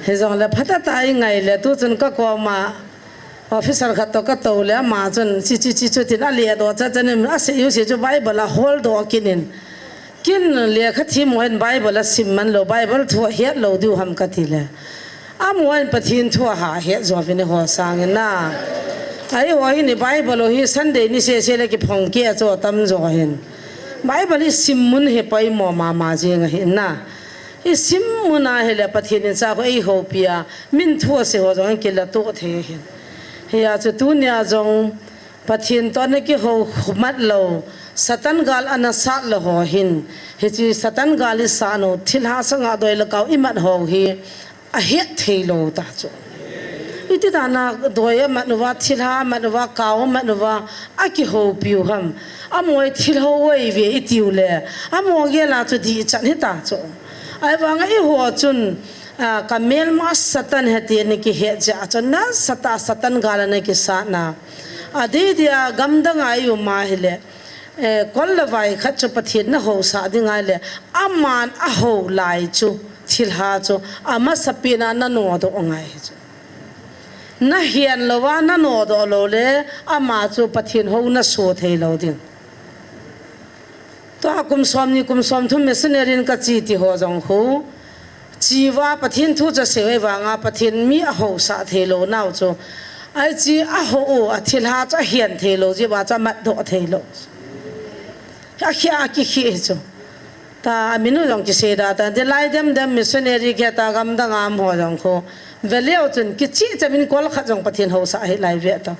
Hijongle phatah tah a ingai le, tu chun kakoma officer khat toh katou le, ama chun chi chi chi chu tin aledoh chat chat in, asei u sei chu Bible a holdoh kit in. Kin lekha thim ho in Bible asim man lou, Bible thu ahet lou diu ham kati le. Amaho in Pathen thu ahet jouvin eiho sangin na. Eiho hin Bible u hi Sunday ni sese le kiphong keh a chu atamjo hin. Bible hi sim mun hi poimo mama jing ahi na. Isim mun a hile Pathen in cha khu eihoupi a, min thu asei ho jong kilatoh thei ahin. Hijeh a chu tunia jong Pathen toh ana kihoumat lou, Satan gal ana sat lou ho hin, hiche Satan gal isat u, thilha sanga doi le kau imat ho hi, ahet thei lou ta chu. Iti dan a doi amat uva, thilha amat uva, kau amat uva, akihoupiu ham. Amaho thilhou ahiuve itiu le, amaho gel a chu dihchan hita chu. Ahivanga eiho chun, ah, ka melma Satan ahi ti ana kihet jeh a chu, nasatah a Satan gal ana kisatna. Adeh dia gamdang a ium ahile, eh, kol le vai khat chu Pathen nahousah ding ahile, aman ahou lai chu, thilha chu, amasapen a nanodoh ngai chu. Nahen louva, nanodoh lou le, ama chu Pathen hou naso thei lou ding. Tua kum somni, kum somthum missionary in kache ti ho jong khu, chea Pathen thu chu asei uva ahivanga Pathen mi ahousah thei lou nau chu. Ahi chu ahou u, athilha chu ahen thei lou jeh uva chu amatdoh thei lou. Akhia, akikhi chu. Tua, amin u jong kisei da ta, hilai dem dem missionary kiti gamdang a um ho jong khu. Veleu chun, kicheh cheh min kol khat jong Pathen housah hih lai ve ta.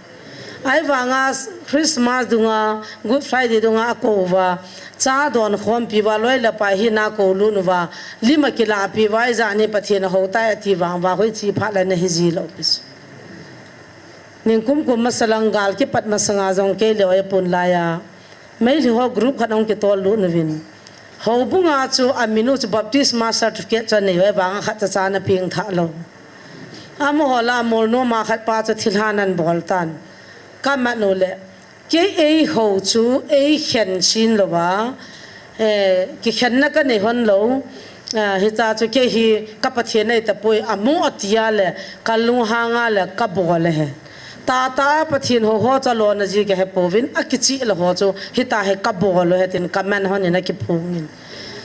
Ahivanga Christmas dunga, Good Friday dunga akou uva, cha donkhompi uva, loi le pai hina akou lut uva, lim akilahpi uva, ijat ni Pathen ahou tai ati vang uva, hoiche phat le nahi ji lou pi chu. Nikum kum masa lang gal kipat masanga jong kei le oi pun laiya. Meitei ho group khat ahung kitol lut uvin. Houbunga chu amin u chu baptisma certificate chu anei uva ahivanga khat cha cha ana pengthah lou. Amaho la mol nom a khat pa chu thilha ana bol tan. Kamat u le, kei eihou chu eikhen chin louva, eh, kikhenna kanei hon lou. Ah, hitia chu kei hi ka Pathen ahi tapoi, amu atia le, kalunghanga le, kabol ahi. Tahtah a Pathen hou ho chu alona ji kahe pouvin, akicheh lou ho chu, hitia hi kabol u ahi tin kaman hon in akiphongin.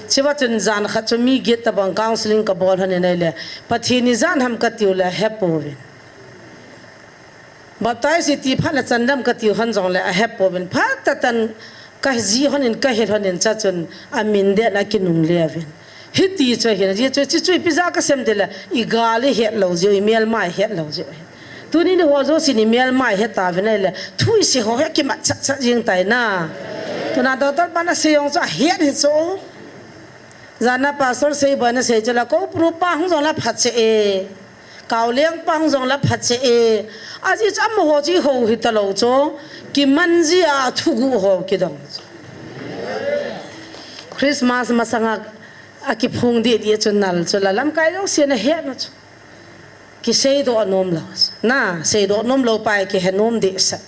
Chua chun jan khat chu mi get tabang counseling kabol hon in ahile, Pathen ijat ham katiu le, ahe pouvin. Baptize iti phat le chandam katiu hon jong le, ahe pouvin. Phat tah tan kaji hon in, kahil hon in, chua chun amin deh in akinungle uvin. Hiti chu ahin, ajeh chu, chuche chu ipi jeh a kasem ti le, igal ihet lou jeh u, imelma ihet lou jeh u ahi. Tuni ni ho jousen imelma ihet tauvin ahile, thu isei ho hi akimat chat chat jeng tai na. Tuna doctor pan asei jong chu ahet hi chu. Jan a pastor sei bou ana sei chu la, Koupru pa hung jong la phatseh e. Kaoleng pa hung jong la phatseh e. Ajeh chu amaho chu ihou hita lou chu. Kiman jia thuguh ho kidong chu. Christmas masanga akiphong deh deh chu nal chu la lamkai jouse ana het u chu. Kiseidoh nom lou. Na, seidoh nom lou pa hi kihe nom deh sah.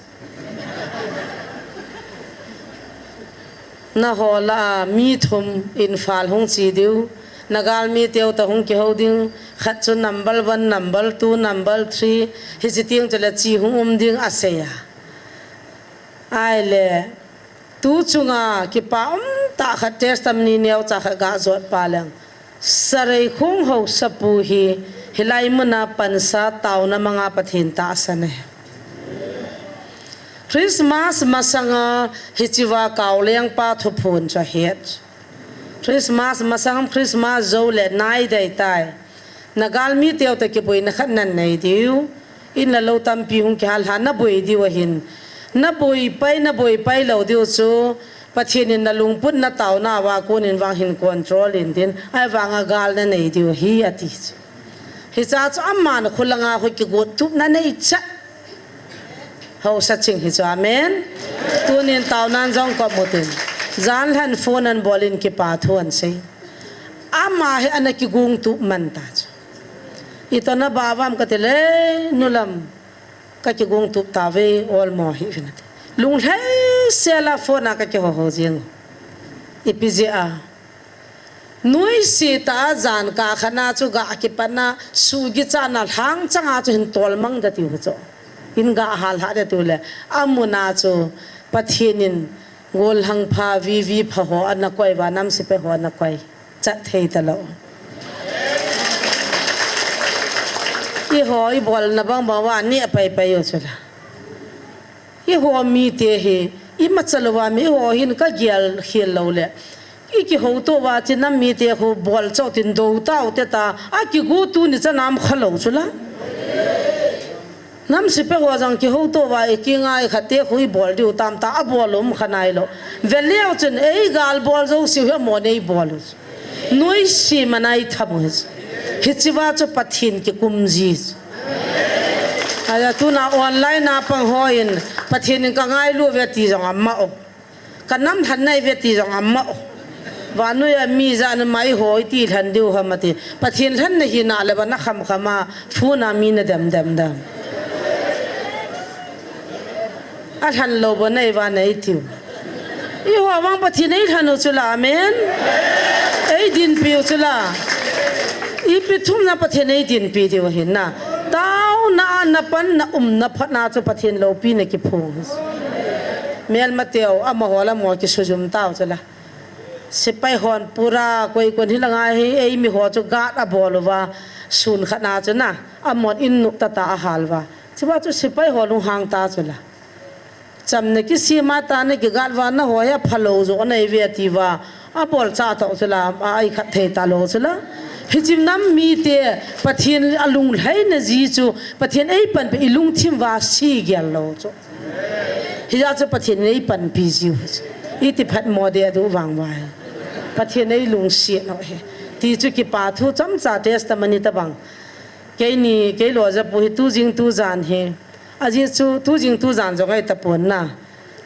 Naho lah a mi thum Imphal hung che diu. Nagal mi teu toh hung kihou ding. Khat chu number one, number two, number three. Hiche teng chu le che hung um ding asei a. Ahile, tu chunga kipa um tah khat testimony neocha khat ga jot pa leng. Sareikhong Haosapu hi, hilai muna pansa taona manga Pathen tahsan ahi. Christmas masanga hichea Kaoleng pa thuphon chu ahet. Christmas masang Christmas jou le nai dei tai. Nagal mi teu toh kiboina khat nanei diu. In le lou tampi hung kihal lha naboi diu ahin. Naboi pai, naboi pai lou diu chu. Pathen in nalungput nataona uva kon in vang hin control in tin. Ahivanga gal nanei diu ahi ati chu. Hichea chu aman khulanga khu kigot tup nanei cha. Haosa ching hi chu, amen. Tunin taonan jong kop utin. Jan lhan phone an bol in kipa thu an sei. Ama hi ana kigong tup man ta chu. Ito nabah uvam kati le, nulam. Kakigong tup tauve, olmo hih uvin ati. Lunglhai sela phone a kakiho ho jeng. Ipi jeh a. Nuisat a jan kah khat na chu ga kipatna, sugi chana lhang changa chu hin tolmang da tiu chu. In ga hal ha da tiu le, amun a chu Pathen in gollhang pha, vivi pha ho ana koi uva, namsepai ho ana koi. Chat thei talou. Eiho, ibolna bang bang uva, ni apai pai u chu la. Eiho mite hi, imacha louva mi eiho hin kagel khel lou le. Ikihouto uva chu nam mite khu bol chauh tin dou tau te ta, akigo tuni chan a um kha lou chu la. Namsepai ho jong kihouto uva, ikingai khat te khu ibol diu tam ta, abol um kha nai lou. Veleu chun, eigal bol jouse u hi amon eibol u. Nuisat mana itham u hi. Hichea chu Pathen kikum ji. Aja tuna online a pang hon, Pathen in ka ngailu ve ti jong ama o. Ka nam lhan nai ve ti jong ama o. Vannoi a mi ja na mai hoi ti lhan diu ham ati. Pathen lhan na hi na le ba na kham kham a, phone a mi na dem dem dem. A lhan lo ba nei va nei tiu. Eiho vang Pathen ei lhan u chu la, amen. Ei dinpi u chu la. Ipi thum na Pathen ei dinpi diu hin na. Tauna a na pan na um na phat na chu Pathen lopi na kiphong. Melma teu amaho la mo kisujum tau chu la. Sepai hon pura koi kon hi la ngai hi ei mi ho chu guard a bol uva sun khat na chu na. Amon in nu ta ta a hal uva. Chuva chu sepai ho lung hang ta chu la. Chamna kisima tana kigalvana ho hi aphalou jo anei ve ati uva. Abol cha tho chu la, a ai khat thei talou chu la. Hichim nam mite Pathen alunglhaina ji chu, Pathen ei panpi i lungthim uva si gel lou chu. Hijeh chu Pathen in ei panpi jiu chu. Iti phat mo de adu vang uva hi. Pathen ei lungset nau hi. Ti chu kipa thu chomcha testimony tabang. Keini, kei lo ja pu hi tu jing tu jan hi. Ajeh chu tu jing tu jan jong ahi tapon na.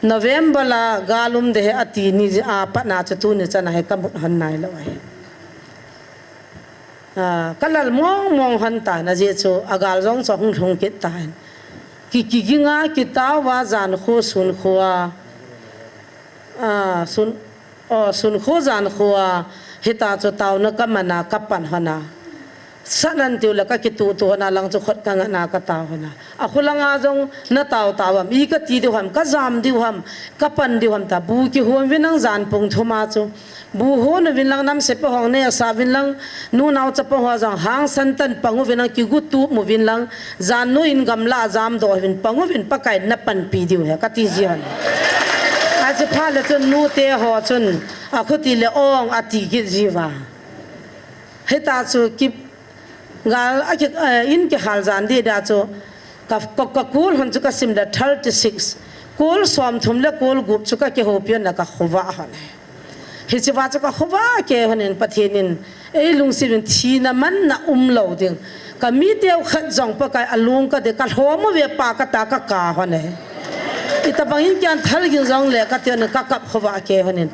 November la gal um de hi ati ni a pat na chu tuni chan a hi ka mut hon nai lou ahi. A, ka lal mong mong hon tan ajeh chu a gal jong chu hung lhung kit tan. Ki, ki ging a, ki tao va jan kho sun kho a. A, sun O, sun kho jan kho a, hita chu taona ka man a, ka pan hon a. Sa nan tiu le ka kitu tu hon a lang chu khut ka ngat na ka tao hon a. A khulang a jong na tao tao ham, i ka ti diu ham, ka jam diu ham, ka pan diu ham ta. Bu kihon uvin lang jan pung thum a chu. Bu hon uvin lang nam sepa hong ne sa uvin lang, nu nao chapa ho jong hangsan tan pang uvin lang, kigu tup uvin lang, jan nu in gamla a jam doh uvin pang uvin Pakai na panpi diu ahi ka ti ji hon. Achu phat le chun nute ho chun a khuti le ong a ti kit ji uva. Hita chu ki gal a ki, eh, in kihal jan di da chu ka, ka, ka kol hon chu ka sim le thirty six. Kol som thum le kol gup chu ka kihoupi hon a ka khovah hon. Hiche va chu ka khovah kei hon in Pathen in ei lungset uvin thina manna um lou ding. Ka mi teu khat jong Pakai a lung ka de ka lhom uve pa ka ta ka ka hon e. Itabang in kian thal ging jong le ka ti hon in ka kap khovah kei hon in.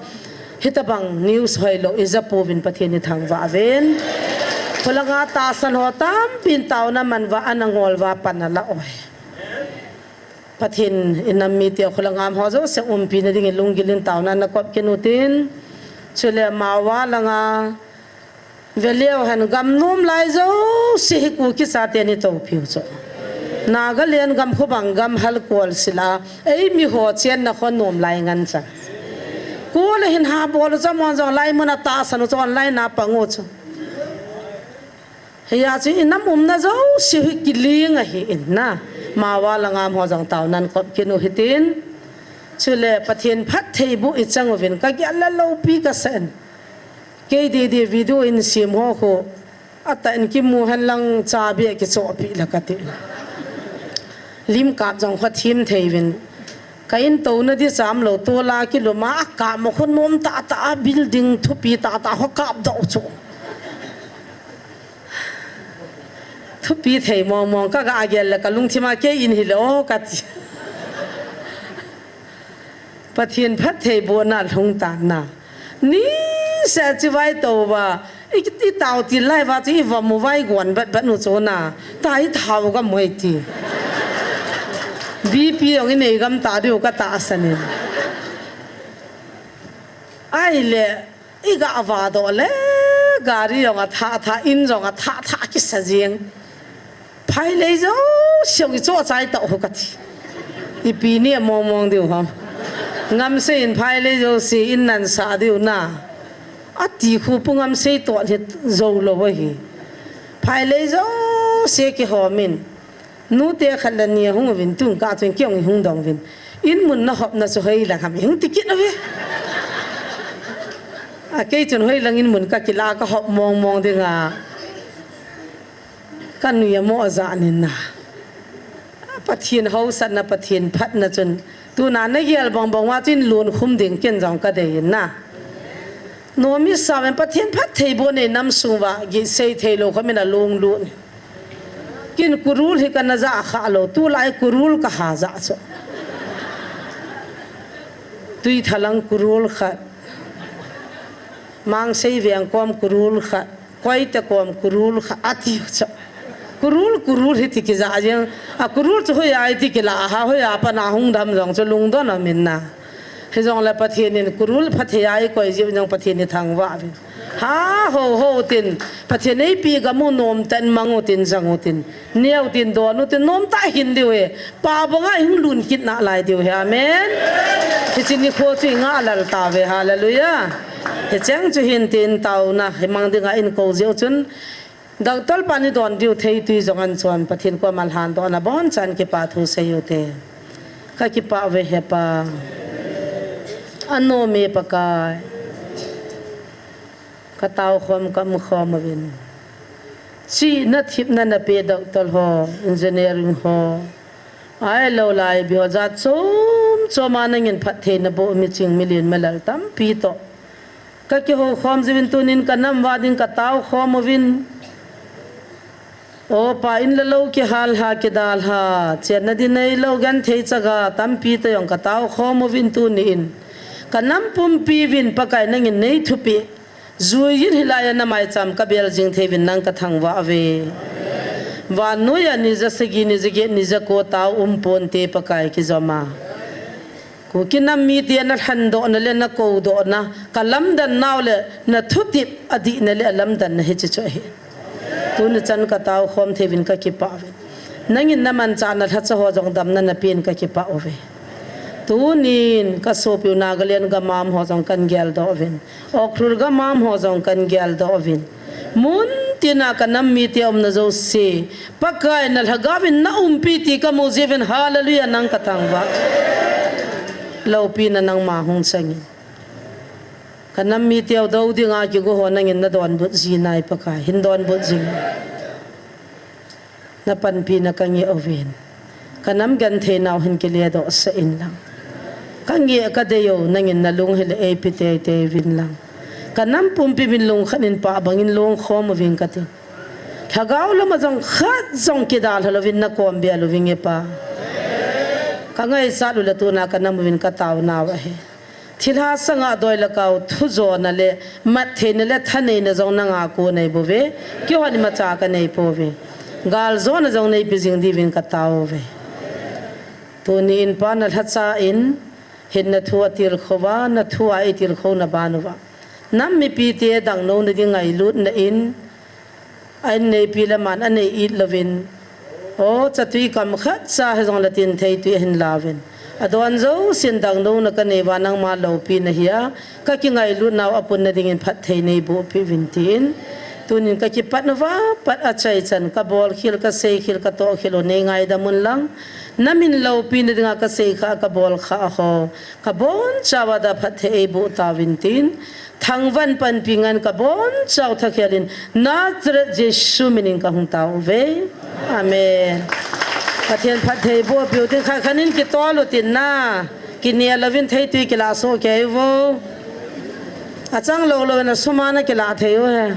Hitabang news hoilou i ja pouvin Pathen i thangvah uvin. Kholanga tahsan ho tampin taona man uva ana ngol uva pan ala oi. Pathen in nam mite kholanga ho jouse umpi na dingin lunggil in taona na kop kit utin. Chule Mao a langa veleu hen gam nom lai jouse hi Kuki chate ni topiu chu. Nagaland gam khu bang gam hal kol sila ei mi ho chenna khon nom lai ngan cha. Kol hin ha bol u cha mon jong lai mun a tahsan u chu online a pang u chu. Hiya chu i nam umna jouse hi kiling ahi in na. Mao a langa ho jong taonan kop kit u hitin. Chule Pathen phattheiboh i chang uvin ka gel la lopi ka sa in. Kei didi video in sem ho khu. Atah in kimu hen lang chabi a kichohpi la ka ti. Lim kap jong kho thim thei uvin. Ka in touna di cham lou tola kilum a, a kap ma khu nom tah tah a building thupi tah tah ho kap doh chu. Thupi thei mong mong ka ga gel le ka lungthim a kei in hi le o ka ti. Pathen phattheibohna lhung tan na. Ni se chi vai to va. I, i tao ti lai va chu i va mu vai gon bat bat nu chu na. Ta i thao ga moi ti. B P jong i nei gam ta diu ka tahsan in. Ai le, i ga va doh le, gari jong a tha tha, in jong a tha tha kisa jing. Phailei jouse i choh chai tah u ka ti. Ipi ni a mong mong diu ham. Ngamsei in phailei jouse in nan sa diu na. Ati khu pu Ngamsei toh hi jou lou ahi. Phailei jouse kihom in. Nute khat le ni hung uvin tung ka chun kei jong hung dong uvin. In mun na hopna chu hoilang ham hung ti kit uve. A kei chun hoilang in mun ka kila ka hop mong mong ding a. Ka nui a mo a ja nin na. Pathen hausatna, Pathen phatna chun. Tuna na gel bang bang uva chun lun khum ding ken jong ka dei in na. Nomi saven Pathen phattheiboh nei nam sung uva, gi sei thei lou khom in a lung lut. Kin kurul hi kana ja kha lou, tulai kurul ka ha ja chu. Tuithalang kurul khat. Mangsei veng kom kurul khat. Koite kom kurul khat ati chu. Kurul, kurul hi ti kija jeng. A kurul chu hoiya ti kila ha, hoiya pana hung dam jong chu lungdon a min na. Hijongle Pathen in kurul phatthei a ikoi jiu jong Pathen ithangvah uvin. Ha, ho, ho tin. Pathen eipi gam u nomtah in mang utin, jang utin. Neo tin, don utin, nomtah hin diu hi. Pa banga ihung lun kit nalai diu hi. Amen. Hiche nikho chu inga lal tauve. Hallelujah. Hicheng chu hin tin taona. Himang dinga inko jiu chun. Doctor pan idon diu thei tui jong anchon Pathen koma lhan dohna bonchan kipah thu sei ute. Ka kipah uve he Pa. Anom e Pakai. Ka tao khom ka um khom uvin. Chihna thepna na pe doctor ho, engineering ho. Ahilou lai bi ho jat chom chom a nangin phatthei na boh miching milen malal tampi toh. Ka kihou khom jiuvin tunin ka nam uva ding ka tao khom uvin. O Pa in le lou kihal ha kidal ha. Chenna ding neilou genthei chaga tampi toh jong ka tao khom uvin tunin. Ka nam pumpi uvin Pakai nangin nei thupeh. Juiyin hilai a na maicham ka bel jing thei uvin nang ka thangvah uve. Vannoi a ni ja sagi, ni ja get, ni ja ko tao um ponte Pakai kijom a. Kuki nam mite na lhandohna le na koudohna, ka lamdan nau le na thutep adihna le alamdanna hiche chu ahi. Tuni chan ka tao khom thei uvin ka kipah uvin. Nangin na manchahna lhacha ho jong damna na pen ka kipah uve. Tunin ka sopiu Nagaland gam a um ho jong kan geldoh uvin. Ukhrul gam a um ho jong kan geldoh uvin. Mun tina ka nam mite umna jouse. Pakai na lhagao vin na umpi ti ka mu jiuvin hallelujah nang ka thangvah. Loupina nangma hung changin. Ka nam mite u dou dinga kigo ho nangin na donbut ji nai Pakai. Hin donbut jing. Na panpina ka ngeh uvin. Ka nam genthei nau hin kiledoh sah in lang. Ka ngeh ka dei u nangin na lunghel eipe teitei uvin lang. Ka nam pumpi uvin lungkhat in pa bangin lungkhom uvin ka ti. Lhagao lama jong khat jong kidalha louvin na kom bel uvin e Pa. Ka ngaichat u le tuna ka nam uvin ka taonau ahi. Thilha sanga doi le kau thujona le mattheina le thaneina jong nanga ko nei bouve. Kihon imacha ka nei pouve. Galjona jong neipe jing diuvin ka taouve. Tuni in Pa na lhacha in hin na thu atilkhou va, na thu a eitilkhou na ban uva. Nam mipite dangnouna ding ngailutna in, a inneipi le aman anei it louvin. O, chatui kam khat cha hijongle tin thei tui ahin lauvin. Adon jousen dangnouna ka nei uva nangma loupina hi a, ka kingailut nau apunna dingin phatthei nei bohpeh uvin tin. Tunin ka kipat uva, pat achaichan, ka bolkhel, ka seikhel, ka tohkhel u nei ngaidam un lang. Na min loupina dinga ka seikhah, ka bolkhah ho. Ka bonchauva da phatthei eiboh tauvin tin. Thangvah in panpi ngan ka bonchau thakhelin Nazareth Jesu minin ka hung taouve. Amen. Pathen phatthei boh piu tin khat khat in kitol utin na. Kinel louvin theitui kilah soh kei uvo. Achang lou louvin asum a na kilah thei u he.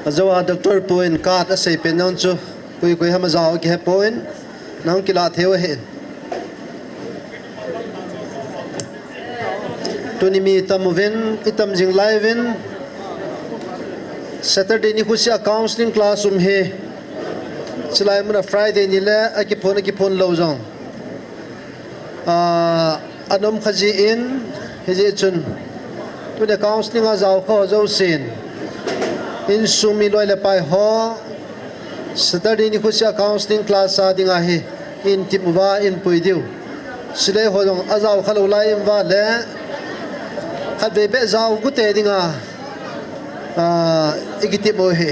Ajou a doctor pu in card asei pen jong chu. Koi koi ham ajao kihe poi, nang kilah thei u ahi. Tuni mi tam uvin, itam jing lai uvin. Saturday nikho sea counseling class um hi. Chulai muna Friday ni le akiphon, akiphon lou jong. Ah, anom kha jin, hijeh chun. Tuni counseling a jaokha ho jousen. Insung mi loi le pai ho. Saturday nikho sea counseling class a dinga hi. Intim uva, inpui diu. Chule ho jong ajaokha lou lai in vale. Khatvei beh jao gute dinga. Ah, ikitim u ahi.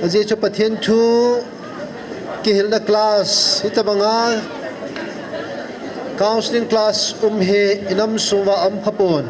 Ajeh chu Pathen thu. Kihilna class, hitabanga counseling class um hi inam sunguva um khapon.